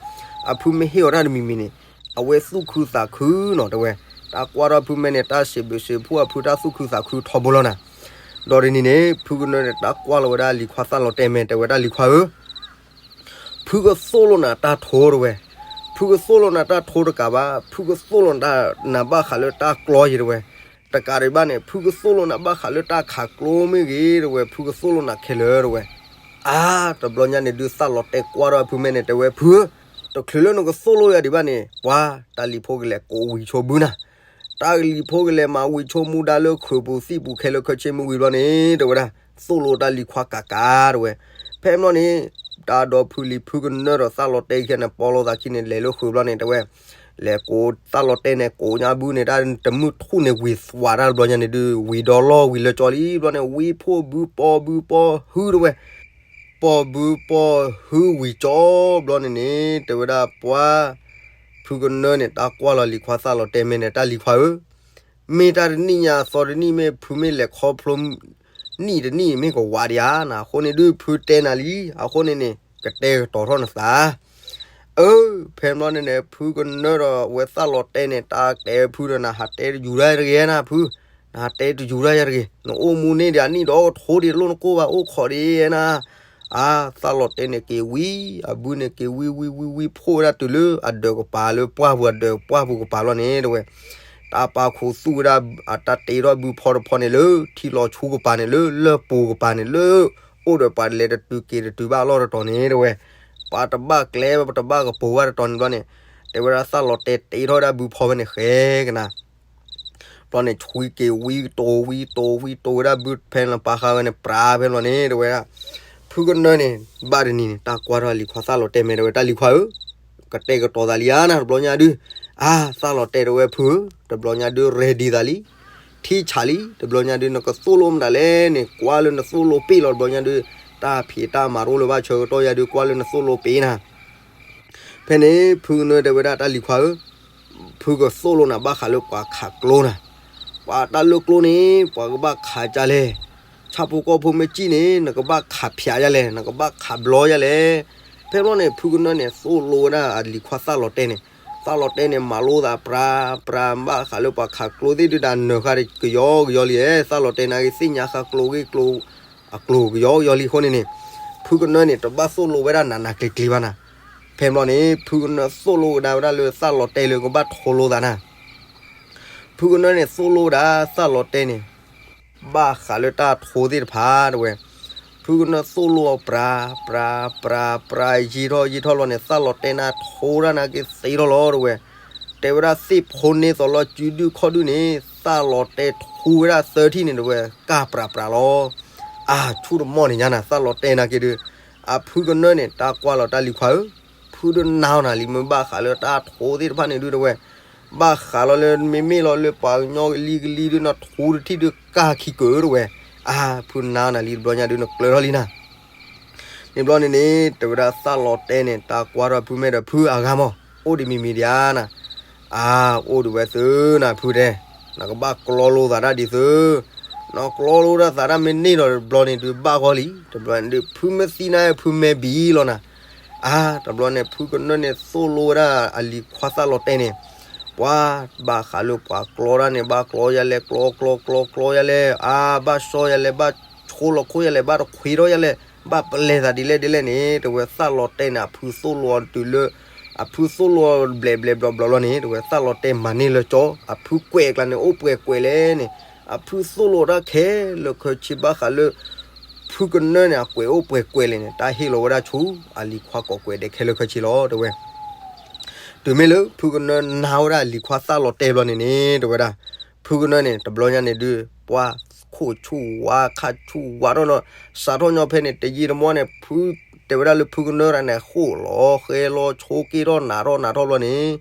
အဖုမ့ၢ်ဟ့ၣ်အီၤတၢ်တမံၤမံၤန့ၣ် အဝဲသူၣ်ခုသးခုနီၤ တဲဝဲ. တၢ်ကွၢ်ထီၣ်ဖုမဲာ်န့ၣ် တၢ်စံးဘျုးစံးဖှိၣ်အဖုတၢ်သူၣ်ခုသးခုထီဘိလီၤနၤ. ဒီးဒ်န့ၣ်န့ၣ် ဖုကနၢန့ၣ် တၢ်ကွၢ်လီၤဝဲဒၣ်လံၤခွါသၣ်လီၤတဲမဲာ် တဲဝဲ တၢ်လံၤခွါဧၢ, ဖုကသိၣ်လိနၤတၢ်ထိ တဲဝဲ. ဖုကသိၣ်လိနၤတၢ်ထိတကးဘၣ်, ဖုကသိၣ်လိနၤဘၣ်ဃးလၢတၢ်ကျီယဲ တဲဝဲ. တကးဒံးဘၣ်န့ၣ် ဖုကသိၣ်လိနၤဘၣ်ဃးလၢတၢ်ခးကျိမ့ၢ်ဂ့ၤ တဲဝဲ, ဖုကသိၣ်လိနၤခဲလၢာ် တဲဝဲ. အါ တဘျီညါန့ၣ်ဒုး သၣ်လီၤတဲကွၢ်ထီၣ်ဖုမဲာ်န့ၣ် တဲဝဲ ဖုဧၢ, တချုးလၢနကသိၣ်လိယၤဒံးဘၣ်န့ၣ် ပှၤတၢ်လံၤဖိကလဲၤကိးဝံၤဆိဘုနၤ တၢ်လံၤဖိကလဲၤမၤဝံၤဆိမူဒါလၢခုးပူၤသံၣ်ပူၤခဲလၢာ်ခဲဆ့မ့ၢ်ဝံၤဘျီန့ၣ် တဲဝဲဒၣ် သိၣ်လိတၢ်လံၤခွါကးကး တဲဝဲ. ဖဲဘျီန့ၣ် တၢ်ဒီဖုလံၤဖုကနၢဒီးသၣ်လီၤတဲခံဂၤန့ၣ် ပီလိာ်သးခံန့ၣ် လဲၤလၢခုးဘျီန့ၣ် တဲဝဲ လဲၤကိးသၣ်လီၤတဲန့ၣ် ကိးညါဘုန့ၣ် တၢ်တမုၢ်ထူၣ်န့ၣ် ဝံၤသွးတၢ်တဘျီညါန့ၣ်ဒုး ဝံၤဒီလီၢ်ဝံၤလၢကၠီလံ ဘျီန့ၣ် ဝံၤဖှိၣ်ဘုပီၢ်ဘုပီၢ်ဟု တဲဝဲ ပီၢ်ဘုပီၢ်ဟုဝံၤကၠီဘျီန့ၣ်န့ၣ် တဲဝဲဒၣ်ပှၤ ဖုကနၢန့ၣ် တၢ်ကွၢ်လီၤလံၤခွါသၣ်လီၤတဲမဲာ်န့ၣ် တၢ်လံၤခွါဧၢ, မ့ၢ်တၢ်တနံၣ်ညါအသီတနံၣ် မ့ၢ်ဖုမ့ၢ်လဲၤခီဖျိ နံၣ်တနံၣ်မ့ၢ်ကဝးဒံးဧါနၤ, အဃိန့ၣ်ဒုး ဖုတဲနၤလံ, အဃိန့ၣ်န့ၣ် ကတဲာ်ကတီၤထီၣ်နသး အၢ ဖဲဘျီန့ၣ်န့ၣ် ဖုကနၢဒီးဝဲသၣ်လီၤတဲန့ၣ် တၢ်တဲဖုဒီး နဟးတဲတယူၤတၢ်ယၤတဂ့ၤနၤဖု, နဟးတဲတယူၤတၢ်ယၤတဂ့ၤ, နအိၣ်မူန့ၢ်ဒံးအနံၣ်ဒီးကထိဒံးလိၣ်နကိၢ်ဘၣ် အိၣ်ခိးဒံးနၤ. အါ သၣ်လီၤတဲန့ၣ်က့ၤဝံၤ, အဘုန့ၣ်က့ၤဝံၤဝံၤဝံၤဝံၤ ဖှိၣ်ဝဲဒၣ်တုၤလၢအဒၢးကပၤလၢပှၢ်ပူၤ အဒၢးပှၢ်ပူၤကပၤလီၤန့ၣ် တဲဝဲ တၢ်ပာ်ခူသူၣ်ဝဲဒၣ် အတၢ်တ့ထီၣ်ဘုဖီတဖီန့ၣ်လၢ ထံလီၤဆူကပၤန့ၣ် လၢလၢၢ်ပူၤကပၤန့ၣ် လၢ အိၣ်ဒီးပှၤလဲၤတတုၤက့ၤတတုၤဘၣ်အလီၢ်တတီၤန့ၣ် တဲဝဲ ပှၤတဘၣ်ကျဲ ပှၤတဘၣ်ကပိၤဘၣ်တတီၤန့ၣ်ဘျီန့ၣ် တဲဝဲဒၣ်သၣ်လီၤတဲတ့ထီၣ်ဝဲဒၣ်ဘုဖီဖဲန့ၣ်ဃဲကနၤ ဘျီန့ၣ် ဆွံက့ၤဝံၤတိၤဝံၤတိၤဝံၤတိၤဝဲဒၣ်ဘုဖဲန့ၣ် ပာ်ဃာ်ဝဲန့ၣ် ပြးဖဲလီၤန့ၣ် တဲဝဲဒၣ် ဖုကနၢန့ၣ် ဘၣ်တနံၤန့ၣ် တၢ်ကွၢ်ထီၣ်လံၤခွါသၣ်လီၤတဲမဲာ် တဲဝဲ တၢ်လံၤခွါဧၢ, ကတဲာ်ကတီၤသးလံဧါနၤ တဘျီညါဒုး, အါ သၣ်လီၤတဲတဲဝဲဖုဧၢ, တဘျီညါဒုး ready သးလံ, ထံဆးလံ, တဘျီညါဒုး နကသိၣ်လိမတၤလဲၣ်န့ၣ် ကွၢ်လၢနသိၣ်လိပ့ၢ်လီၤ တဘျီညါဒုး, တၢ်ဖံးတၢ်မၤတအိၣ်လၢၤဘၣ် ဆၢကတီၢ်ယၤဒုး ကွၢ်လၢနသိၣ်လိပ့ၢ်နၤ ဖဲန့ၣ် ဖုကနၢတဲဝဲဒၣ်တၢ်လံၤခွါဧၢ, ဖုကသိၣ်လိနၤဘၣ်ဃးလၢပှၤခးကျိနၤ, ပှၤတၢ်လၢကျိန့ၣ် ပှၤကဘၣ်ခးကလဲၣ်, ဆၣ်ဖိကီၢ်ဖိမ့ၢ်စံၣ်န့ၣ် နကဘၣ်ခးဖၠးယလဲၣ်, နကဘၣ်ခးဘျီယလဲၣ်. ဖဲဘျီန့ၣ် ဖုကနၢန့ၣ် သိၣ်လိဝဲဒၣ်အလံၤခွါသၣ်လီၤတဲန့ၣ်, သၣ်လီၤတဲန့ၣ် မၤလိသးပြးပြး ဘၣ်ဃးလၢပှၤခးကျိသ့ၣ်ဒုး တၢ်နၢၤဃာ်ကယီကယီလံ, သၣ်လီၤတဲန့ၣ်က့ၤသ့ၣ်ညါဃာ်ကျိဂ့ၢ်ကျိ အကျိၤကယီကယီလံအဃိန့ၣ်န့ၣ်, ဖုကနၢန့ၣ် တဘၣ်သိၣ်လိဝဲဒၣ်နးနးကျံၤကျံၤဘၣ်နၤ. ဖဲဘျီန့ၣ် ဖုကနၢသိၣ်လိကဒါဝဲဒၣ်လၢသၣ်လီၤတဲလၢကဘၣ်ထိလိသးနၤ. ဖုကနၢန့ၣ်သိၣ်လိဝဲဒၣ်သၣ်လီၤတဲန့ၣ် ဘၣ်ဃးလၢတၢ်ထိသ့ၣ်တဖၣ်တဲဝဲ, ဖုကနၢသိၣ်လိအီၤပြးပြးပြးပြး ယံာ်ထီၣ်ယံာ်ထီၣ်လီၤန့ၣ် သၣ်လီၤတဲန့ၣ်ထိဒၣ်နၤက့ၤသ့ထီၣ်လီၤတဲဝဲ. တဲဝဲဒၣ်သ့ၣ်ဖိန့ၢ်သီလီၤစုဒုၣ်ခီၣ်ဒုၣ်န့ၣ် သၣ်လီၤတဲထူဝဲဒၣ်သၢထံၣ်န့ၣ်တဲဝဲ ကၢ်ပြးပြးလီၤ. အါ ဆူၣ်တမီၢ်န့ၣ်ညါနၤ သၣ်လီၤတဲနၤက့ၤဒုး, အဖုကနၢန့ၣ် တၢ်ကွၢ်လီၤတၢ်လံၤခွါဧၢ, ဖုဒုးနါအီၤနၤလံ မ့ၢ်ဘၣ်ဃးလၢတၢ်ထိသ့ၣ်တဖၣ်န့ၣ်ဒုးတဲဝဲ, ဘၣ်ဃးလီၤလၢမ့မ့ၢ်လီၤလၢပှၤကညီကလံၤကလံၤဒုး နထိတထံၣ်ဒုးကၢ်ခံကၢၢ်တဲဝဲ. အါ ဖုနါအီၤနၤလံ တဘျီညါဒုး နကျၢၤထီၣ်လံနၤ. န့ၣ်ဘျီန့ၣ်န့ၣ် တဲဝဲဒၣ်သၣ်လီၤတဲန့ၣ် တၢ်ကွၢ်ထီၣ်ဖုမဲာ်ဒီး ဖုအဂၤမး အိၣ်ဒံးမံၤမံၤဒံးဧါနၤ. အါ အိၣ်ဒံးဝဲသုနၤဖုတဲ, နကဘၣ်ကျီလိသးတၢ်ဒံးသု, နကျီလိတၢ်သးတၢ်မ့ၢ်န့ၢ်ဒီးတဘျီန့ၣ်ဒုး ဘၣ်ဂီၢ်လံ, တဘျီန့ၣ်ဒုး ဖုမ့ၢ်သံနၤ ဖုမဲာ်ဘံလီၤနၤ. အါ တဘျီန့ၣ် ဖုကနၢန့ၣ်သိၣ်လိဝဲဒၣ်အလံၤခွါသၣ်လီၤတဲန့ၣ်, ပှၤဘၣ်ဃးလၢပှၤကျီတၢ်န့ၣ် ဘၣ်ကျီယလဲၣ် ကျီကျီကျီကျီယလဲၣ် အါ ဘၣ်စီယလဲၣ် ဘၣ်ဆိလီၤခိၣ်ယလဲၣ် ဘၣ်တခွ့ထီၣ်ယလဲၣ် ဘၣ်ပလဲၤသးဒ်လဲၣ်ဒ်လဲၣ်န့ၣ် တဲဝဲသၣ်လီၤတဲန့ၣ် အဖုသိၣ်လိအီၤတုၤလၢ အဖုသိၣ်လိအီၤဘျဲးဘျဲးဘျီဘျီလီၤန့ၣ် တဲဝဲသၣ်လီၤတဲမၤန့ၢ်လၢကၠီ အဖုကွဲးအကျါန့ၣ် အိၣ်ပှဲၤကွဲးလဲၣ်န့ၣ် အဖုသိၣ်လိအီၤတၢ်ခဲလၢာ်ခဲဆ့ဘၣ်ဃးလၢ ဖုကနၢန့ၣ် အကွဲးအိၣ်ပှဲၤကွဲးလဲၣ်န့ၣ် တၢ်ဟ့ၣ်လီၤဝဲဒၣ်ဆူ အလံၤခွါကိးကွဲးဒဲးခဲလၢာ်ခဲဆ့လီၤ တဲဝဲ. တုၤမ့ၢ်လၢဖုကနၢနၤဝဲဒၣ်လံၤခွါသးလီၤတဲာ်ဘျီန့ၣ်န့ၣ် တဲဝဲဒၣ်, ဖုကနၢန့ၣ် တဘျီညါန့ၣ်ဒုး ပှၢ်ခိၣ်ဆူၣ်ဝါခါဆူၣ်ဝါထီၣ်နီၤ, စးထီၣ်ညီဖဲန့ၣ် တယံာ်တမီၢ်န့ၣ် ဖုတဲဝဲဒၣ်လၢဖုကနၢတၢ်န့ၣ် ဃိၣ်လီၤဃဲလီၤဆိးက့ထီၣ်နးထီၣ်နးထီၣ်ဘျီန့ၣ်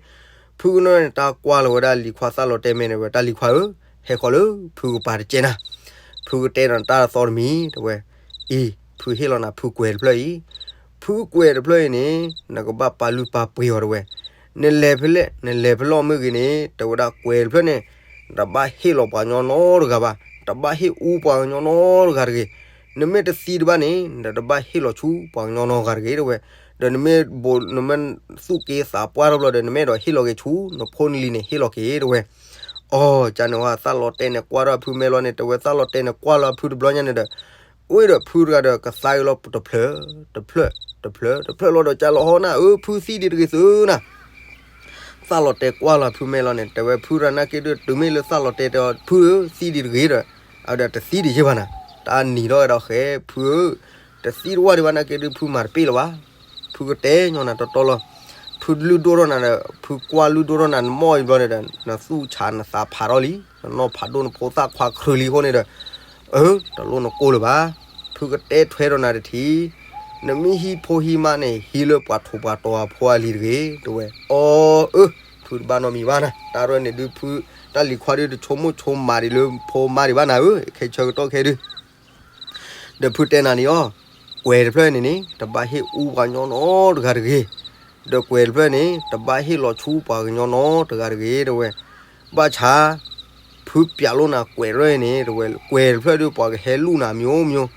ဖုကနၢန့ၣ် တၢ်ကွၢ်လီၤဝဲဒၣ်လံၤခွါသးလီၤတဲာ်မဲာ်န့ၣ်ဝဲ, တၢ်လံၤခွါဧၢ, ဟဲဃီၤလၢဖုကပၤတကဲနၤ, ဖုကတဲနၤတၢ်သီတမံၤ တဲဝဲ. အံၤ ဖုဟ့ၣ်လီၤနၤဖုကွဲးတဖျၢၣ်အံၤ, ဖုကွဲးတဖျၢၣ်အံၤန့ၣ် နကဘၣ်ပာ်လုၢ်ပာ်ပှ့ၤအီၤ တဲဝဲ. နလဲၤဖဲလဲၣ် နလဲၤဖဲလဲၣ်မ့ၢ်ဂ့ၤန့ၣ် တဲဝဲဒၣ်ကွဲးတဖျၢၣ်န့ၣ် တဘၣ်ဟ့ၣ်လီၤပှၤကညီနီတဂၤဘၣ်, တဘၣ်ဟ့ၣ်အူပှၤကညီနီတဂၤတဂ့ၤ. နမ့ၢ်တသံတဘၣ်န့ၣ် နတဘၣ်ဟ့ၣ်လီၤဆူပှၤကညီနီတဂၤတဂ့ၤ တဲဝဲ. ဒီးနမ့ၢ်ဘိးနမ့ၢ်သူၣ်က့သးပှၢ်ထီၣ်ဘျီဒီး နမ့ၢ်အဲၣ်ဒိးဟ့ၣ်လီၤက့ၤဆူ နဖိနလံၤန့ၣ် ဟ့ၣ်လီၤက့ၤ တဲဝဲ. အီ ကန့ၣ်ဝဲ သးလီၤတဲာ်န့ၣ်ကွၢ်ထီၣ်ဖုမဲာ်လီၤန့ၣ် တဲဝဲ, သးလီၤတဲာ်န့ၣ်ကွၢ်လီၤဖုတဘျီညါန့ၣ်ဒီး အိၣ်ဒီးဖုတဂၤဒီးကသါက့ၤလီၤတဖျၢၣ် တဖျၢၣ် တဖျၢၣ် တဖျၢၣ်လီၤဒီး ကလီၤဟီနၤဧၢ ဖုသံဒံးတဂ့ၤသုနၤ. သးလီၤတဲာ်ကွၢ်လီၤဖုမဲာ်လီၤန့ၣ် တဲဝဲ ဖုတဂၤနာ်က့ဒုး တုၤမ့ၢ်လၢသးလီၤတဲာ်တဲအီၤ ဖုဧၢ သံဒံးတဂ့ၤဒီး အဝဲဒၣ်တသံဒံးယဲၢ်ဘၣ်နၤ, တၢ်နံၤထီၣ်ဝဲဒီးဃဲ ဖုဧၢ, တသံတဝၢ်ဒံးဘၣ်နာ်က့ဒုး ဖုမၤတပ့ၢ်လၢၤဘၣ်. ဖုကတဲညီနၤတီတီလီၤ. ဖုလုၢ်ဒိၣ်ထီၣ်နၤဒီး ဖုကွၢ်လုၢ်ဒိၣ်ထီၣ်နၤ နမီၢ်အံၤဘျီန့ၣ်ဒီး နသူၣ်ဆးနသးဖးထီၣ်လံ, နနီၢ်ဖးဒိၣ်နဖိသၣ်ခွါခရၢလံအဃိန့ၣ်ဒီး အၢ တလိၣ်နကိၢ်လၢၤဘၣ်. ဖုကတဲထွဲဒီးနၤတထံၣ်, နမ့ၢ်ဟံးဖိဟံးမါန့ၣ် ဟံးလၢပှၤထူးပှၤတီၤအဖိအလံၤတဂ့ၤ တဲဝဲ. အီ အၢ ဖုတဘၣ်နီတမံၤဘၣ်နၤ, တၢ်ရဲၣ်န့ၣ်ဒုးဖု တၢ်လံၤခွါဒုး တဆိကမိၣ်ဆိကမးဒံးလၢဖိမါဒံးဘၣ်နၤဧၢ, ခဲဆၢကတီၢ်ခဲဒုး ဒီးဖုတဲနၤန့ၣ်အီၤ, ကွဲးတဖျၢၣ်န့ၣ်န့ၣ် တဘၣ်ဟ့ၣ်အူပှၤကညီနီတဂၤတဂ့ၤ. ဒီးကွဲးတဖျၢၣ်န့ၣ် တဘၣ်ဟ့ၣ်လီၤဆူပှၤကညီနီတဂၤတဂ့ၤ တဲဝဲ. ဘၣ်ဆၣ် ဖုပျးလိာ်နၤကွဲးတဖျၢၣ်အံၤန့ၣ် တဲဝဲ, ကွဲးတဖျၢၣ်ဒုး ပှၤကဟဲလူၢ်နၤ မျိုးမျိုး,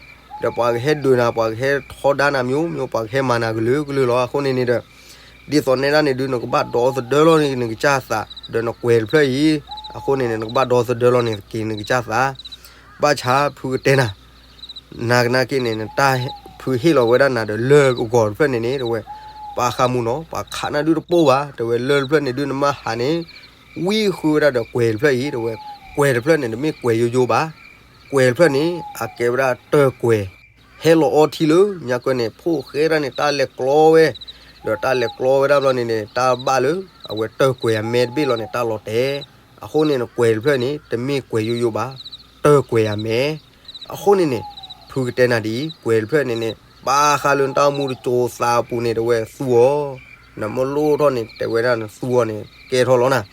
ဒီးပှၤကဟဲဒုးနၤ ပှၤကဟဲထီဒါနၤ မျိုးမျိုး, ပှၤကဟဲမၤနၤကလုာ်ကလုာ်လီၤ. အဃိန့ၣ်န့ၣ်ဒီး ဒ်သိးနဲဒၣ်န့ၣ်ဒုး နကဘၣ်ဒီသဒၢလီၤန့ၣ် နကစၢ်သး, ဒီးနကွဲးတဖျၢၣ်အံၤ, အဃိန့ၣ်န့ၣ် နကဘၣ်ဒီသဒၢလီၤန့ၣ်က့ၤနကစၢ်သး. ဘၣ်ဆၣ်ဖုကတဲနၤ နၤကနၣ်က့န့ၣ် နတၢ်ဖုဟ့ၣ်လီၤဝဲဒၣ်နၤဒီးလၢၢ်အဂီၤတဖျၢၣ်န့ၣ်န့ၣ် တဲဝဲ, ပာ်ဃာ်မူနီၤ, ပှၤခးနၤဒုးတပိၢ်ဘၣ်, တဲဝဲ, လၢၢ်တဖျၢၣ်န့ၣ်ဒုး နမ့ၢ်ဟးန့ၣ် ဝံဃုာ်ဝဲဒၣ်ဒီးကွဲးတဖျၢၣ်အံၤ တဲဝဲ. ကွဲးတဖျၢၣ်န့ၣ် တမ့ၢ်ကွဲးယိယိဘၣ်. ကွဲးတဖျၢၣ်န့ၣ် အကဲဝဲဒၣ်တၢၢ်ကွဲး, ဟဲလီၤအီထံလၢညါကွဲန့ၣ် ဖိၣ်ဃဲဒၣ်န့ၣ် တၢ်လဲၤကျီဝဲ, ဒီးတၢ်လဲၤကျီဝဲဒၣ်ဘျီန့ၣ်န့ၣ် တၢ်ဘၣ်လၢ အဝဲတၢၢ်ကွဲးအမဲတဘ့ၣ်လီၤန့ၣ် တၢ်လီၤတဲာ်. အဃိန့ၣ် ကွဲးတဖျၢၣ်န့ၣ် တမ့ၢ်ကွဲးယိယိဘၣ်, တၢၢ်ကွဲးအမဲ. အဃိန့ၣ်န့ၣ် ဖုကတဲနၤဒ်အံၤ, ကွဲးတဖျၢၣ်န့ၣ်န့ၣ် ပာ်ဃာ်လၢနတၢ်အိၣ်မူတစိၤသးအပူၤန့ၣ် တဲဝဲသူအီၤ, နမ့ၢ်လိၣ်ထီၣ်န့ၣ် တဲဝဲဒၣ်နသူအီၤန့ၣ် ကဲထီၣ်လီၤနၤ.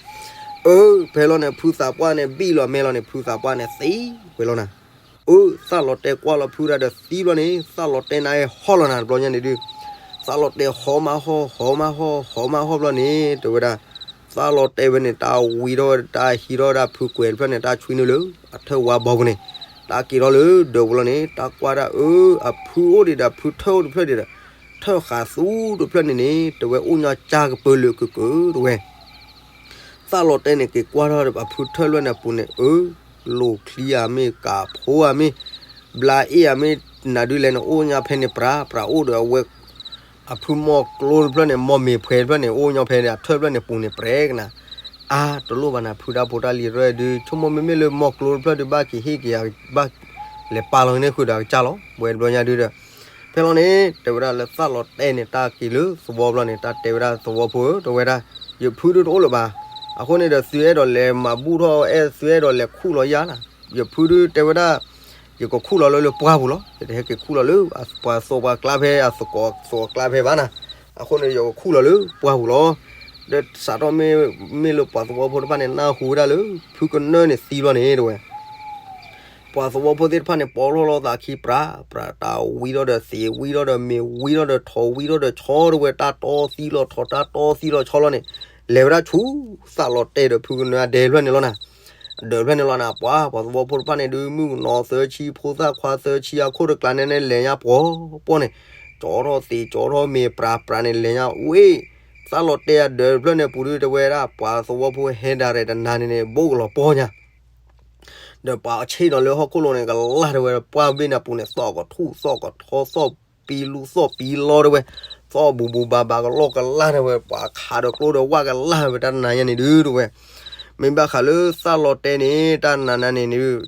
အၢ ဖဲလီၤန့ၣ် ဖုသးပှၢ်န့ၣ် ဘံၣ်လီၤမဲာ်လီၤန့ၣ် ဖုသးပှၢ်န့ၣ်သံဝဲလီၤနၤ. အၢ သးလီၤတဲာ်ကွၢ်လီၤဖုတၢ်ဒီးသံဘျီန့ၣ် သးလီၤတဲာ်နၤဟဲဟီၣ်လီၤနၤတဘျီညါန့ၣ်ဒုး, သးလီၤတဲာ်ဟီၣ်မးဟီၣ် ဟီၣ်မးဟီၣ် ဟီၣ်မးဟီၣ်ဘျီန့ၣ် တဲဝဲဒၣ်, သးလီၤတဲာ်ဝဲန့ၣ် တၢ်ဝံထီၣ်ဝဲ တၢ်ဟံးထီၣ်ဝဲဒၣ်ဖုကွဲးတဖျၢၣ်န့ၣ် တၢ်ဆွံနုာ်လၢအထၢၣ်ဝါဘီပူၤန့ၣ်, တၢ်က့ၤထီၣ်လၢဒၢးပူၤလီၤန့ၣ် တၢ်ကွၢ်ဒၣ်အၢ အဖုအိၣ်ဒံးဒီး ဖုထၢၣ်အိၣ်တဖျၢၣ်ဒံးဒီး ထၢၣ်ဃးသူတဖျၢၣ်န့ၣ်န့ၣ် တဲဝဲအိၣ်ညီကၢ်ကပၢလၢာ်ကၢကၢ တဲဝဲ. သးလီၤတဲာ်န့ၣ် က့ၤကွၢ်ထီၣ်အဖုထၢၣ်လွဲၢ်န့ၣ်အပူၤန့ၣ် အၢ လိာ်ချံဧမ့ၢ် ကးဖိဧမ့ၢ် ဘျါအ့ၣ်ဧမ့ၢ် နၤဒုးလဲၣ်န့ၣ် အိၣ်ညီဖဲန့ၣ်ပြး ပြးအိၣ်ဒီးအဝဲ အဖုမီၢ်ကျိတဖျၢၣ်န့ၣ် မီၢ်မ့ၤဖှဲးတဖျၢၣ်န့ၣ် အိၣ်ညီဖဲန့ၣ် အထၢၣ်ဖျၢၣ်န့ၣ်ပူၤန့ၣ် ပြဲကနၤ. အါ တလိၣ်ဘၣ်နၤ ဖုတၢ်ဖိတၢ်လံၤရဲၣ်ဒုး ဆိကမိၣ်မ့မ့ၢ်လၢမီၢ်ကျိတဖျၢၣ်ဒုး ဘၣ်က့ၤဟ့ၣ်က့ၤ ဘၣ်လဲၤပာ်လီၤန့ၢ်ဃုာ်ဒီးအကစၢ်လီၤ ဝဲတဘျီညါဒုးဒီး ဖဲလီၤန့ၣ် တဲဝဲဒၣ်လၢသးလီၤတဲာ်န့ၣ် တၢ်က့ၤလၢသဝီဘျီန့ၣ် တၢ်တဲဝဲဒၣ်သဝီဖိဧၢ တဲဝဲဒၣ် ယဖုဒုးတအိၣ်လၢၤဘၣ်. အဃိန့ၣ်ဒီး သုအဲၣ်ဒိးလဲၤမၤဘူၣ်ထီၣ် အဲၣ်သုအဲၣ်ဒိးလဲၤခူၣ်လီၤယၤနၤ, ယဖုဒုးတဲဝဲဒၣ် ယကခူၣ်လီၤလၢလၢပှၢ်ပူၤလီၤ. ယတဟဲက့ၤခူၣ်လီၤလၢပှၤသိးပှၤကျါဖဲ အသကိးသိးကျါဖဲဘၣ်နၤ. အဃိန့ၣ် ယကခူၣ်လီၤလၢပှၢ်ပူၤလီၤ. ဒီးစးထီၣ်မ့ၢ် မ့ၢ်လၢပှၤသဝီဖိတဖၣ်န့ၣ် နၢ်ဟူဝဲဒၣ်လၢ ဖုကနၢန့ၣ်သံဘျီန့ၣ် တဲဝဲ ပှၤသဝီဖိသ့ၣ်တဖၣ်န့ၣ် ပီၣ်လီၢ်လီၤသးခံပြး ပြး တၢ်ဝံထီၣ်ဒီးသံး ဝံထီၣ်ဒီးမ့ၤ ဝံထီၣ်ဒီးထီ ဝံထီၣ်ဒီးဆီ တဲဝဲ တၢ်တီသံလီၤထီ တၢ်တီသံလီၤဆီလီၤန့ၣ် လဲၤဝဲဒၣ်ဆူ သးလီၤတဲာ်ဒီးဖုကနၢအဒဲတဖျၢၣ်န့ၣ်လီၤနၤ. အဒဲတဖျၢၣ်န့ၣ်လီၤနၤ ပှၤ ပှၤသဝီဖိတဖၣ်န့ၣ်ဒုး မုၣ်ကနီၤသၢဆံ ဖိသၣ်ခွါသၢဆံ အခိၣ်တကျးန့ၣ်န့ၣ် လဲၤညါပှီၤပှီၤန့ၣ် ကၠီထီၣ်သံး ကၠီထီၣ်မ့ၤ ပြး ပြးန့ၣ် လဲၤညါဝ့ၢ် သးလီၤတဲာ်အဒဲတဖျၢၣ်န့ၣ်ပူၤဒုး တဲဝဲဒၣ် ပှၤသဝီဖိဟဲဒၣ်ရဲၣ်တနၤန့ၣ်န့ၣ် ဘိၣ်ကလီၤပှီၢ်ညါ ဒီးပှၤဆ့ၣ်နီၤလၢဟီၣ်ခိၣ်လိၤန့ၣ် ကလၢ်တဲဝဲ ပှၢ်ဘ့ၣ်န့ၣ်အပူၤန့ၣ် သီၣ်ကထူၣ် သီၣ်ကထီ သီၣ်ပံလူ သီၣ်ပံလီတဲဝဲ, သီၣ်ဘူးဘူးဘၣ်ဘၣ်ကလီကလၢ်တဲဝဲ, ပှၤခးဒီးကျိဒီးဝၣ်ကလၢ်ဝဲ တၢ်တနၤညါန့ၣ်ဒုးတဲဝဲ. မ့ၢ်ဘၣ်ဃးလၢသးလီၤတဲာ်န့ၣ် တၢ်နၤနၤန့ၣ်န့ၣ်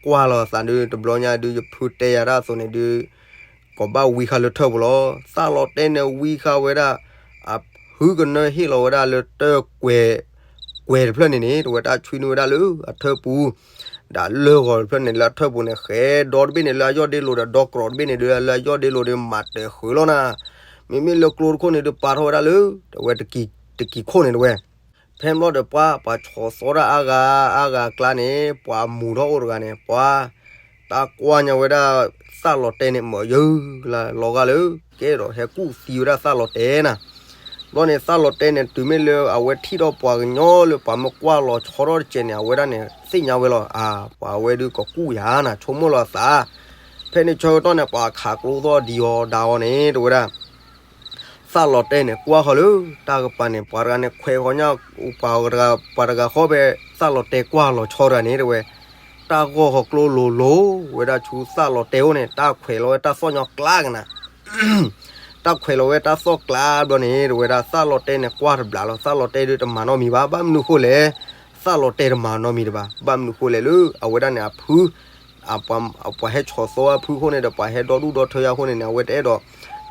ပှၤကွၢ်လီၤသးဒုး တဘျီညါဒုး ယဖုတဲယၤဒၣ်အသိးန့ၣ်ဒုး ကဘၣ်ဝံဃာ်လၢထၢၣ်ပူၤလီၤ. သၣ်လီၤတဲာ်န့ၣ်ဝံဃာ်ဝဲဒၣ် အဖုကနၢဟ့ၣ်လီၤဝဲဒၣ်လၢတၢ်ကွဲၤ ကွဲၤတဖျၢၣ်န့ၣ်န့ၣ် တဝဲတၢ်ဆွံနုာ်ဝဲဒၣ်လၢအထၢၣ်ပူၤ ဒီးလၢဂီၤတဖျၢၣ်န့ၣ် လၢအထၢၣ်ပူၤန့ၣ် ဃဲဒီတဘ့ၣ်န့ၣ် လၢအယီၢ်ဒ့လိၤဒီး ဒီကရီးတဘ့ၣ်န့ၣ်ဒုး လၢအယီၢ်ဒ့လိၤဒီးမၤတၢၤဃုာ်လီၤနၤ. မ့မ့ၢ်လၢကျိတခိၣ်န့ၣ်ဒုး ပာ်ထီၣ်ဝဲဒၣ်လၢ တဝဲတကံၤခိၣ်န့ၣ်တဝဲ ဖဲန့ၣ်ဘျီဒီးပှၤ ပှၤဆီၣ်သီဒၣ်အါဂၤ အါဂၤအကျါန့ၣ် ပှၤမူၤထီၣ်အိၣ်တဂၤန့ၣ် ပှၤ တၢ်ကွၢ်ညါဝဲဒၣ် သၣ်လီၤတဲာ်န့ၣ် မၢယၢလၢလီၤဂာ်လၢ ကဲဒီးဟဲကူၣ်သံဝဲဒၣ်သၣ်လီၤတဲာ်နၤ. ဘျီန့ၣ် သၣ်လီၤတဲာ်န့ၣ် တုၤမ့ၢ်လၢအဝဲထံၣ်ထီၣ်ပှၤကညီလၢပှၤမ့ၢ်ကွၢ်လီၤဆီထီၣ်တစဲးန့ၣ် အဝဲဒၣ်န့ၣ် သ့ၣ်ညါဝဲလီၤ. အါ ပှၤဝဲဒုးကကူၣ်ယၤနၤ ဆိကမိၣ်လီၤသး. ဖဲန့ၣ်ဆၢကတီၢ်န့ၣ် ပှၤခးကျိသီၣ်ဒံးအီၤဒါအီၤန့ၣ် တဝဲဒၣ် သၣ်လီၤတဲာ်န့ၣ် ကွၢ်ဃီၤလၢ တၢ်ကပၤန့ၣ် ပှၤတဂၤန့ၣ် ခွဲးဃီၤညါ ပှၤတဂၤ ပှၤတဂၤဃီဖဲ သၣ်လီၤတဲာ်ကွၢ်လီၤဆီတဂၤန့ၣ် တဝဲ တၢ်ဂီၢ်ဃီၤကျိလိၤလိၤဝဲဒၣ်ဆူသၣ်လီၤတဲာ်အိၣ်န့ၣ် တၢ်ခွဲးလီၤဝဲတၢ်သီၣ်ညီကျါကနၤ တၢ်ခွဲးလီၤဝဲတၢ်သီၣ်ကျါဘျီန့ၣ် တဝဲဒၣ်သၣ်လီၤတဲာ်န့ၣ် ကွၢ်တဘျးလီၤ. သၣ်လီၤတဲာ်ဒုးတမၤနီတမံၤဘၣ်. ဘၣ်မနုၤဃိလဲၣ်, သၣ်လီၤတဲာ်တမၤနီတမံၤတဘၣ်. ဘၣ်မနုၤဃိလဲၣ်လၢ အဝဲဒၣ်န့ၣ်အဖု ပှၤဟဲဆီၣ်သီအဖုအဃိန့ၣ်ဒီး ပှၤဟဲဒီဒူၣ်ဒီထၢယါအဃိန့ၣ်န့ၣ် အဝဲတအဲၣ်ဒိး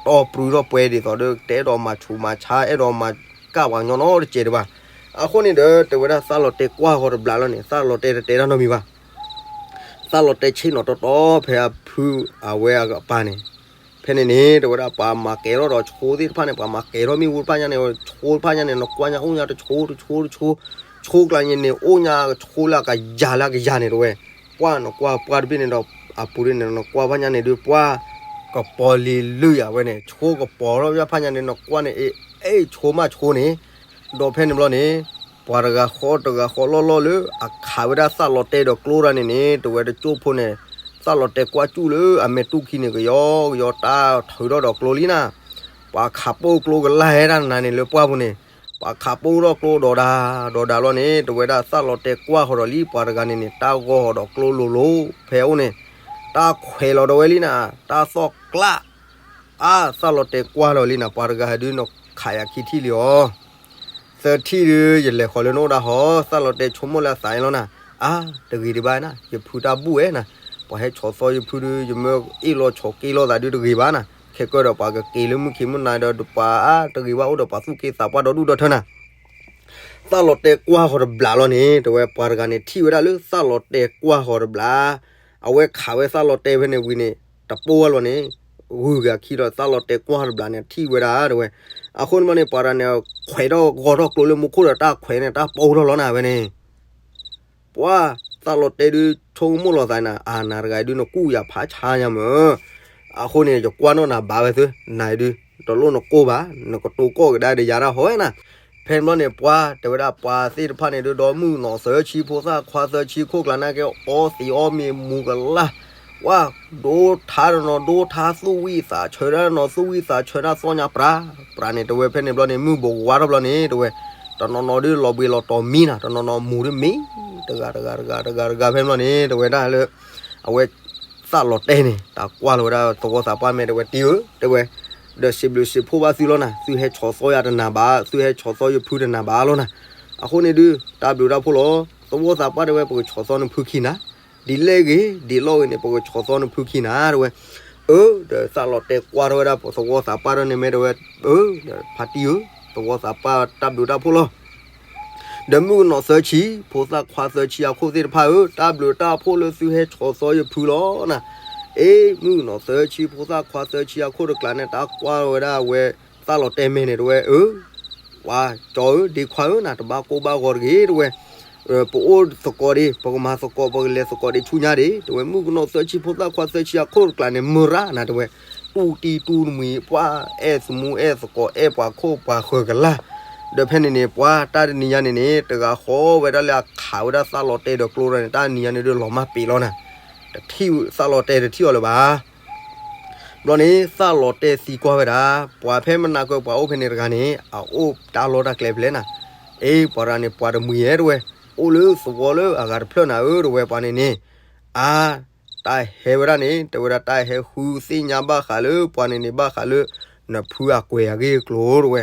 တီၢ်ပြူထီၣ်ပှဲၤဒ်သိးဒီး တအဲၣ်ဒိးမၤဆူးမၤဆါ အဲၣ်ဒိးမၤကၢ်ပှၤကညီနီတစဲးတဘၣ်. အဃိန့ၣ်ဒီး တဝဲဒၣ်သၣ်လီၤတဲာ်ကွၢ်ဃီၤတဘျးလီၤန့ၣ် သၣ်လီၤတဲာ်တတဲတၢ်နီတမံၤဘၣ်. သၣ်လီၤတဲာ်ဆ့ၣ်နီၤတီတီဖဲအဖုအဝဲအပၢ်န့ၣ် ဖဲန့ၣ်န့ၣ် တဝဲဒၣ်ပှၤမၤကဲၤထီၣ်ဒီးဆိသ့ၣ်တဖၣ်န့ၣ် ပှၤမၤကဲၤထီၣ်မ့ၣ်အူတဖၣ်ညါန့ၣ် ဆိတဖၣ်ညါန့ၣ် နကွၢ်ညါအိၣ်ညါတဆိတဆိတဆိ ဆိကျါန့ၣ်န့ၣ် အိၣ်ညါကဆိလၢအကယၤလၢအကယၤန့ၣ်တဝဲ ပှၤနကွၢ်ပှၢ်တဘ့ၣ်န့ၣ်ဒီး အပူၤဒ်န့ၣ် နကွၢ်ဖၣ်ညါန့ၣ်ဒုး ပှၤ ကပီၤလံၤလုၢ်ယၤဝဲန့ၣ် ဆိကပီၤထီၣ်ဖၣ်ညါန့ၣ် နကွၢ်န့ၣ် အ့ အ့ ဆိမးဆိန့ၣ် ဒီးဖဲန့ၣ်ဘျီန့ၣ် ပှၤတဂၤဃီတဂၤဃီလီၢ်လီၢ်လၢ အခးဝဲဒၣ်သၣ်လီၤတဲာ်ဒီးကျိတဂၤန့ၣ်န့ၣ် တဝဲတကၠိၢ်ဖိန့ၣ် သၣ်လီၤတဲာ်ကွၢ်စူၣ်လၢအမဲာ်တူၢ်ခံန့ၣ် ကယီကယီတၢ်ထုးထီၣ်ဒီးကျိလံနၤ. ပှၤခးပိာ်ကျိကလၢ်ဟဲတၢ်နၤန့ၣ်လၢပှၢ်ပူၤန့ၣ် ပှၤခးပိာ်ထီၣ်ကျိဒီးဒၣ် ဒီးဒၣ်လီၤန့ၣ် တဝဲဒၣ်သၣ်လီၤတဲာ်ကွၢ်ဃီၤဒီးလံ ပှၤတဂၤန့ၣ်န့ၣ် တၢ်ဂီၢ်ဃီၤဒီးကျိလိၤလိၤ ဖဲအိၣ်န့ၣ် တၢ်ခွဲးလီၤဒီးဝဲလံနၤ တၢ်သီၣ်ကျါ အါ သၣ်လီၤတဲာ်ကွၢ်လီၤလံနၤ ပှၤတဂၤဟဲဒုးနခးယၤခံထံၣ်လံအီၤ သၢထံၣ်ဒုး ယလဲၤဃီၤလၢနအိၣ်ဒၣ်ဟီ သၣ်လီၤတဲာ်ဆိကမိၣ်လၢအသးအံၤလီၤနၤ. အါ တဂ့ၤဒံးဘၣ်နၤ ယဖုတၢ်ဘူၣ်ဝဲနၤ, ပှၤဟဲဆီၣ်သီယဖုဒုး ယမၢအ့ၣ်လိာ်ဆီၣ်က့လိာ်သးဒုးတဂ့ၤဘၣ်နၤ, ခဲကၢဒီးပှၤကက့ၤလၢမုၢ်ခံမုၢ်နၤဒီး ပှၤအါတဂ့ၤဘၣ်အိၣ်ဒီးပှၤသူၣ်က့သးပှၢ်ဒီဒူၣ်ဒီထၢနၤ. သၣ်လီၤတဲာ်ကွၢ်ဃီၤတဘျးလီၤန့ၣ် တဝဲပှၤတဂၤန့ၣ်ထံၣ်ဝဲဒၣ်လၢသၣ်လီၤတဲာ်ကွၢ်ဃီၤတဘျး အဝဲခးဝဲသၣ်လီၤတဲာ်ဖဲန့ၣ်ဝံၤန့ၣ် တပိၢ်ဝဲလီၤန့ၣ် ဂုၤက့ၤအခံဒီးသၣ်လီၤတဲာ်ကွၢ်ဃီၤတဘျးန့ၣ် ထံၣ်ဝဲဒၣ်တဝဲ. အဃိန့ၣ်ဘျီန့ၣ် ပှၤတဂၤန့ၣ် ခွဲးထီၣ်ဂီၤထီၣ်ကျိလၢမူခိၣ်ဒီးတၢ်ခွဲးန့ၣ် တၢ်ပိၢ်ထီၣ်လီၤနၤဝဲန့ၣ် ပှၤ သၣ်လီၤတဲာ်ဒုးဆိကမိၣ်လီၤသးနၤ အါ နၤတဂၤဒုးနကူၣ်ယၤဖးဆါညါမၢ်, အဃိန့ၣ် ယကွၢ်နီၣ်နၤဘၣ်ဝဲသု နၤဒုး တလိၣ်နကိၢ်ဘၣ် နကတိၤကိးကဒါဒီးယၤဒၣ်ဟီဝဲနၤ. ဖဲန့ၣ်ဘျီန့ၣ် ပှၤတဲဝဲဒၣ်ပှၤသ့ၣ်တဖၣ်န့ၣ်ဒုး ဒီမုၣ်ကနီၤသၢဆံ ဖိသၣ်ခွါသၢဆံ ခိၣ်ကျါနာ်က့ အီသံးအီမ့ၤမူၤကလၢ် ပှၤ ဒိထါတနီၤ ဒိထါသူၣ်ဝံၣ်သးဆၢတၢ်တနီၤ သူၣ်ဝံၣ်သးဆၢတၢ်သီၣ်ညါပြး ပြးန့ၣ် တဝဲဖဲန့ၣ်ဘျီန့ၣ် မုၢ်ဘိးကဝါထီၣ်ဘျီန့ၣ် တဝဲ တနီၤနီၤဒုးလီၤဘှံးလီၤတီၤမံနၤ တနီၤနီၤမူၤဒုးမံ တဂၤတဂၤတဂၤတဂၤတဂၤဖဲန့ၣ်ဘျီန့ၣ် တဝဲဒၣ်လၢ အဝဲ သၣ်လီၤတဲာ်န့ၣ် တၢ်ကွၢ်လီၤဝဲဒၣ်သဝီသးပှၢ်မဲာ်တဝဲတံၢ်ဧၢ တဝဲ ဒီးစံးဘျုးစံးဖှိၣ်ဘၣ်သုလီၤနၤ သုဟဲဆီၣ်သီယၤတနၤဘၣ် သုဟဲဆီၣ်သီယဖုတနၤဘၣ်လီၤနၤ. အဃိန့ၣ်ဒုး တၢ်ဘျုးတၢ်ဖှိၣ်လီၤ သဝီသးပှၢ်တဝဲ ပကဆီၣ်သီနဖုခံနၤ ဒ်လဲၣ်ဂ့ၤ ဒ်လဲၣ်ဂ့ၤန့ၣ် ပကဆီၣ်သီနဖုခံနၤ တဝဲ အၢ ဒီးသၣ်လီၤတဲာ်ကွၢ်ထီၣ်ဝဲဒၣ်သဝီသးပှၢ်ဒီးန့ၣ်မဲာ်တဝဲ အၢ ဒီးဖါတံၢ်ဧၢ သဝီသးပှၢ်တၢ်ဘျုးတၢ်ဖှိၣ်လီၤ ဒီးမုၣ်ကနီၤသၢဆံ ဖိသၣ်ခွါသၢဆံအခိၣ်သ့ၣ်တဖၣ်ဧၢ တၢ်ဘျုးတၢ်ဖှိၣ်လၢသုဟဲဆီၣ်သီယဖုလီၤနၤ. အ့ မုၣ်ကနီၤသၢဆံ ဖိသၣ်ခွါသၢဆံအခိၣ်တကျးန့ၣ် တၢ်ကွၢ်လီၤဝဲဒၣ်အဝဲ သၣ်လီၤတဲာ်မဲာ်န့ၣ်တဝဲ အၢ ပှၤကၠီဧၢ ဒ့ခွါဧၢ နၤတဘၣ်ကိၢ်ဘၣ်ဂီၤတဂ့ၤ တဝဲ ပအိၣ်သကိးဒံး ပကမၤသကိး ပကလဲၤသကိးဒံးဆူညါဒံး တဝဲ မုၣ်ကနီၤသၢဆံ ဖိသၣ်ခွါသၢဆံအခိၣ်တကျးန့ၣ် မုၢ်ရၣ်နၤ တဝဲ တူၢ်တံၢ်တူၢ်တမှံၤ ပှၤအဲၣ်သမူအဲၣ်သကိး အဲၣ်ပှၤခိၣ်ပှၤဃၢၤကလၢ် ဒီးဖဲန့ၣ်န့ၣ် ပှၤတၢ်တနံၤညါန့ၣ်န့ၣ် တဂၤဃီဝဲဒၣ်လၢအခးဝဲဒၣ်သၣ်လီၤတဲာ်ဒီးကျိဒီးန့ၣ် တၢ်နံၤညါန့ၣ်ဒုးလီၤမၢ်ပ့ၤလီၤနၤ တထံၣ်သၣ်လီၤတဲာ်တထံၣ်အီၤလၢၤဘၣ် ဘျီန့ၣ် သၣ်လီၤတဲာ်သံကွၢ်ဝဲဒၣ် ပှၤဖဲမနၤကၢပှၤအိၣ်ဖဲန့ၣ်တဂၤန့ၣ် အအိၣ်တၢ်လီၢ်တၢ်ကျဲဖဲလဲၣ်နၤ. အ့ ပှၤတဂၤန့ၣ် ပှၤတမှံၤဧဲတဝဲ အိၣ်လၢသဝီလၢအဂၤတဖျၢၣ်နၤဧၢ တဝဲပှၤန့ၣ်န့ၣ် အါ တၢ်ဟဲဝဲဒၣ်န့ၣ် တဝဲဒၣ်တၢ်ဟဲဃုသ့ၣ်ညါဘၣ်ဃးလၢ ပှၤန့ၣ်န့ၣ် ဘၣ်ဃးလၢ နဖုအကွဲၤအဂ့ၢ်အကျိၤတဝဲ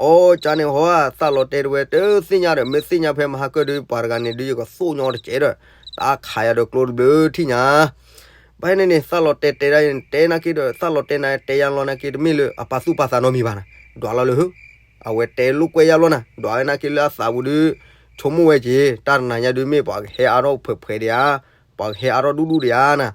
အီ ကန့ၣ်ဟီ သၣ်လီၤတဲာ်တဝဲ တသ့ၣ်ညါဒီး မ့ၢ်သ့ၣ်ညါဖဲမဟါကၢၢ်ဒုး ပှၤတဂၤန့ၣ်ဒုး ယကသိၣ်ညီတကဲးဒီး တၢ်ခးယၤဒီးကျိတဘျုးထံၣ်ညါ. ဘၣ်ဟဲန့ၣ်န့ၣ် သၣ်လီၤတဲာ်တဲဒၣ်ယၤန့ၣ် တဲနာ်က့ဒီး သၣ်လီၤတဲာ်နာ်က့တဲယၤလီၤနာ်က့ တမ့ၢ်လၢအပာ်သူၣ်ပာ်သးနီတမံၤဘၣ်နၤ, ဒွးလီၤလၢ အဝဲတဲလိာ်ကွဲယၤဘျီနၤ, ဒွးဝဲနာ်က့လၢအသးပူၤဒုး ဆိကမိၣ်ဝဲက့ၤ တၢ်တနၤညါဒုးမ့ၢ်ပှၤကဟဲအါထီၣ်ဖှဲးဖှဲးဒံးဧါ, ပှၤကဟဲအါထီၣ်ဒူၣ်ဒူၣ်ဒံးဧါနၤ.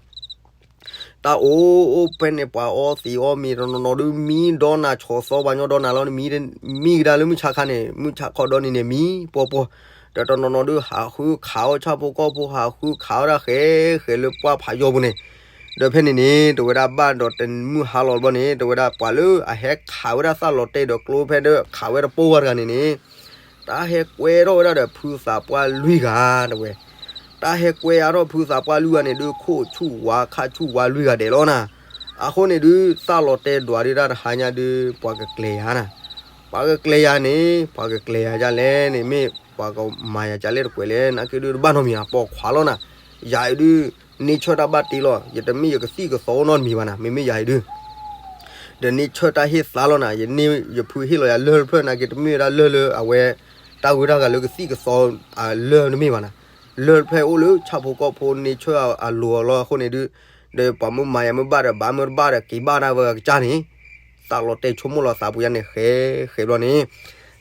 တၢ်အိၣ်အိၣ်ဖဲန့ၣ် ပှၤအီသံးအီမံၤတနီၤနီၤဒုး မံဒီးနၤဆီသီပှၤညီဒီးနၤလီၤန့ၣ် မံမံကဒါလၢမုၢ်ဆါခါန့ၣ် မုၢ်ဆါခီဒီးန့ၣ်န့ၣ် မံပှီၤပှီၤ, ဒီးတနီၤနီၤဒုး ဟးဃုခးအီၣ် ဆၣ်ဖိကီၢ်ဖိ ဟးဃုခးအီၣ်ဒၣ်ဃဲဃဲလၢပှၢ်ဖးယီၤပူၤန့ၣ်. ဒီးဖဲန့ၣ်န့ၣ် တဝဲဒၣ်ဘၣ်ဒီးတမုၢ်ဟါလီၤဘျီန့ၣ် တဝဲဒၣ်ပှၤလၢအဟဲခးဝဲဒၣ်သၣ်လီၤတဲာ်ဒီးကျိဖဲဒၣ် ခးဝဲတပိၢ်ဝဲတဂၤန့ၣ်န့ၣ် တၢ်ဟဲကွဲထီၣ်ဝဲဒၣ်ဒီးဖုသးပှၢ်လွံၢ်ဂၤတဝဲ, တၢ်ဟဲကွဲအါထီၣ်ဖုသးပှၢ်လွံၢ်ဂၤန့ၣ်ဒုး ခိၣ်ဆူၣ်ဝါခါဆူၣ်ဝါလွံၢ်ဂၤဒဲးလီၤနၤ. အဃိန့ၣ်ဒုး သၣ်လီၤတဲာ်ဒွးဒုးတၢ်တဟါညါဒုး ပှၤကကျဲၤယၤနၤ. ပှၤကကျဲၤယၤန့ၣ် ပှၤကကျဲၤယၤဒ်လဲၣ်န့ၣ် မ့ၢ်ပှၤကမၤယၤဒ်လဲၣ်တကွဲးလဲၣ် နာ်က့ဒုးတဘၣ်နီတမံၤ ပိာ်ခွါလီၤနၤ. ယၤအံၤဒုး န့ၢ်ဆၢၣ်တၢ်ဘၣ်တ့လီၤ, ယတမ့ၢ်ယကသံၣ်ကသီနီတမံၤဘၣ်နၤ, မ့မ့ၢ်ယၤအံၤဒုး ဒီးန့ၢ်ဆၢၣ်တၢ်ဟ့ၣ်သါလီၤနၤ, ယန့ၢ်ယဖုဟ့ၣ်လီၤယၤလၢၢ်တဖျၢၣ်နာ်က့ တမ့ၢ်ဝဲဒၣ်လၢၢ်လၢအဝဲ တၢ်ဂုၤတၢ်ဂၤလၢကသံၣ်ကသီအလၢၢ်တမ့ၢ်ဘၣ်နၤ. လၢၢ်တဖျၢၣ်အိၣ်လၢဆၣ်ဖိကီၢ်ဖိန့ၢ်ဆၢၣ်အလိၤအလီၢ်အဃိန့ၣ်ဒုး ဒီးပှၤမ့ၢ်မၤယၤမ့ၢ်ဘၣ်ဒီး ဘၣ်မ့ၢ်တဘၣ်ဒီး က့ၤဘၣ်တၢ်ဝဲအကစၢ်န့ၣ် သၣ်လီၤတဲာ်ဆိကမိၣ်လီၤသးပူၤယါန့ၣ် ဃဲဃဲဘျီန့ၣ်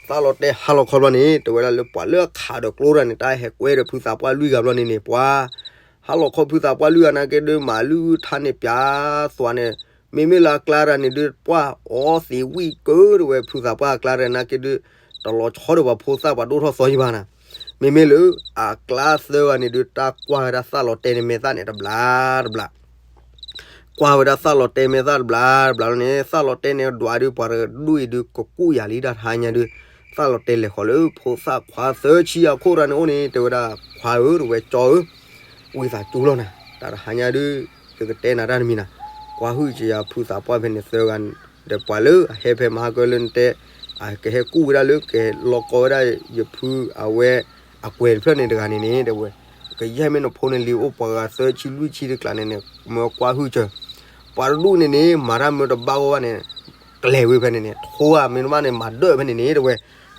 သၣ်လီၤတဲာ်ဟါလီၤခီဘျီန့ၣ် တဝဲဒၣ်လၢပှၤလၢအခးဒီးကျိတဂၤန့ၣ် တၢ်ဟဲကွဲဒီးဖုသးပှၢ်လွံၢ်ဂၤဘျီန့ၣ်န့ၣ် ပှၤ ဟါလီၤခီဖုသးပှၢ်လွံၢ်ဂၤနာ်က့ဒုး မၤလုၢ်ထါန့ၣ်ပၠးသွးန့ၣ် မ့မ့ၢ်လၢအကျါတဂၤန့ၣ်ဒုး ပှၢ်အီသံးဝံၣ်ကၢတဝဲ ဖုသးပှၢ်အကျါတဂၤနာ်က့ဒုး တလီၤဆီဒီးပှၤဖိသၣ်ပှၤဒိၣ်ထီၣ်သီယံၤဘၣ်နၤ. မ့မ့ၢ်လၢအကျါသၢဂၤန့ၣ်ဒုး တၢ်ကွၢ်ဝဲဒၣ်သၣ်လီၤတဲာ်န့ၣ်မဲာ်သၣ်န့ၣ်တဘျးတဘျး ကွၢ်ဝဲဒၣ်သၣ်လီၤတဲာ်မဲာ်သၣ်တဘျးတဘျးလီၤန့ၣ် သၣ်လီၤတဲာ်န့ၣ်ဒွးဒုး ပှၤတဒူၣ်အံၤဒုး ကကူၣ်ယၤလံတၢ်တဟါညါဒုး သၣ်လီၤတဲာ်လဲၤဃီၤလၢဖိသၣ်ခွါသၢဆံအခိၣ်တဂၤန့ၣ်အိၣ်န့ၣ် တဲဝဲဒၣ် ခွါဧၢ တဝဲကၠီဧၢ ဝံသးစူၤလီၤနၤ တၢ်တဟါညါဒုး ယကတဲနၤတၢ်တမံၤနၤ ကွၢ်ဟုၣ်က့ၤယၤဖုသးပှၢ်ဖဲန့ၣ်သၢဂၤ ဒီးပှၤလၢအဟဲဖဲမဟါကၢလၢနတဲ အကဟဲကူၣ်ဝဲဒၣ်လၢကဟဲလီၤကီဝဲဒၣ်ယဖုအဝဲ အကွဲးတဖျၢၣ်န့ၣ်တဂၤန့ၣ်န့ၣ် တဲဝဲ ကယဲၢ်မ့ၢ်နဖိန့ၣ်လံ အိၣ်ပှၤဂၤသၢဆံလွံၢ်ဆံတကျးန့ၣ်န့ၣ် မၢကွၢ်ဟုၣ်စၢၤ ပှၤတဒူၣ်န့ၣ်န့ၣ် မၤတၢ်မၢတဘၣ်ဂီၢ်ဘၣ်န့ၣ် ကျဲၤဝဲဖဲန့ၣ်န့ၣ် ထိဧါ မ့ၢ်တဘၣ်န့ၣ် မၤဒၢၣ်ဖဲန့ၣ်န့ၣ် တဲဝဲ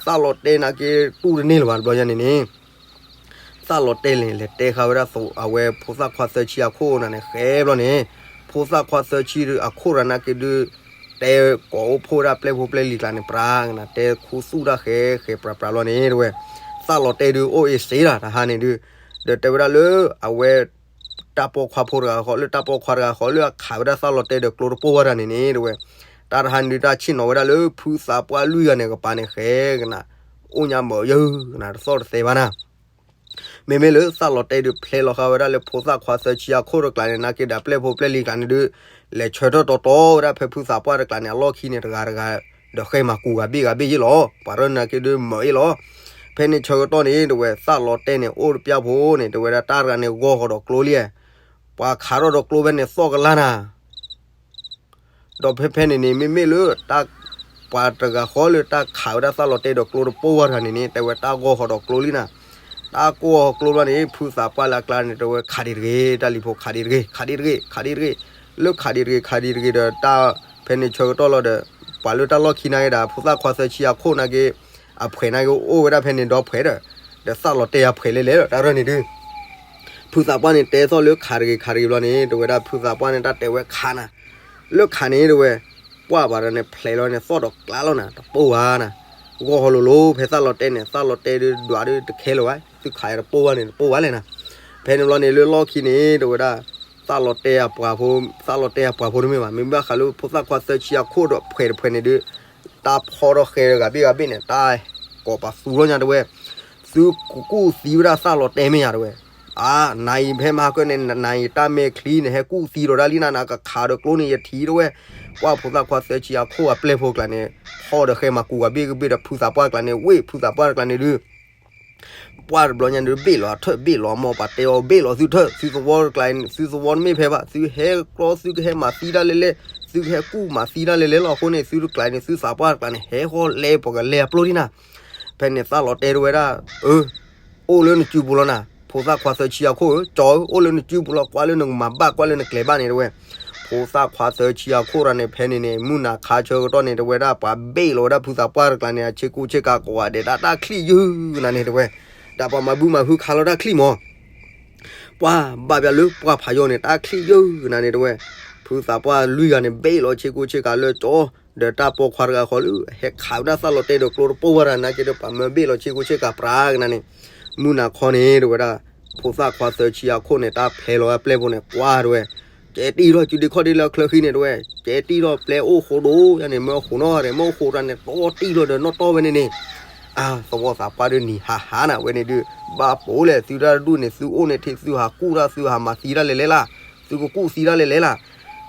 သၣ်လီၤတဲာ်နာ်က့တူၢ်တန့ၢ်လၢၤဘၣ်တဘျီညါန့ၣ်န့ၣ် သၣ်လီၤတဲာ်န့ၣ် လဲၤတဲဃာ်ဝဲဒၣ်အဝဲဖိသၣ်ခွါသၢဆံအခိၣ်နၤန့ၣ် ဃဲဘျီန့ၣ် ဖိသၣ်ခွါသၢဆံအခိၣ်တဂၤနာ်က့ဒုး တဲကိးအိၣ်ဖှိၣ်ဝဲဒၣ်ပျဲၢ်ဖိပျဲၢ်လံၤကျါန့ၣ် ပြးကနၤ တဲခူသူၣ်တၢ်ဃဲဃဲပြးပြးဘျီန့ၣ် တဲဝဲ သၣ်လီၤတဲာ်ဒုး အိၣ်အ့စ့လီၤ တဟါန့ၣ်ဒုး ဒီးတဲဝဲဒၣ်လၢ အဝဲ တၢ်ပိာ်ခွါဖိတဂၤဃီ လၢတၢ်ပိာ်ခွါတဂၤဃီလၢအခးဝဲဒၣ်သၣ်လီၤတဲာ်ဒီးကျိတပိၢ်ဝဲဒၣ်န့ၣ်န့ၣ် တဲဝဲ တၢ်တဟါန့ၣ်ဒုး တၢ်ဆ့ၣ်နီၤဝဲဒၣ်လၢဖုသးပှၢ်လွံၢ်ဂၤန့ၣ် ကပၤန့ၣ်ဃဲကနၤ အိၣ်ညါမၢယၢကနၤ တသီၣ်တသဲဘၣ်နၤ မ့မ့ၢ်လၢသၣ်လီၤတဲာ်ဒုး ဖျဲလီၤဃာ်ဝဲဒၣ်လၢဖိသၣ်ခွါသၢဆံအခိၣ်တကျးန့ၣ် နာ်က့ဒီးပျဲၢ်ဖိပျဲၢ်လံၤကျါန့ၣ်ဒုး လဲၤဆၢထၢၣ်တီတီဝဲဒၣ်ဖဲဖုသးပှၢ်တကျးန့ၣ် အလီၢ်ခံန့ၣ် တဂၤတဂၤ ဒီးဃဲမၤကူၤဂၤဘ့ၣ်ဂၤဘ့ၣ်ယ့ၢ်လီၤ ပှၤရၢနာ်က့ဒုးမၢယ့ၢ်လီၤ ဖဲန့ၣ်ဆၢကတီၢ်န့ၣ် တဲဝဲသၣ်လီၤတဲာ်န့ၣ် အိၣ်တပျၢ်ဖိန့ၣ် တဲဝဲဒၣ်တၢ်တဂၤန့ၣ် ဂီၢ်ဃီၤဒီးကျိလံ ပှၤခးထီၣ်ဒီးကျိဖဲန့ၣ် သီၣ်ကလါနၤ ဒီးဖဲဖဲန့ၣ်န့ၣ် မ့မ့ၢ်လၢ ပှၤတဂၤဃီလၢတၢ်ခးဝဲဒၣ်သၣ်လီၤတဲာ်ဒီးကျိတပိၢ်ဝဲတဂၤန့ၣ်န့ၣ် တဲဝဲတၢ်ဂီၢ်ဃီၤဒီးကျိလံနၤ, တၢ်ကိၢ်ဃီၤကျိဘျီန့ၣ် ဖုသးပှၢ်လၢအကျါန့ၣ် တဲဝဲခးဒံးတဂ့ၤ တၢ်လံၤဖိခးဒံးတဂ့ၤ ခးဒံးတဂ့ၤ ခးဒံးတဂ့ၤ လၢခးဒံးတဂ့ၤ ခးဒံးတဂ့ၤဒီးတၢ် ဖဲန့ၣ်ဆၢကတီၢ်လီၤဒီး ပှၤလၢတၢ်လီၢ်ခံနာ်က့ဒီး ဖိသၣ်ခွါသၢဆံအခိၣ်နာ်က့ အဖှဲးနာ်က့အိၣ်ဝဲဒၣ်ဖဲန့ၣ်ဒီဖှဲးဒီး ဒီးသၣ်လီၤတဲာ်အဖှဲးလဲၣ်လဲၣ်ဒီး တၢ်ရၢၢ်န့ၣ်ဒုး ဖုသးပှၢ်န့ၣ်တဲသီၣ်လၢခးတဂ့ၤခးတဂ့ၤဘျီန့ၣ် တဲဝဲဒၣ်ဖုသးပှၢ်န့ၣ် တၢ်တဲဝဲခးနၤ, လၢခးန့ၣ်တဲဝဲ ပှၢ်ဘၣ်ဒီးန့ၣ် ဖျဲးလီၤန့ၣ် သီၣ်ဒီးကျါလီၤနၤ တပိၢ်ဝဲနၤ, ဂီၢ်ဟီလိၤလိၤ ဖဲသၣ်လီၤတဲာ်န့ၣ် သၣ်လီၤတဲာ်ဒုးဒွးဒုးတခဲလၢၤဝဲ သုခးယၤတပိၢ်ဝဲန့ၣ် တပိၢ်ဝဲလဲၣ်နၤ, ဖဲန့ၣ်ဘျီန့ၣ်လၢလီၢ်ခံန့ၣ် တဲဝဲဒၣ် သၣ်လီၤတဲာ်အပှၤဖိ သၣ်လီၤတဲာ်အပှၤဖိတမ့ၢ်ဘၣ် မ့မ့ၢ်ဘၣ်ဃးလၢဖိသၣ်ခွါသၢဆံအခိၣ်ဒီးဖှဲးတဖှဲးန့ၣ်ဒုး တၢ်ဖီၣ်ထီၣ်ဃဲဂၤဘ့ၣ်ဂၤဘ့ၣ်န့ၣ် တၢ်ကိးပသူထီၣ်ညါတဲဝဲ, သုကူၣ်သံဝဲဒၣ်သၣ်လီၤတဲာ်မ့ၢ်ယၤတဲဝဲ, အါ နၤအံၤဖဲမဟါကၢန့ၣ် နၤအံၤတၢ်မဲာ်ချံန့ၣ် ဟဲကူၣ်သံဒီးဒၣ်လံနၤ နကခးဒီးကျိန့ၣ်ယထံၣ်တဲဝဲ, ပှၢ်ဖိသၣ်ခွါသၢဆံအခိၣ်အပျဲၢ်ဖိကျါန့ၣ် ဖီၣ်ဒီးဃဲမၤကူၤဂၤဘ့ၣ်ဂၤဘ့ၣ်ဒီးဖုသးပှၢ်တကျါန့ၣ် ဝ့ၢ်ဖုသးပှၢ်တကျါန့ၣ်ဒုး ပှၢ်တဘျီညါဒုး ဘ့ၣ်လီၤအထၢၣ်ဘ့ၣ်လီၤအမီၢ် ပှၤတဲအီၤဘ့ၣ်လီၤသုထၢၣ် သုသဝီတကျါန့ၣ် သုသဝီတမ့ၢ်ဖဲဘၣ် သုဟဲကျီ သုကဟဲမၤသံတၢ်လဲၣ်လဲၣ် သုကဟဲကူၣ်မၤသံတၢ်လဲၣ်လဲၣ်လီၤ အဃိန့ၣ် သုတကျါန့ၣ် သုသးပှၢ်တကျါန့ၣ် ဟဲဃီလဲပှၤကလဲအပျိၢ်ဒံးနၤ, ဖဲန့ၣ်သၣ်လီၤတဲာ်တဲဝဲဒၣ်, အၢ အိၣ်လၢနစုပူၤလီၤနၤ ဖိသၣ်ခွါသၢဆံအခိၣ်ဧၢ ကၠီဧၢ အိၣ်လၢနစုပူၤလီၤ ကွၢ်လၢနကမၤဘၣ်ကွၢ်လၢနကျဲၤဘၣ်န့ၣ်တဲဝဲ, ဖိသၣ်ခွါသၢဆံအခိၣ်တဂၤန့ၣ် ဖဲန့ၣ်န့ၣ် မုၢ်နၤခါဆၢကတီၢ်န့ၣ် တဲဝဲဒၣ် ပှၤဘ့ၣ်လီၤဝဲဒၣ်ဖုသးပှၢ်တကျါန့ၣ် အဆ့ကူဆ့ကၤကိးဂၤဒဲး တၢ်တၢ်ချံၣ်ယုၢ်နၤန့ၣ်တဲဝဲ, တၢ်ပှၤမၤဘုမၤဟုခးလီၤတၢ်ချံၣ်မီၤ, ပှၢ် ပှၤဘၣ်ပျၢ်လၢပှၢ်ဖးယိာ်န့ၣ် တၢ်ချံၣ်ယၢၢ်ကနၤန့ၣ်တဝဲ, ဖုသးပှၢ်လွံၢ်ဂၤန့ၣ် ဘ့ၣ်လီၤဆ့ကိးဆ့ကၤလၢကၠီ, ဒီးတၢ်ပိာ်ခွါတဂၤဃီလၢ ဟဲခးဝဲဒၣ်သၣ်လီၤတဲာ်ဒီးကျိတပိၢ်ဝဲဒၣ်နာ်က့ဒီး ပှၤမၢဘ့ၣ်လီၤဆ့ကိးဆ့ကၤပြးကနၤန့ၣ်, မုၢ်နၤခီန့ၣ် တဝဲဒၣ် ဖိသၣ်ခွါသၢဆံအခိၣ်န့ၣ် တၢ်ဖျဲလီၤဝဲပျဲၢ်ဖိန့ၣ် ကွၢ်တဝဲ, ကဲတံၢ်ထီၣ်စုဒ့ခီၣ်ဒ့လၢအချၢဃံန့ၣ်တဝဲ, ကဲတံၢ်ထီၣ်ပျဲၢ်အိၣ်ဃိဒိၣ်ယါန့ၣ် မၢဃိးနီၣ်ဂၤဒီး မၢဃိးတၢ်န့ၣ် တီၢ်တံၢ်လီၤဒီးနီၣ်တီၢ်ဝဲန့ၣ်န့ၣ်, အါ သဝီသးပှၢ်ဒုးနံၤဟးဟးနၤဝဲန့ၣ်ဒုး, ဘၣ်ပိာ်လဲၣ် သုတၢ်တဒူၣ်န့ၣ် သုအိၣ်န့ၣ်ထံၣ်သုဟးကူၣ်တၢ် သုဟးမၤသံတၢ်လဲၤလဲၤလၢ်, သုကကူၣ်သံတၢ်လဲၤလဲၤလၢ်,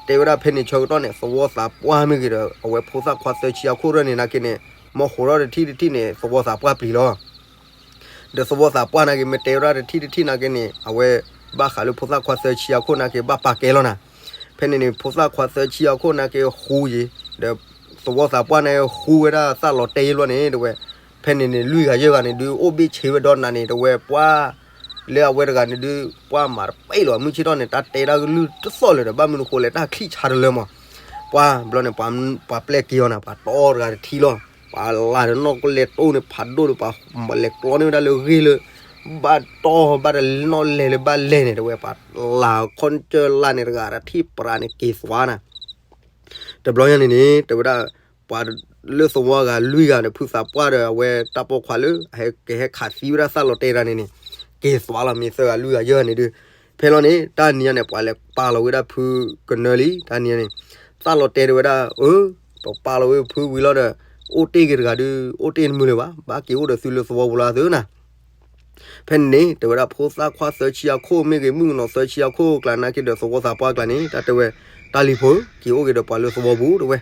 တဲဝဲဒၣ်ဖဲန့ၣ်ဆၢကတီၢ်န့ၣ် သဝီသးပှၢ်မ့ၢ်ဂ့ၤဒီး အဝဲဖိသၣ်ခွါသၢဆံအခိၣ်ရၢၢ်န့ၣ်နာ်က့န့ၣ် မၢဃိးထီၣ်တထံၣ်တထံၣ်န့ၣ် သဝီသးပှၢ်ပျံၤလီၤ. ဒီးသဝီသးပှၢ်နာ်က့ မ့ၢ်တဲဝဲဒၣ်တထံၣ်တထံၣ်နာ်က့န့ၣ် အဝဲဘၣ်ဃးလၢဖိသၣ်ခွါသၢဆံအခိၣ်နာ်က့ ဘၣ်ပာ်ကဲလီၤနၤ. ဖဲန့ၣ်န့ၣ် ဖိသၣ်ခွါသၢဆံအခိၣ်နာ်က့ဃူယံၤ, ဒီးသဝီသးပှၢ်နာ်က့ဃူဝဲဒၣ်သၣ်လီၤတဲာ်ယံၤလီၤန့ၣ် တဝဲ, ဖဲန့ၣ်န့ၣ် လွံၢ်ဂၤယဲၢ်ဂၤန့ၣ်ဒုး အိၣ်ဘ့ၣ်ဆ့ဝဲဒီးနၤန့ၣ် တဝဲပှၢ် လၢအဝဲတဂၤန့ၣ်ဒုး ပှၢ်မၤတပဲလီၤ မုၢ်ဆ့ၣ်ထီၣ်န့ၣ် တၢ်တဲတၢ်ကလုၢ်တသီၣ်လၢၤဒီး ဘၣ်မနုၤဃိလဲၣ် တၢ်ချံၣ်ဆါတလၢမး, ပှၢ်ဘျီန့ၣ် ပှၤပျဲၢ်က့ၤအီၤနၤ ပှၤတီတဂၤတထံၣ်လီၤ, ပှၤလၢ်ဒီးနီၣ်ကလဲၤတိၢ်န့ၣ် ဖးဒိၣ်ဒီး ပှၤလဲၤကျီန့ၢ်ဝဲဒၣ်လၢဂ့ၢ်လၢ ဘၣ်တီဘၣ်တနီၣ်လဲၤလၢဘၣ်လဲၤန့ၣ် တဝဲပှၤလၢ်ခီကၢၢ်လၢ်န့ၣ် တဂၤတထံၣ်ပြးန့ၣ် က့ၤသွါနၤ တဘျီညါန့ၣ်န့ၣ် တဲဝဲဒၣ် ပှၤလၢသဝီဂၤလွံၢ်ဂၤဒီး ဖုသးပှၢ်ဒီးအဝဲတၢ်ပိာ်ခွါလၢ ကဟဲခးသံဝဲဒၣ်သၣ်လီၤတဲာ်တဂၤန့ၣ်န့ၣ် က့ၤသွါလီၤမ့ၢ်သၢဂၤလွံၢ်ဂၤယဲၢ်န့ၣ်ဒုး, ဖဲလီၤန့ၣ် တၢ်နံၤညါန့ၣ် ပှၤလဲၤပာ်လီၤဝဲဒၣ်ဖုကနၢလံ တၢ်နံၤညါန့ၣ်, သၣ်လီၤတဲာ်တဲဝဲဒၣ် အၢ ပပာ်လီၤဝဲဖုဝံၤလီၤဒီး အိၣ်တ့ၢ်က့ၤတဂၤဒုး အိၣ်တ့ၢ်တမုာ်လၢၤဘၣ် ဘၣ်က့ၤအိၣ်ဒီးသုလၢသဝီပူၤလၢသုနၤ ဖဲန့ၣ်န့ၣ် တဲဝဲဒၣ်ဖိသၣ်ခွါသၢဆံအခိၣ်မ့ၢ်ဂ့ၤ မုၣ်ကနီၤသၢဆံအခိၣ်ကျါနာ်က့ဒီး သဝီသးပှၢ်ကျါန့ၣ် တၢ်တဲဝဲ, တၢ်လံၤဖိဧၢ, က့ၤအိၣ်က့ၤဒီးပှၤလၢသဝီပူၤတဝဲ,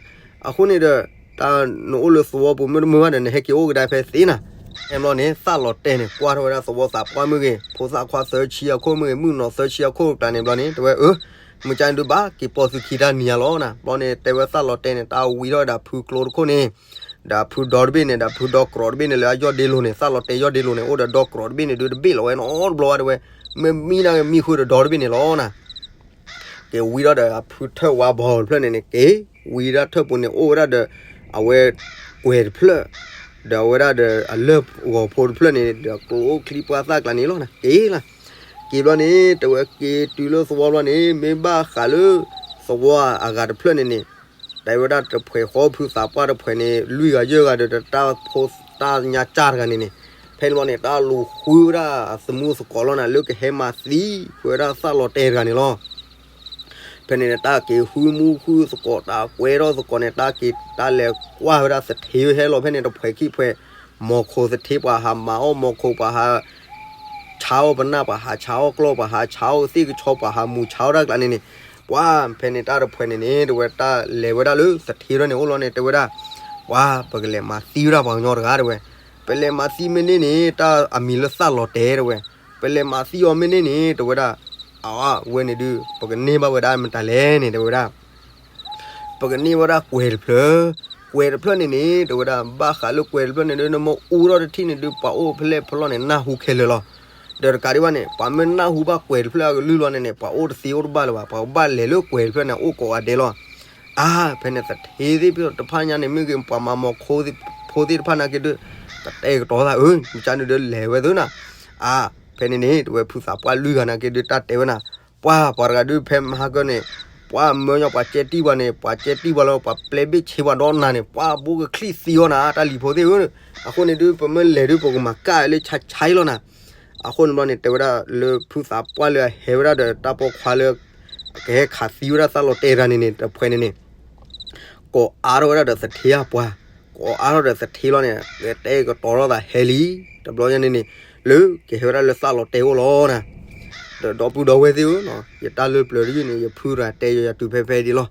အဃိန့ၣ်ဒီး တၢ်နအိၣ်လၢသဝီပူၤမ့ၢ်တမုာ်ဘၣ်ဒီး နဟဲက့ၤအိၣ်ကဒါဖဲသ့နၤ, ဖဲန့ၣ်ဘျီန့ၣ် သၣ်လီၤတဲာ်န့ၣ် ကွၢ်ထီၣ်ဝဲဒၣ်သဝီသးပှၢ်မ့ၢ်ဂ့ၤ ဖိသၣ်ခွါသၢဆံအခိၣ်မ့ၢ်ဂ့ၤ မုၣ်ကနီၤသၢဆံအခိၣ်ကျါန့ၣ်ဘျီန့ၣ် တဲဝဲအၢ, မုၢ်ကါန့ၣ်ဒုးဘၣ်က့ၤပိာ်သုခံတၢ်နံၤညါလီၤနၤ, ဘျီန့ၣ် တဲဝဲသၣ်လီၤတဲာ်န့ၣ် တၢ်ဝံထီၣ်ဝဲဒၣ်ဖုကျိတခိၣ်န့ၣ် ဒီးဖုဒီတဘ့ၣ်န့ၣ် ဒီးဖုဒီကြီတဘ့ၣ်န့ၣ် လၢအယီၢ်ဒ့လိၤန့ၣ် သၣ်လီၤတဲာ်ယီၢ်ဒ့လိၤန့ၣ် အိၣ်ဒီးဒီကြီတဘ့ၣ်န့ၣ်ဒုး တဘ့ၣ်လီၤဝဲနီတဘျီဝဲတဝဲ, မ့ၢ်မံနၤက့ၤမံဃုာ်ဒီးဒီတဘ့ၣ်န့ၣ်လီၤနၤ, က့ၤဝံထီၣ်ဒီးအဖုထၢၣ်ဝါဘီတဖျၢၣ်န့ၣ်န့ၣ် က့ၤဝံဒၣ်ထၢၣ်ပူၤန့ၣ် အိၣ်ဝဲဒၣ်ဒီး အဝဲကွဲၤတဖျၢၣ် ဒီးအဝဲဒၣ်ဒီးအလၢၢ်ဂီၤဖိတဖျၢၣ်န့ၣ် ဒီးကျိအိၣ်ချံပှၢ်သၣ်ကျါန့ၣ်လီၤနၤ က့ၤလီၤ, က့ၤဘျီန့ၣ် တဲဝဲက့ၤတုၤလၢသဝီဘျီန့ၣ် မ့ၢ်ဘၣ်ဃးလၢ သဝီအဂၤတဖျၢၣ်န့ၣ်န့ၣ် တဲဝဲဒၣ်တဖှဲးဃီဖုသးပှၢ်တဖှဲးန့ၣ် လွံၢ်ဂၤယဲၢ်ဂၤဒီး တၢ်ဖိတၢ်ညါကၢ်တဂၤန့ၣ်န့ၣ်, ဖဲန့ၣ်ဘျီန့ၣ် တၢ်လူၤဃုဝဲဒၣ်အသမူသကိးလီၤနၤ လၢကဟဲမၤသံဝဲဒၣ်သၣ်လီၤတဲာ်တဂၤန့ၣ်လီၤ. ဖဲန့ၣ်န့ၣ် တၢ်က့ၤဃုမူဃုသကိး တၢ်ကွဲထီၣ်သကိးန့ၣ် တၢ်က့ၤတၢ်လဲၤကွၢ်ဝဲဒၣ်သထ့ဟဲလီၤဖဲန့ၣ် တဖှဲးခံဖှဲး, မီၤခိၣ်သထ့ ပှၤဟးမၤအီၣ်မီၤခိၣ် ပှၤဟး ဆါအီၣ်ပနၢ် ပှၤဟးဆါအီၣ်ကျီၢ် ပှၤဟးဆါအီၣ်သ့ၣ်ကဆီ ပှၤဟးမူၤဆါအီၣ်တၢ်ကျါန့ၣ်န့ၣ်, ပှၤဖဲန့ၣ်တၢ်တဖှဲးန့ၣ်န့ၣ် တဲဝဲတၢ်လဲၤဝဲဒၣ်လၢသထ့ထီၣ်န့ၣ်အိၣ်လီၤန့ၣ် တဲဝဲဒၣ်, ပှၤပကလဲၤမၤသံဝဲဒၣ်ပှၤကညီတဂၤတဲဝဲ, ပလဲၤမၤသံမ့ၢ်န့ၢ်န့ၣ် တၢ်အမံၤလၢသၣ်လီၤတဲာ်တဲဝဲ, ပလဲၤမၤသံအီၤမ့ၢ်န့ၢ်န့ၣ် တဲဝဲဒၣ်, အဝဲန့ၣ်ဒုး ပကန့ၢ်ဘၣ်ဝဲဒၣ်မတၤလဲၣ်န့ၣ် တဲဝဲဒၣ် ပကန့ၢ်ဝဲဒၣ်ကွဲၤတဖျၢၣ်, ကွဲၤတဖျၢၣ်န့ၣ်န့ၣ် တဲဝဲဒၣ် ဘၣ်ဃးလၢကွဲၤတဖျၢၣ်န့ၣ်ဒုး နမ့ၢ်အူထီၣ်တထံၣ်န့ၣ်ဒုး ပှၤအိၣ်ဖဲလဲၣ်ဖဲလဲၣ်န့ၣ် နၢ်ဟူခဲလၢာ်လီၤ. ဒီးတကးဒံးဘၣ်န့ၣ် ပှၤမ့ၢ်နၢ်ဟူဘၣ်ကွဲၤတဖျၢၣ်အကလုၢ်လီၤန့ၣ်န့ၣ် ပှၤအိၣ်တသ့အိၣ်တဘၣ်လၢၤဘၣ်, ပှၤကဘၣ်လဲၤလၢကွဲၤတဖျၢၣ်န့ၣ် အိၣ်ကိးဂၤဒဲးလီၤ. အါ ဖဲန့ၣ်သထ့သ့ၣ်တဖၣ်ညါန့ၣ် မ့ၢ်ဂ့ၤ ပှၤမၤမီၤခိၣ်ဖိသ့ၣ်တဖၣ်နာ်က့ဒုး ကတဲာ်ကတီၤသးဧၢ, မုၢ်ကါန့ၣ်ဒုးလဲၤဝဲသ့ၣ်နၤ, အါ ဖဲန့ၣ်န့ၣ် တဲဝဲဖုသးပှၢ်လွံၢ်ဂၤနာ်က့ဒုး တၢ်တဲဝဲနၤ, ပှၤ ပှၤတဂၤဒုး ဖဲမဟါကၢန့ၣ် ပှၤမၢညီ ပှၤကဲတံၢ်ပှၤန့ၣ် ပှၤကဲတံၢ်ပှၤလၢ ပှၤပျဲဘ့ၣ်ဆ့ပှၤဒီးနၤန့ၣ် ပှၤဘိကချံၣ်သံအီၤနၤ တၢ်လံၤဖိသ့ၣ်ဧၢ, အဃိန့ၣ်ဒုး ပမ့ၢ်လဲၤဒုး ပကမၤကၣ်လၢဆါဆါအံၤလီၤနၤ. အဃိန့ၣ်ဘျီန့ၣ် တဲဝဲဒၣ်လၢဖုသးပှၢ်လၢအဟဲဝဲဒၣ်ဒီးတၢ်ပိာ်ခွါလၢ ကဟဲခးသံဝဲဒၣ်သၣ်လီၤတဲာ်တဂၤန့ၣ်န့ၣ် တဖှဲးန့ၣ်န့ၣ် ကိးအါထီၣ်ဝဲဒၣ်ဒီးသထ့အပှၤ, ကိးအါထီၣ်ဒီးသထ့လီၤန့ၣ် ကတဲာ်ကတီၤထီၣ်သးဟဲလံ, တဘျီညါန့ၣ်န့ၣ် လၢကဟဲဝဲဒၣ်လၢသၣ်လီၤတဲာ်အိၣ်လီၤနၤ. ဒီးဒီပုၢ်ဒီဝဲၢ်သ့ၣ်ဧၢ, ယတၢ်လၢပျၢၤတယုၢ်န့ၣ် ယဖုရၤတဲယၤယၤတုၤဖဲဖဲဒ်လီၤ.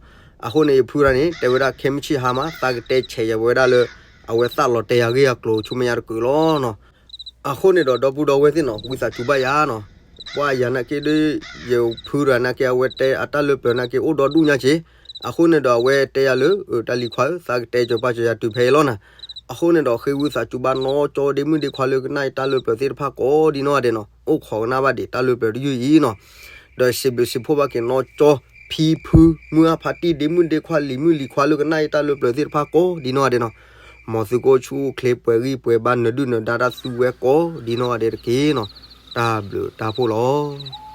အဃိန့ၣ် ယဖုရၤန့ၣ် တဲဝဲဒၣ်ခဲမုၢ်ဆ့ၣ်ဟါမး သးကတဲဆဲးယၤဝဲဒၣ်လၢ အဝဲသၣ်လီၤတဲာ်အဂ့ၢ်အကျိၤဆူမဲာ်ညါတကုာ်လီၤနီၤ. အဃိန့ၣ်ဒီး ဒီပုၢ်ဒီဝဲၢ်သ့ၣ်နီၤ ဝံသးစူၤဘၣ်ယၤနီၤ, ပှၤယၤနာ်က့ဒီး ယဖုရၤနာ်က့ အဝဲတဲအတၢ်လၢပျၢၤနာ်က့ အိၣ်ဒီဒူၣ်ညါက့, အဃိန့ၣ်ဒီး အဝဲတဲယၤလၢ တၢ်လံၤခွါဧၢ, သးကတဲကၢၤပာ်စၢၤယၤတုၤဖဲအံၤလီၤနၤ. အဃိန့ၣ်ဒီး ဃ့ဝံသးစူၤဘၣ်နီၢ်ကၠီ ဒ့မုၣ်ဒ့ခွါလၢကနၣ်ယတၢ်လၢပျၢၤသ့ၣ်တဖၣ်ကိးဒ်နီၢ်ဂၤဒဲးနီၤ, အိၣ်ခိးကနၣ်ဘၣ်ဒံးတၢ်လၢပျၢၤတယုၢ်အံၤနီၤ. ဒီးစံးဘျုးစံးဖှိၣ်ဘၣ်က့ၤနီၢ်ကၠီ ဖံဖု မုၢ်အါဖါတံၢ် ဒ့မုၣ်ဒ့ခွါ လံၤမုၣ်လံၤခွါလၢကနၣ်ယတၢ်လၢပျၢၤသ့ၣ်တဖၣ်ကိးဒ်နီၢ်ဂၤဒဲးနီၤ, မ်သုကအိၣ်ဆူၣ်အိၣ်ချ့ ပှဲၤဂံၢ်ပှဲၤဘါ နဒုၣ်နဒါတၢ်သူဝဲကိးဒ်နီၢ်ဂၤဒဲးတက့ၢ်နီၤ. တၢ်ဘျုးတၢ်ဖှိၣ်လီၤ.